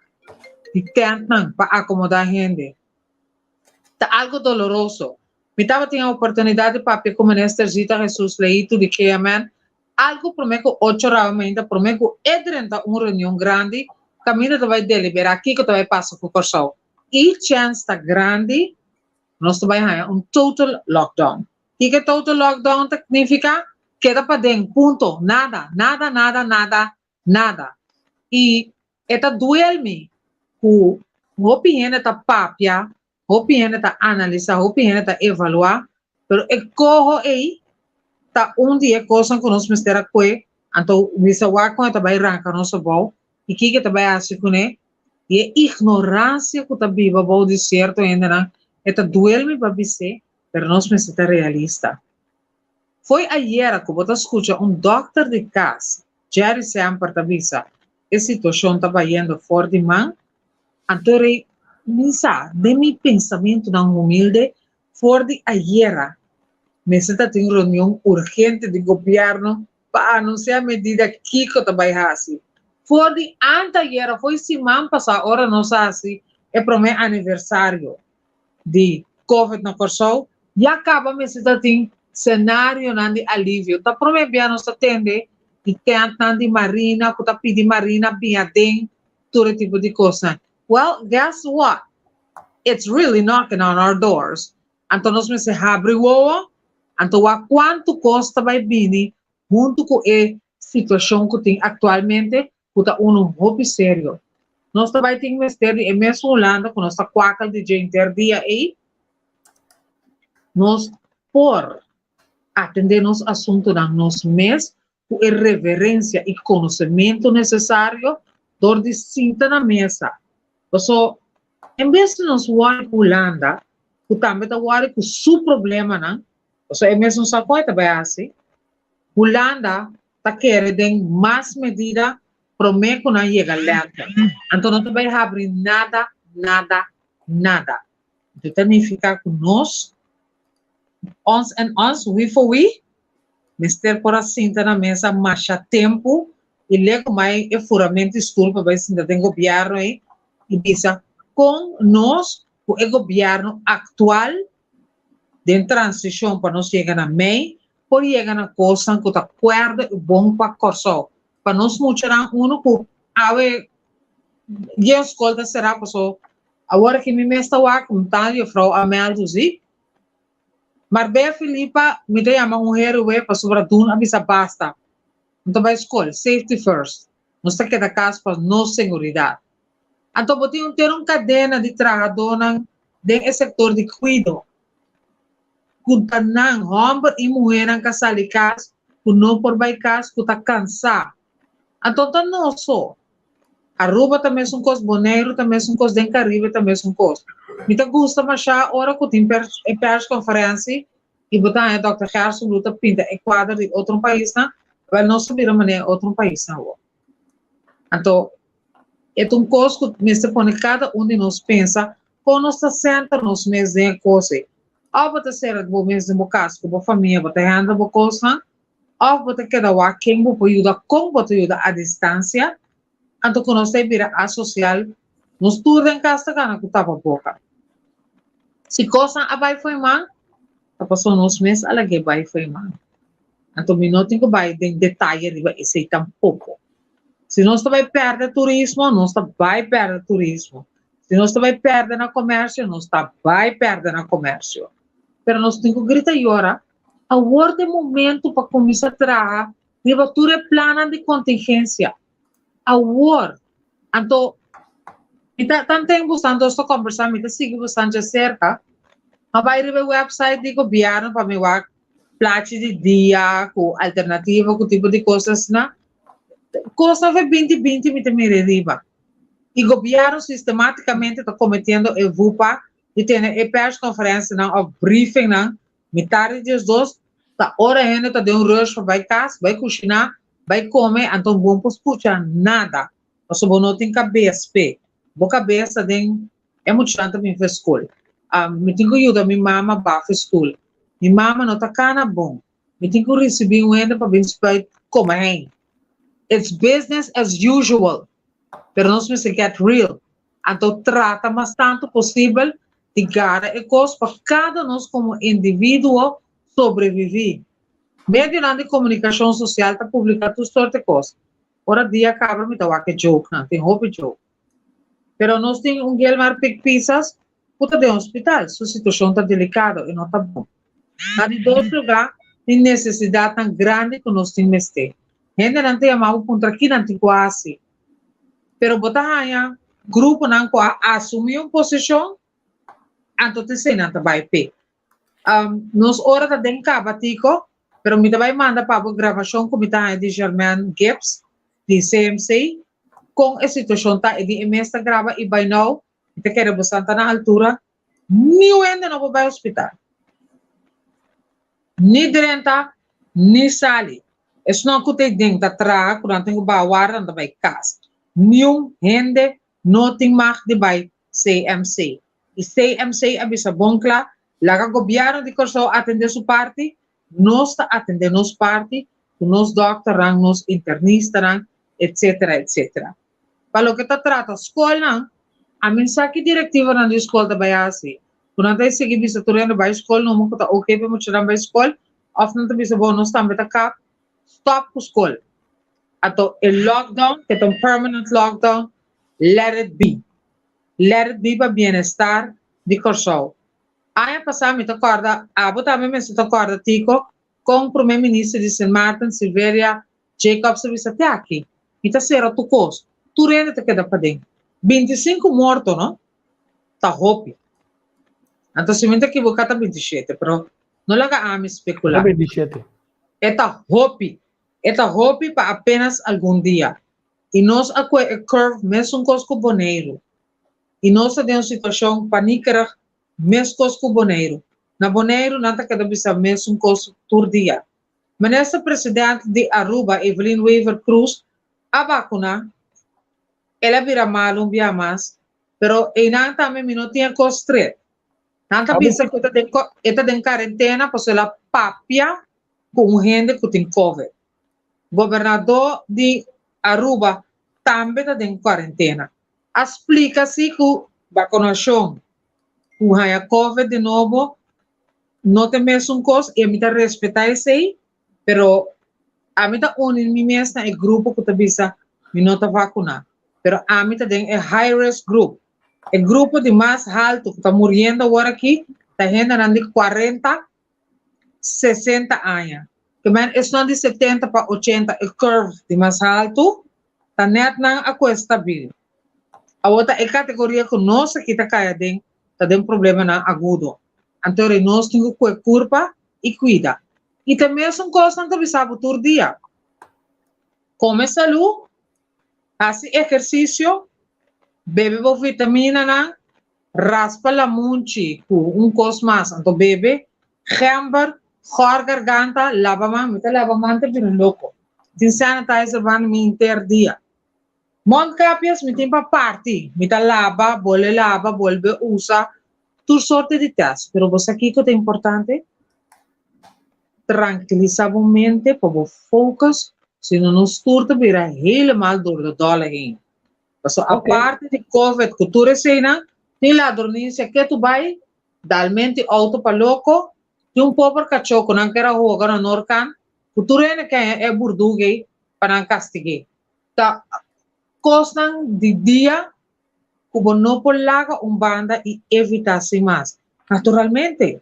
S12: di tèntnan pa akomodá hende. Ta algu doloroso. Mi tabatin e oportunidat di papia ku Minister Zita Jesus Leito di KMN algu promé ku ocho rawe mainta promé ku e drenta un reunion grandi kaminda ta bai deliberá kiko ta bai pasa ku Kòrsou. E chèns ta grandi nos ta bai haña un total lockdown. Kiko e total lockdown ta nifiká? Keda paden, punto, nada, nada, nada, nada, nada. I e ta duel mi ku hopi hende ta papia, hopi hende ta analisá, hopi hende ta evaluá, pero e koho ei ta un di e kosnan ku nos mester a kue, anto bisa wak kon e ta bai ranka nos abou i kiko e ta bai hasi kuné, i e ignoransia ku ta biba bou di sierto hendenan, e ta duel mi pa bis'é, pero nos mester ta realista. Fo'i ayera ku bo ta skucha un dòkter di kas, Jerry Semper ta bisa e situashon ta bayendo for di man, anto rei mi sa den mi pensamentunan humilde for di ayera mester ta tin reunion urgente di gobièrnu pa anunsiá medida kiko ta bai hasi. For di antayera, fo'i siman pasá ora nos a hasi e promé aniversario di Covid na Kòrsou, ya kaba mester ta tin senarionan di alivio. Ta promé bia nos ta tende di tèntnan di marina ku ta pidi marina bin aden, tur e tipo di kosnan. Well, guess what? It's really knocking on our doors. Anto nos mester habri wowo, anto wak kuantu kos ta bai bini huntu ku e situashon ku tin aktualmente ku ta unu hopi serio. Nos ta bai tin mester di e mesun Hulanda ku nos ta kwakel di dje henter dia ei. Nos por atendé nos asuntunan nos mes ku e reverensia i konosementu nesesario dor di sinta na mesa. Paso, en bes di nos wòri ku Hulanda, ku tambe ta wòri ku su problemanan, paso e mes no sa kon e ta bai hasi, Hulanda ta kere den mas medida promé ku nan yega lènte. Anto no ta bai habri nada, nada, nada. Anto ta nifiká ku nos, ons en ons, wi for wi, mester por a sinta na mesa masha tempu i leko mai e furamento di stul pa bai sinta den gobièrnu ei i bisa kon nos ku e gobièrnu aktual den transishon pa nos yega na mei por yega na kosnan ku ta kuerdo i bon pa Kòrsou. Pa nos muchanan unu ku awe yen skol ta será paso awor aki mi mes ta wak un tal jufrou a mèldu si. Marbella Felipa mi ta yama un héroe pasobra Dun a bisa basta. No ta bai skol, safety first. Nos ta keda kas pa nos seguridat. Anto bo tin un ter un kadena di trahadónan den e sektor di kuido. Ku ta nan, hòmber i muhénan ka sali kas, ku no por bai kas, ku ta kansá. Anto ta nos so. Aruba ta mesun kos, Boneiru ta mesun kos, den Karibe ta mesun kos. Mi ta gusta mashá ora ku tin e perskonferensi i bo ta haña Dòkter Gerson Blue ta pinta e kuadro di otro paisnan, wèl nos ta bira manera e otro paisnan awor. Anto e ta un kos ku mester pone kada un di nos pensa kon nos ta sèntra nos mes den e kos ei. Òf bo ta sera bo mes den bo kas ku bo famia, bo ta hèndel bo kosnan, òf bo ta keda wak ken bo por yuda, kon bo ta yuda a distansia, anto ku nos ta e bira asosial, nos tur den kas ta gana ku tapa boka. Si kosnan a bai fo'i man, ta pasobra nos mes a lag'é bai fo'i man. Anto mi no tin ku bai den detaye riba esei tampoko. Si nos ta bai pèrdè turismo, nos ta bai pèrdè turismo. Si nos ta bai pèrdè na komèrsio, nos ta bai pèrdè na komèrsio. Pero nos tin ku grita yora, awor ta e momentu pa kuminsá traha riba tur e plannan di kontingensia. Awor! Anto, mi ta tanten bustan nos ta kombersá, mi ta sigui bustan djaserka, m'a bai riba e wèpsait di gobièrnu pa mi wak plachi di dia ku alternativa ku tipo di kos asina. Kosnan for binti binti mi ta mira riba. I gobièrnu sistematikamente ta kometiendo e vupa di tene e perskonferensianan òf briefingnan mitar di diesdos, ta ora hende ta den un rush pa bai kas, bai kushiná, bai kome, anto bo no por skucha nada pasobra bo no tin kabes p'e. Bo kabes ta den e muchanan ta bin for skol. Mi tin ku yuda mi mama bafa e stul. Mi mama no ta kana bon. Mi tin ku risibí un hende pa bin spuit kome hein. It's business as usual, pero nos mester get real. Anto trata mas tantu posibel di gara e kos pa kada nos komo individuo sobreviví. Medionan di komunikashon sosial ta publiká tur sorte kos. Ora dia kabra mi ta wak e jokenan, tin hopi joke. Pero nos tin un Gilmar Pik Pisas ku ta den hospital, su situashon ta delikado, e no ta bon. Na di dos lugá, tin nesesidatnan grandi ku nos tin mester. Hendenan ta yama bo puntra ki nan tin ku hasi. Pero bo ta haña gruponan ku a asumí un posishon, anto ta esei nan ta bai p'e. Nos ora ta den kaba, Tico, pero mi ta bai manda pa bo grabashon ku mi ta haña di Germaine Gibbs di CMC kon e situashon ta. E di e mes ta graba i bai nou Mi ta kere bosan ta na altura, niun hende no por bai hospital. Ni drenta, ni sali. Esnan ku ta ei den ta traha, ku nan tin ku baha warda, nan ta bai kas. Niun hende no tin mag di bai CMC. I CMC a bisa bon kla, laga gobièrnu di Kòrsou atendé su parti, nos ta atendé nos parti ku nos dòkternan, nos internistanan, etsetera, etsetera. Pa loke ta trata skolnan, ami sa ki direktivonan di skol ta bai hasi. Ku nan ta sigui bisa tur hende bai skol nomo ku ta oke pa e muchanan bai skol, òf nan ta bisa bo nos tambe ta kap, stòp ku skol. Anto e lockdown, ke ta un permanent lockdown, let it be. Let it be pa bienestar di Kòrsou. Aña pasá mi ta kòrda, abo tambe mester ta kòrda Tico, kon Prome Minister di Sint Maarten, Silveria Jacobs a bisa te aki, Mi ta sera tur kos, tur hende ta keda paden. Bintisinku morto no ta hopi. Anto si mi ta kiboká ta bintishete, pero no laga ami spekulá.
S2: Ta bintishete.
S12: E ta hopi. E ta hopi pa apenas algun dia. I nos a kue e curve mesun kos ku Boneiru. I nos ta den un situashon paníkerig meskos ku Boneiru. Na Boneiru nan ta keda bisa mesun kos tur dia. Minister President di Aruba Evelyn Wever Croes a bakuna, el a bira malu un bia mas, pero einan tambe mi no tin e kos stret. Nan ta bisa ku e ta den karentena pasobra el a papia ku un hende ku tin covid. Gobernador di Aruba tambe ta den karentena. A splika si ku bakunashon ku haña covid di nobo no ta e mesun kos i ami ta respetá esei, pero ami ta uni mi mes na e grupo ku ta bisa mi no ta vakuná, pero ami ta den e high risk group. E grupo di mas haltu ku ta muriendo awor aki ta hendenan di kuarenta, sesenta aña. Ke men esnan di setenta pa ochenta e curve di mas haltu ta nèt nan a ku e stabil. Awor ta e kategoria ku nos aki ta kai aden ta den problemanan agudo. Anto rei nos tin ku kue kurpa i kuida. I ta mesun kosnan ta bisa bo tur dia. Kome salú, hasi ehersisio, bebe bo vitaminanan, raspa lamunchi ku un kos mas, anto bebe gember, gòr garganta, laba man, mi ta laba man te bira loko. Tin sanitizer banda mi henter dia. Mondkapjes mi tin pa parti, mi ta laba, bolbe laba, bolbe usa, tur sorte di test. Pero bo sa kiko ta importante? Trankilisa bo mente pa bo focus, sino nos tur ta bira helemaal door de dolle heen. Pasobra aparte di covid ku tur eseinan, tin ladronisia ketu bai, dalmenti auto pa loko, tin un pober kachó ku nan ker a hoga na Noorkant, ku tur hende ke haña e burdugei pa nan kastig'é. Ta kosnan di dia. ku bo no por laga un banda i evitá sin mas. Naturalmente,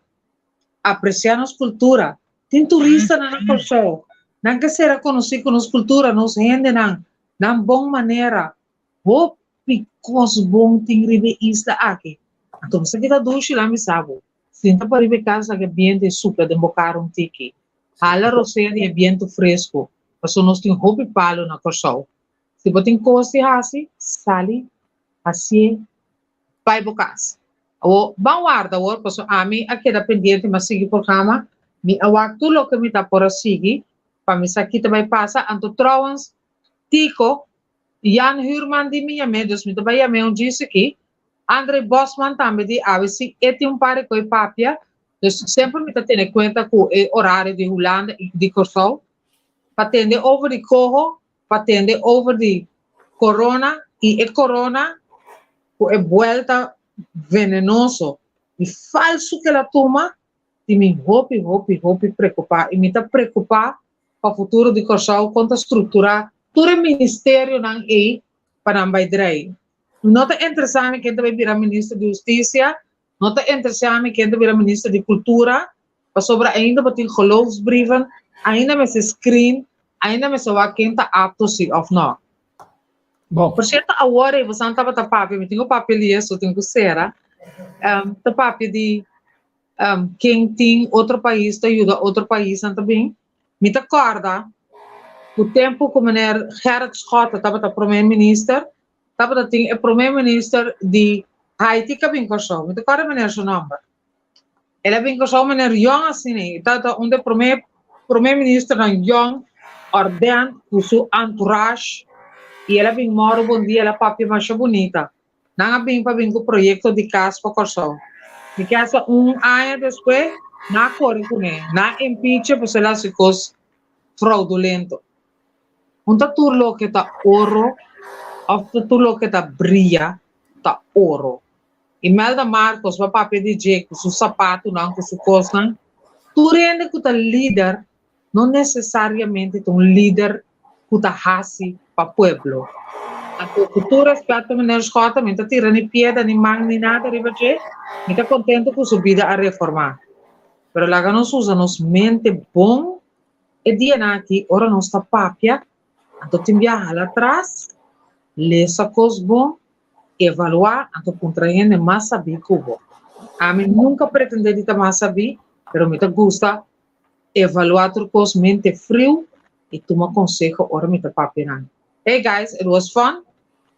S12: apresiá nos kultura. Tin turistanan na Kòrsou, nan ke sera konosí ku nos kultura, nos hendenan, nan bon manera. Hopi kos bon tin riba e isla aki. Anto bo sa ki ta dushi la mi sa bo. Sinta pa riba e kas laga e bientu e supla den bo kara un tiki. Hala rosea di e bientu fresku, pasobra nos tin hopi palu na Kòrsou. Si bo tin kos di hasi, sali hasié bai bo kas. Awor, ban warda awor, pasobra ami a keda pendiente, mi a sigui programa, mi a wak tur loke mi ta por a sigui pa mi sa ki ta bai pasa. Anto trouwens, Tico, Jan Huurman di mi yam'é, dus mi ta bai yam'é un djis aki. Andre Bosman tambe di awe si e tin un par di koe papia, dus semper mi ta tene kuenta ku e orario di Hulanda i di Kòrsou pa tende over di koho, pa tende over di corona i e corona ku e buelta venenoso i falsu ku el a tuma tin mi hopi hopi hopi preokupá i mi ta preokupá pa futuro di Kòrsou kon ta strukturá tur e ministerionan ei pa nan bai drei. No ta interesá mi ken ta bai bira minister di hustisia, no ta interesá mi ken ta bira minister di kultura, pasobra ainda bo tin geloofsbrieven, ainda mester screen, ainda mester wak ken ta apto si of no.
S2: Bon.
S12: Por cierto, awor ei bosan tabata papia, mi tin ku papia lies, so tin ku sera, ta papia di ken tin otro pais ta yuda otro paisnan ta bin. Mi ta kòrda ku tempu ku meneer Gerrit Schotte tabata prome minister, tabata tin e prome minister di Haiti ku a bin Kòrsou. Mi ta kòrda meneer su nòmber. El a bin Kòrsou meneer yòn asina ei. E tabata un di e prome prome ministernan yòn òrdènt ku su entourage i el a bin mòru bon dia, el a papia masha bunita. Nan a bin pa bin ku proyekto di kas pa Kòrsou. Mi ke hasta un aña despues nan a kore kuné, nan a impeach'e pasobra el a hasi kos fraudulento. Un ta tur loke ta oro òf ta tur loke ta bria ta oro. Imelda Marcos bo a papia di dje ku su sapatunan, ku su kosnan. Tur hende ku ta lider no nesesariamente ta un lider ku ta hasi pa pueblo. Anto ku tur respeto meneer Schotte mi ta tira ni piedra ni man ni nada riba dje, mi ta kontento ku su bida a reforma. Pero laga nos usa nos mente bon e dianan aki ora nos ta papia, anto tin bia hala atras, lesa kos bon, evaluá, anto puntra hende mas sabí ku bo. Ami nunka pretendé di ta mas sabí, pero mi ta gusta Evaluá tur kos mente friu i tuma konseho ora mi ta papia nan. Hey guys, it was fun.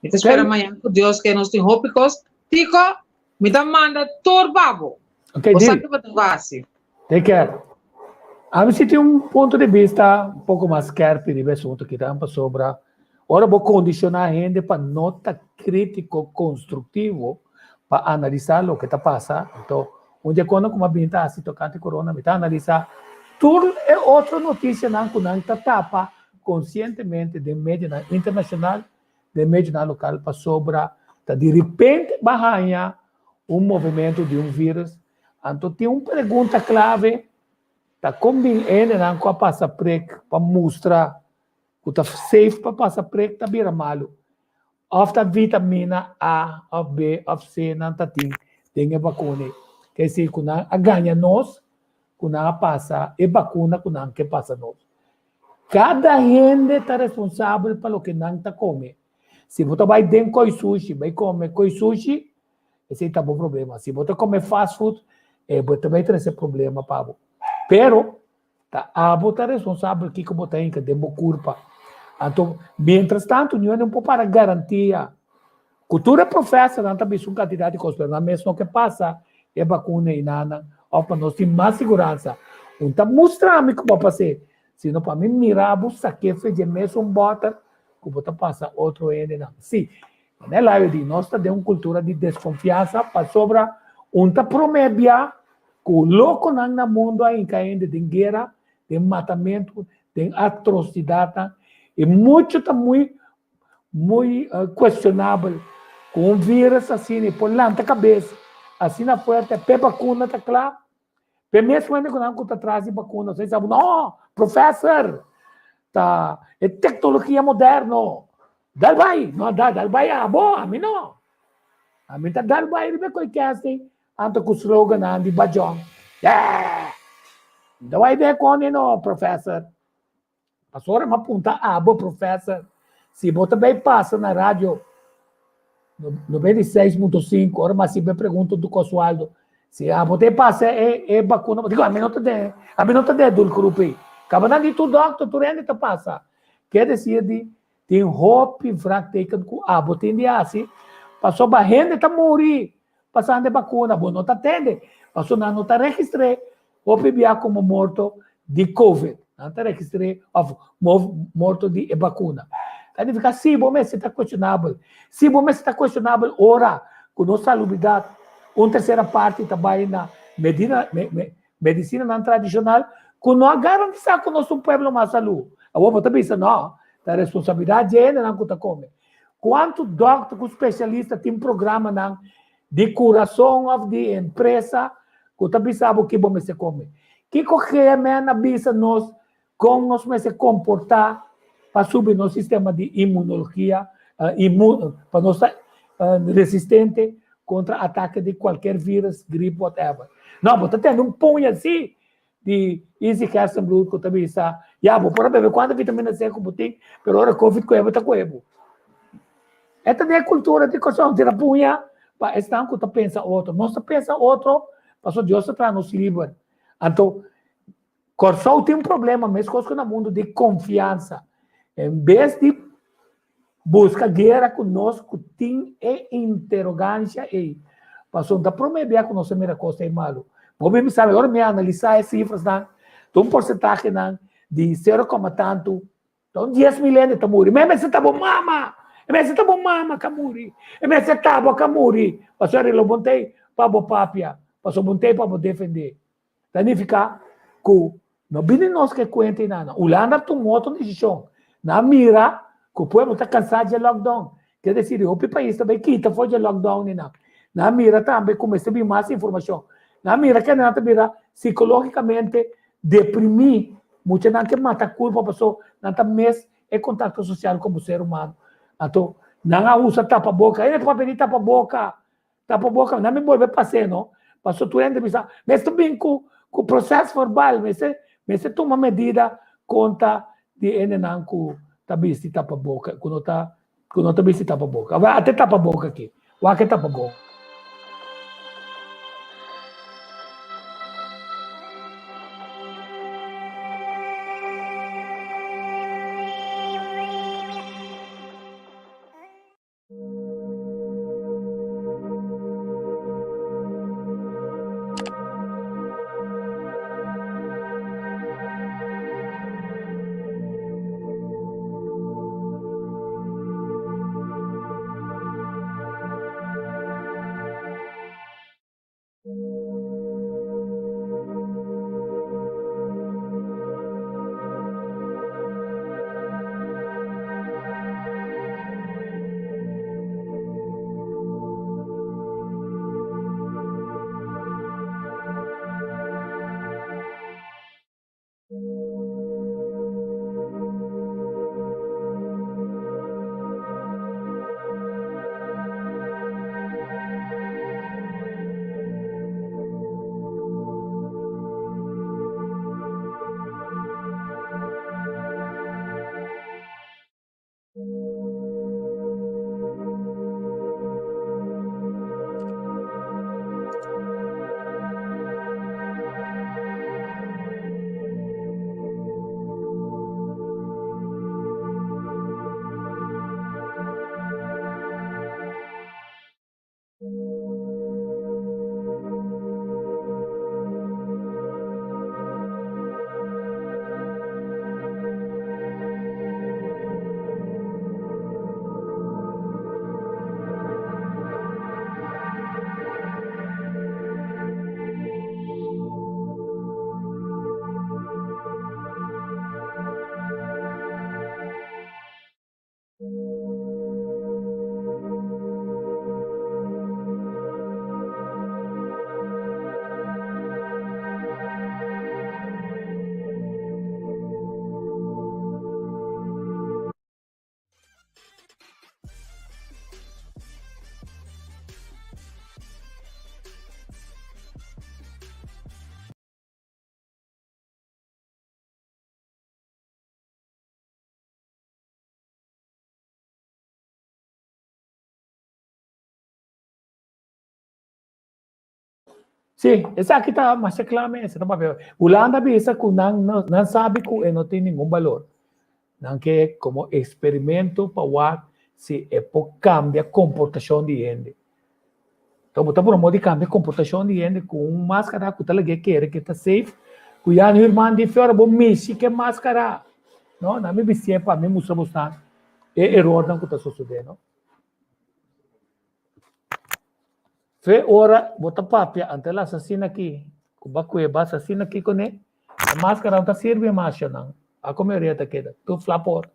S12: Mi ta spera mañan ku Dios ke nos tin hopi kos. Tico, mi ta manda tur pa bo.
S2: Okay,
S12: Bo sa
S2: deal.
S12: ke bo ta hasi.
S2: Take care. Ami si tin un punto di bista un poko mas skerpi riba e asuntu aki tambe pasobra ora bo kondishoná hende pa no ta krítiko konstruktivo pa analisá loke ta pasa, anto Un dia kono ku mi a bin ta hasi tokante korona, mi ta analisá tur e otro notisianan ku nan ta tapa konsientemente den medionan internashonal, den medionan lokal pasobra ta di ripente bo a haña un movementu di un vírus. Anto tin un pregunta klave, ta kon bin hendenan ku a pasa prek pa mustra ku ta safe pa pasa prek ta bira malu? Of ta vitamina A of B of C nan ta tin den e bakuna ei. Ke esei ku nan a gaña nos ku nan a pasa e bakuna ku nan ke pasa nos. Kada hende ta responsabel pa loke nan ta kome. Si bo ta bai den koi sushi bai kome koi sushi, esei ta bo problema. Si bo ta kome fast food, e bo ta bai trese problema pa bo. Pero Ta abo ta responsabel kiko bo ta hinka den bo kurpa. Anto, mientras tanto, niun hende no por para garantia ku tur e profesornan ta bisa un kantidat di kos, pero nan mes no ke pasa e bakuna ei na nan òf pa nos tin mas siguransa. Un ta mustra mi ku bo a pas'é, sino pa mi mira bo sak'é fe dje mesun bòter ku bo ta pasa otro hendenan. Sí, manera Laio di, nos ta den un kultura di deskonfiansa pasobra un ta promé bia Ku lokonan na mundu a hinka hende den guera, den matamentu, den atrosidatnan, i muchu ta muy muy kuestionabel ku un virus asina i por lanta kabes asina fuerte p'e bakuna ta kla, p'e mes hende ku nan ku ta tras di bakuna sa bisa bo, no, professor, ta e teknologia moderno, dal bai, no, dal bai abo, ami no. Ami ta dal bai riba e koi kèsti anto ku slogannan di Bajon. Yèè! Mi ta bai den koni no, professor. Pasobra mi a punta abo, professor, si bo ta bai pasa na radio 96.5, ora mi a hasi e pregunta di Oswaldo, si abo ta pasa e e bakuna, bo dico ami no ta den, ami no ta den e doelgroep ei. Kaba nan di tur dokter, tur hende ta pasa. Ke desir di Tin hopi vraagteken ku abo tin di hasi pasobra hende ta muri pasando e bakuna, bo no ta tende pasobra nan no ta registr'é hopi bia komo morto di covid, nan ta registr'é òf morto di e bakuna. Ta nifiká si bo mester ta kuestionabel, si bo mester ta kuestionabel ora ku nos salubridat un tersera parti ta bai na medina Medisinanan tradishonal ku no a garantisá ku nos un pueblo mas salú. Awor bo ta bisa, no, ta responsabilidat dje hendenan ku ta kome. Kuantu dòkter ku spesialista tin programanan di kurason òf di empresa ku ta bisa bo ki bo mester kome? Kiko GMN a bisa nos kon nos mester komportá pa subi nos sistema di imunologia, pa nos ta resistente kontra atake di kualker virus, grip, whatever. No, bo ta tende un puña así di Izzy Gerstenbluth ku ta bisa, ya, bo por a bebe kuantu vitamina C ku bo tin, pero ora covid kohe bo ta kohe bo. E ta den e kultura di Kòrsou, tira puña pa esnan ku ta pensa otro. Nos ta pensa otro pasobra Dios ta traha nos liber. Anto, Kòrsou tin un problema meskos ku na mundu di konfiansa. En bes di buska guera ku nos ku tin e interogansha ei, pasobra ta promé bia ku nos a mira kos ei malu. Bo mi sabi ora mi analisá e sifrasnan, ta un porsentahenan di sero koma tantu, ta un 10,000 hende ta muri. Ma e mester ta bo mama! E mester ta bo mama ka muri! E mester ta bo ka muri! Pasobra lo bo ntei pa bo papia, pasobra bo ntei pa bo defendé. Ta nifiká ku no bini nos ke kuenta i nada. Hulanda a tuma otro desishon. Nan a mira ku pueblo ta kansá dje lockdown. Ke desir di hopi pais ta bai kita for dje lockdown i nan. Nan a mira tambe ku mester bin mas informashon. Nan a mira kende nan ta bira sikológikamente deprimí. Muchanan ke mata kulpa paso nan ta mes e kontakto sosial komo ser humano. Anto nan a usa tapaboka. Hende ta papia di tapaboka. Tapa boka, nan mi bolbe pas'é no, paso tur hende bisa, mester bin ku ku proses verbal, mester mester tuma medida konta di hendenan ku ta bisti tapa boka, ku no ta ku no ta bisti tapa boka. Awor ate tapa boka aki, wak e tapa boka. Sí, esaki ta masha kla mes. Ta papia. Hulanda bisa ku nan nan sabi ku e no tin ningun balor. Nan ke komo eksperimento pa wak si e por kambia komportashon di hende. Enton bo ta promó di kambia komportashon di hende ku un maskara ku ta lag'é kere ku e ta safe, ku ya no herman di fiora bo mishi ku e maskara. No, nan mi bistié pa mi mustra bosnan e erornan ku ta sosodé, no. Fe ora bo ta papia ante el asesino aki, ku bo a kue bo asesino aki kuné, e maskara no ta sirbi mas shonnan, a ku mayoria ta keda tur flapor,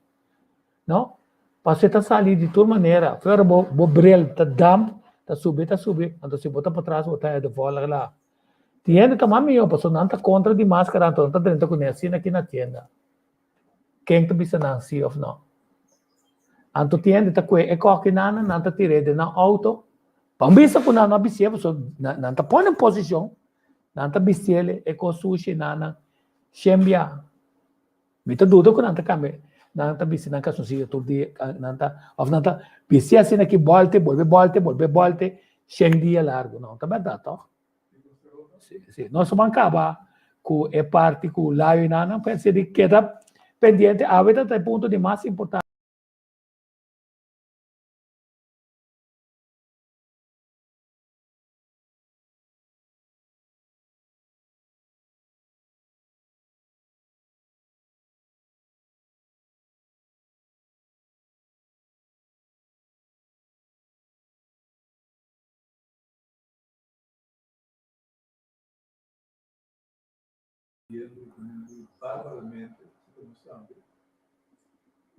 S2: no? Pasobra e ta sali di tur manera, fe ora bo bo bril ta damp, ta subi ta subi, anto si bo ta patras bo ta haya de vòlg la. Tin hende ta mas mihó pasobra nan ta kontra di maskara anto nan ta drenta kuné asina aki na tienda. Ken ta bisa nan si of no? Anto tin hende ta kue e koki nan, nan ta tir'é den nan outo. Pa un bisa ku nan no a bisié, pasobra nan ta pone un posishon, nan ta bisié e kos sushi nan nan shembia. Mi ta duda ku nan ta kambia, nan ta bisti nan kalsonsiyo tur dia, nan ta, of nan ta bisti asina ki bòlte, bolbe bòlte, bolbe bòlte, shen dia largu. No ta bèrdat tòg? Sí, nos ban kaba ku e parti ku layo i nan pensa di keda pendiente. Awe ta e punto di mas importante.
S3: Barbaramente, si nos sabi.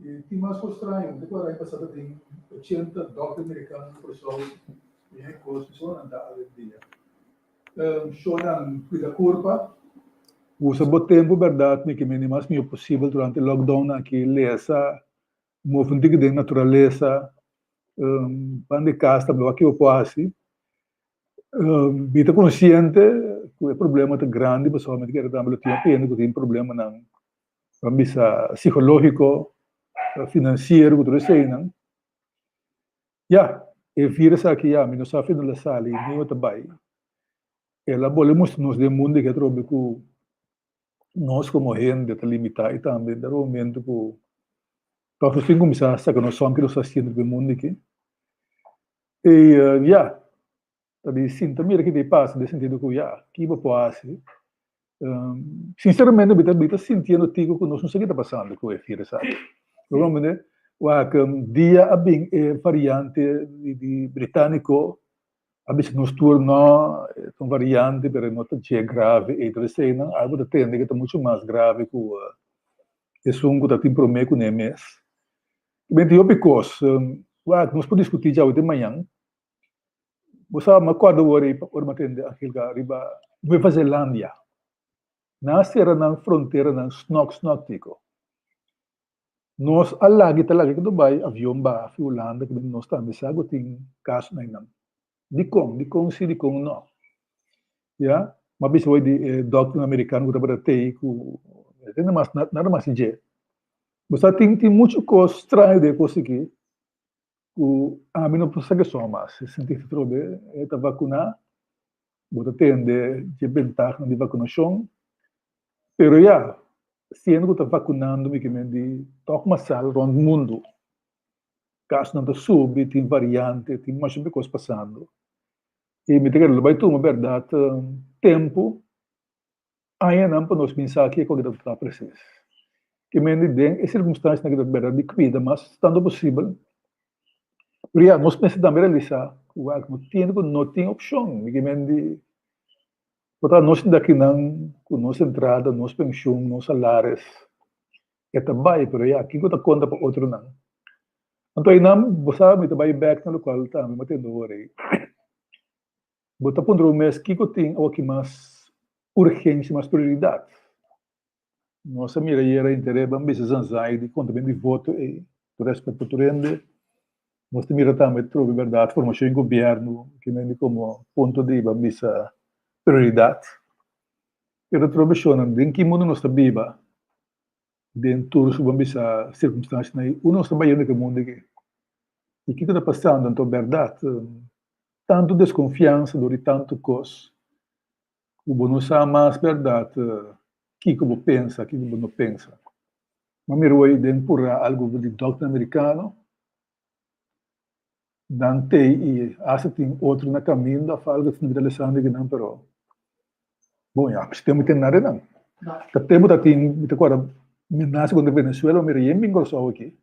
S3: I tin mas cos straño, mi ta acorda aña pasa tatin 80 dokter mericano na Curaçao i e cos mi so nan ta awendia. Shonan cuida curpa. Usa bo tempo berdad mi ke mende mas mihor posibel durante lockdown aki, lesa, move un tiki den naturalesa, ban di cas tambe wak kico bo por haci. Mi ta konsiente ku e problema ta grandi pasobra mi ta kere tambe lo tin hopi hende ku tin problemanan ban bisa psikológiko, finansiero ku tur eseinan. Ya, e virus aki ya mi no sa fi no la sali ni ora ta bai. El a bolbe mustra nos den mundu ke atrobe ku nos komo hende ta limitá i tambe den momento ku tòg nos tin kuminsá saka nos sòm ke nos ta hasiendo riba e mundu aki. I ya, ta di sinta mira ki ta pasa den sentido ku ya, ki bo por hasi? Sinceramente mi ta mi ta sintiendo tiko ku nos no sa ki ta pasando ku e virus aki. Bo comprende? Wak dia a bin e variante di di britaniko a bisa nos tur no e ta un variante pero no ta dje grave ei tur eseinan algo ta tende ku ta mucho mas grave ku esun ku ta tin prome kuné mes. Benti hopi kos. Wak, nos por diskutí djawe te mañan. Bo sa, mi a kòrda ora ei ora mi a tende Angelika riba Nueva Zelandia. Nan a sera nan fronteranan snòk snòk tiko. Nos a laga i ta laga ku bai avion baha fi Hulanda ku nos tambe sa ku tin kasonan einan. Dikon? Dikon si, dikon no? Ya, mi a bisa hoy di e dòkternan amerikano ku tabata tei ku nada mas nada mas di dje. Bo sa tin tin muchu kos straño den e kos aki ku ami no por sa ke son mas. E sinti atrobe e ta vakuná, bo ta tende dje bentahanan di vakunashon, pero ya, siendo ku ta vakunando mi ke men di tòg masal rònt mundu, kasonan ta subi, tin variante, tin masha hopi kos pasando. I mi ta kere lo bai tuma bèrdat tempu Añanan pa nos bin sa kiko ta ta presis. Ke mende den e sirkunstansianan ke ta bèrdat di kuida mas tantu posibel. Pero ya, nos mester tambe realisá ku wak no tin ku no tin opshon. Di ke mende por ta nos sinta akinan ku nos entrada, nos penshun, nos salaris e ta bai, pero ya, kiko ta konta pa otronan? Anto einan bo sa mi ta bai bèk na lokual tambe mi a tende ora ei. Bo ta puntra bo mes kiko tin awoki mas urgensia, mas prioridat. Nos a mira ayera inter ban bisa zanzai di kontament di voto ei, tur respet pa tur hende. Nos ta mira tambe trobe bèrdat formashon di gobièrnu ke mende komo punto di ban bisa prioridat. Pero trobe shonnan den ki mundu nos ta biba den tur su ban bisa sirkunstansianan ei unu nos ta bayendo ku e mundu aki. I kiko ta pasando anto bèrdat? Tantu deskonfiansa dor di tantu kos. Ku bo no sa mas bèrdat kiko bo pensa, kiko bo no pensa. Mi a mira hoy den purá algu di dòkter amerikano, nan tei i hasta tin otro na kaminda òf algu asina mi ta lesando aki nan pero bon ya si tempu tin nada nan. Ta tempu ta tin mi ta kòrda menasa kontra Venezuela mi mira yen bin Kòrsou aki.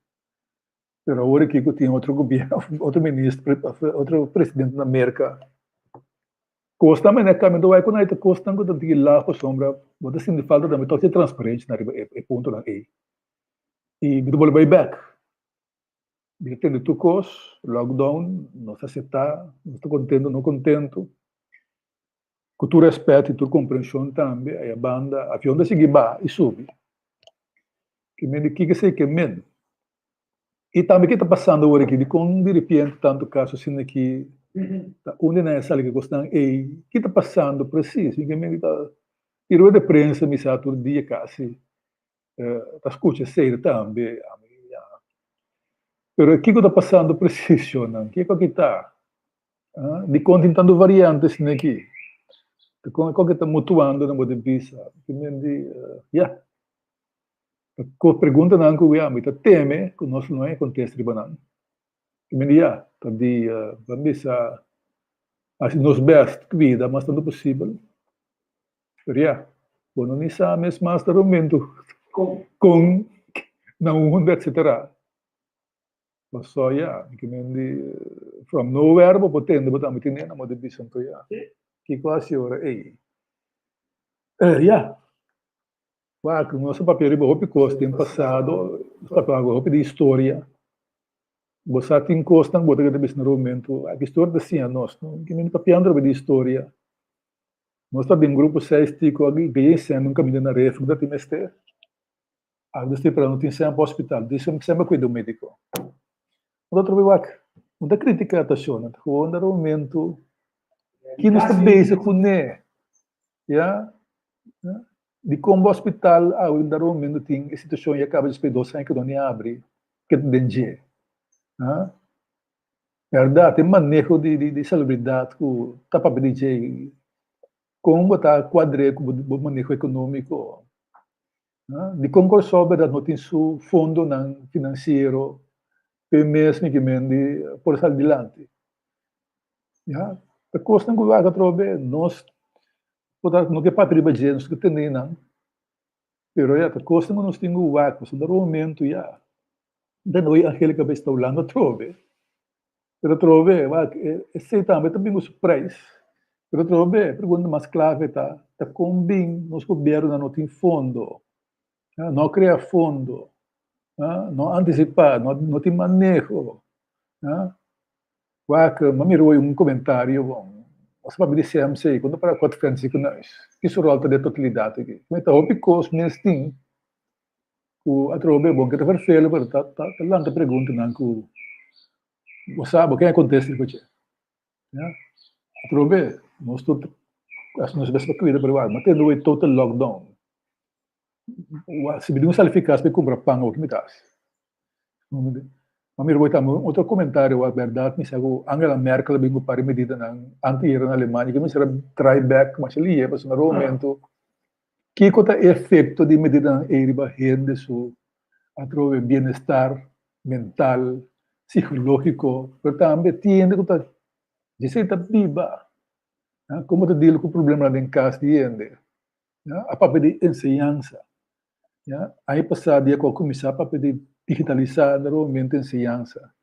S3: Pero awor aki ku tin otro gobierno, otro minister, otro presidente na Merka, kosnan mene a kambia. Wak ku nan ta kosnan ku ta tiki lag pasobra bo ta sinti falta tambe tòg di transparensia na riba e puntonan ei. I mi ta bolbe bai bèk. Mi ta tende tur kos, lockdown, nos ta aseptá, nos ta kontentu, no kontentu. Ku tur rèspèt i tur komprenshon tambe, aya banda avion ta sigui baha i subi. Ke men di kiko esei ke men? I tambe ke ta pasando awor aki? Dikon diripiente tantu kaso asina aki ta unda nan a sali ku e kosnan ei? Ki ta pasando presis? Mi ke men di ta i rueda de prensa mi sa tur dia kasi ta skucha esei tambe. Pero kiko ta pasando presis shownan? Kiko aki ta? Dikon tin tantu variante asina aki? Dikon e ta mutuando na bo den bisa? Ki men di, ya. Ta preguntanan ku ya mi ta teme ku nos no a kontesta riba nan. Ki men di ya, ta di ban bisa hasi nos bèst kuida mas tantu posibel. Pero ya, bo no ni sa mes mas ta momento kon, na unda, etcetera. Paso ya, mi ke men di from nowhere bo por tende bo tambe tene na modo di bisa anto ya. Kiko hasi ora ei? Ya, wak nos a papia riba hopi kos den pasado, nos a papia hopi di historia. Bo sa tin kosnan ku bo ta keda bisa na momento, aki historia ta siña nos, no? Mi ke men papiando riba di historia. Nos ta den grupo seis tiko aki, geyen sèn un kaminda na refri, no ta tin mester. Algo si pero no tin sèn pa hospital, di sèn pa kuido médiko. No ta trobe wak, no ta kritika ta shona, ta gewoon dado momento ki nos ta bezig kuné, ya. Dikon bo hospital awe dado momento tin e situashon ya kaba despues dos aña ku no ni abri, ke ta den dje, ha. Bèrdat e maneho di salubridat ku ta papia di dje, kon bo ta kuadr'é ku bo maneho ekonómiko? Dikon Kòrsou bèrdat no tin su fondonan finansiero p'e mes mi ke men di por sali dilanti? Ya, ta kosnan ku wak atrobe nos por ta no ke papia riba dje, nos ke tende nan, pero ya ta kosnan ku nos tin ku wak pasobra un momento ya den oye Angelica bai sta Hulanda atrobe. Pero atrobe, wak, esei tambe ta bin ku su prijs. Pero atrobe, e pregunta mas klave ta, ta kon bin nos gobiernonan no tin fondo, no a krea fondo, no a antisipá, no tin maneho. Wak, mi a mira hoy un komentario bon, nos a papia di CMC, kon ta para ku Advent Ziekenhuis? Ki su ròl ta den totalidat aki? Ta hopi kos mes tin ku atrobe bon ke ta vervelen pero ta ta lanta preguntanan ku bo sa bo ken a kontesta riba dje ya atrobe nos tur ta hasi nos bes pa kuida pero wak mantende wei total lockdown si mi tin un sali fi kas pa kumpra pan awor ki mi ta hasi ma mira bo tambe un otro komentario wak bèrdat mi sa ku Angela Merkel a bin ku par di medidanan antier na Alemania ku mester a trai bèk masha lihe pasobra na momento Kiko ta e efekto di medidanan ei riba hende su atrobe bienestar mental, psikológiko, pero tambe tin hende ku ta djesei ta biba? Komo ta deal ku problemanan den kas di hende? A papia di enseñansa. Aña pasá dia ku a kuminsá papia di digitalisá nuevamente enseñansa,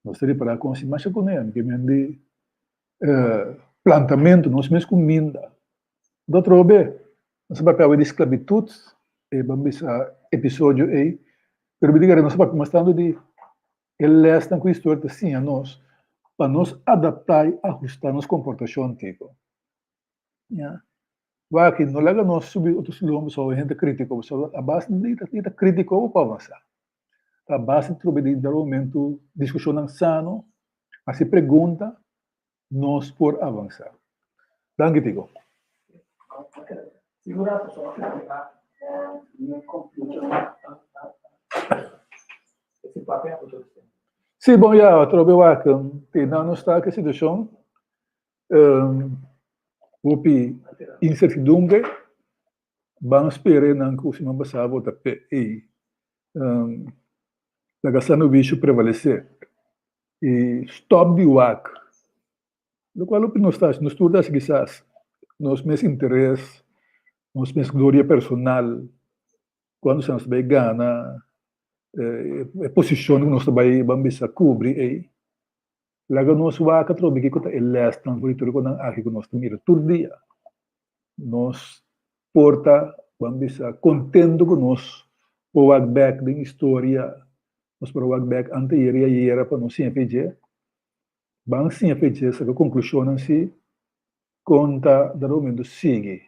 S3: nos ta ripará kon si masha kuné, ke men di plantamentu, nos mes kuminda. Bo ta trobe, nos a papia awe di sklabitut, e ban bisa episodio ei, pero mi di nos a papia mas tantu di e lèsnan ku historia ta siña nos pa nos adaptá i ahustá nos komportashon tipo. Ya. Wak, no laga nos subi otro sulon pasobra hende ta kritiko, pasobra a base di ta kritiko bo por avansá. Ta a base di trobe di dado momento diskushonnan sano, hasi pregunta nos por avansa. Danki Tico. Sí, bon ya, atrobe wak, te nan nos ta ku e situashon. Hopi insertidumbre, ban spera nan ku siman pasá vota p'e ei. Laga sano wisio prevalesé i stòp di wak. Lokual hopi nos ta hasi, nos tur ta hasi kisas nos mes interes, nos mes gloria personal, kuantu sa nos ta bai gana, e posishon ku nos ta bai ban bisa kubri ei. Laga nos wak atrobe kiko ta e lèsnan for di tur e konan aki ku nos ta mira tur dia. Nos por ta, ban bisa, kontentu ku nos por wak bèk den historia, nos por a wak bèk anteayer i ayera pa nos siña fe dje. Ban siña fe dje, saka konklushonnan si kon ta dado momento sigui,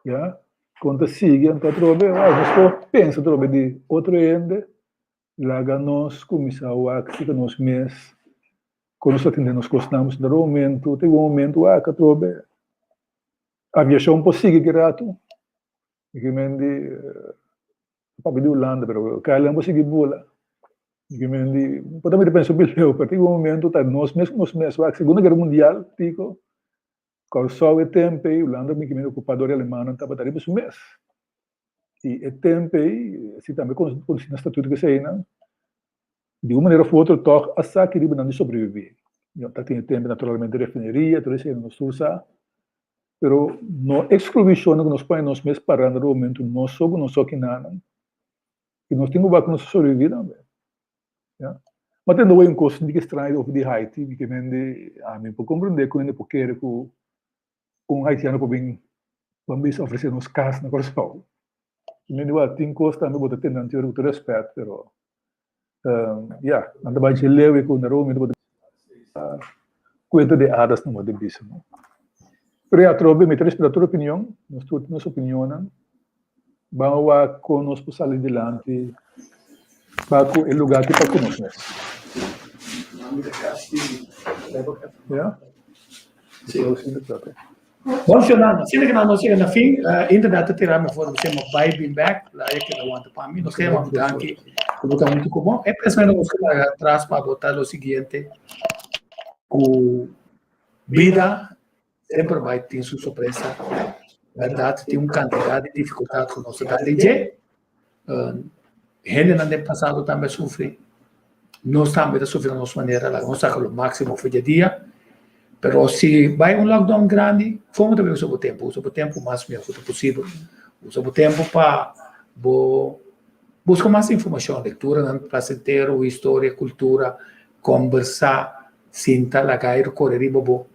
S3: ya. Kon ta sigui anto atrobe, nos por pensa atrobe di otro hende Laga nos kuminsá wak kiko nos mes, kon nos ta tende nos kosnan, pasobra un momentu, ta yega un momentu wak atrobe aviashon por sigui ki ratu, mi ke men di papia di Hulanda pero KLM por sigui bula, mi ke men di por ta mi ta pensa hopi leu pero ta yega un momentu ta nos mes ku nos mes wak segunda guera mundial tiko Kòrsou e tempu ei Hulanda mi ke men okupá dor di alemannan tabata riba su mes. I e tempu ei, si tambe konosí na statuto ku eseinan, di un manera òf otro tòg a sa ki riba nan di sobrebibí. No ta tin e tempu naturalmente refineria, tur esei nos tur sa, pero no ekskluí shonnan ku nos pone nos mes pará na momento nos so ku nos so kinanan, i nos tin ku wak ku nos ta sobrebibí tambe. Ya. Ma tende wei un kos di straño over di Haiti, mi ke mende ami por komprendé ku hende por kere ku un haitiano por bin ban bisa ofresé nos kas na Kòrsou. Mi di wak tin kos tambe bo ta tende anterior ku tur rèspèt pero ya nan ta bai dje leu ku na Rome bo ta kuenta di adas nan bo ta bisa no. Pero ya atrobe mi ta respetá tur opinion, nos tur tin nos opinionnan. Ban wak kon nos por sali dilanti pa ku e lugá aki pa ku nos mes. Ya.
S2: Bon Fernando, asina ku nos yega na fin, internet ta tira mi for mi sema bai bin bek, la e keda wanta pa mi. Nos keda mami danki ku bo ta huntu ku bo. E pensamentu ku nos keda laga atras pa bo ta lo siguiente, ku bida Semper bai tin su sorpresa. Bèrdat, tin un kantidat di difikultat ku nos ta dal den dje. Hendenan den pasado tambe a sufri. Nos tambe ta sufri na nos manera, laga nos saka lo máksimo for dje dia. Pero si bai un lockdown grandi, komo ta bai usa bo tempu? Usa bo tempu mas mihó ku ta posibel. Usa bo tempu pa bo buska mas informashon, lekturanan plasentero, historia, kultura, kombersá. Sinta laga aire kore riba bo.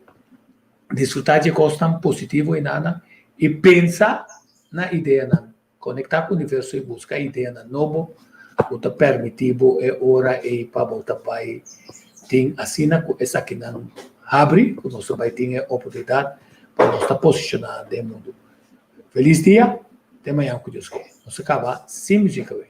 S2: Disfrutá dje kosnan positivo enanan i pensa na ideanan. Konektá ku universo i buska ideanan nobo ku ta permití bo e ora ei pa bo ta bai tin asina ku esakinan habri ku nos ta bai tin e oportunidat pa nos ta posishoná den mundu. Felis dia, te mañan ku Dios ke. Nos ta kaba sin musika awe.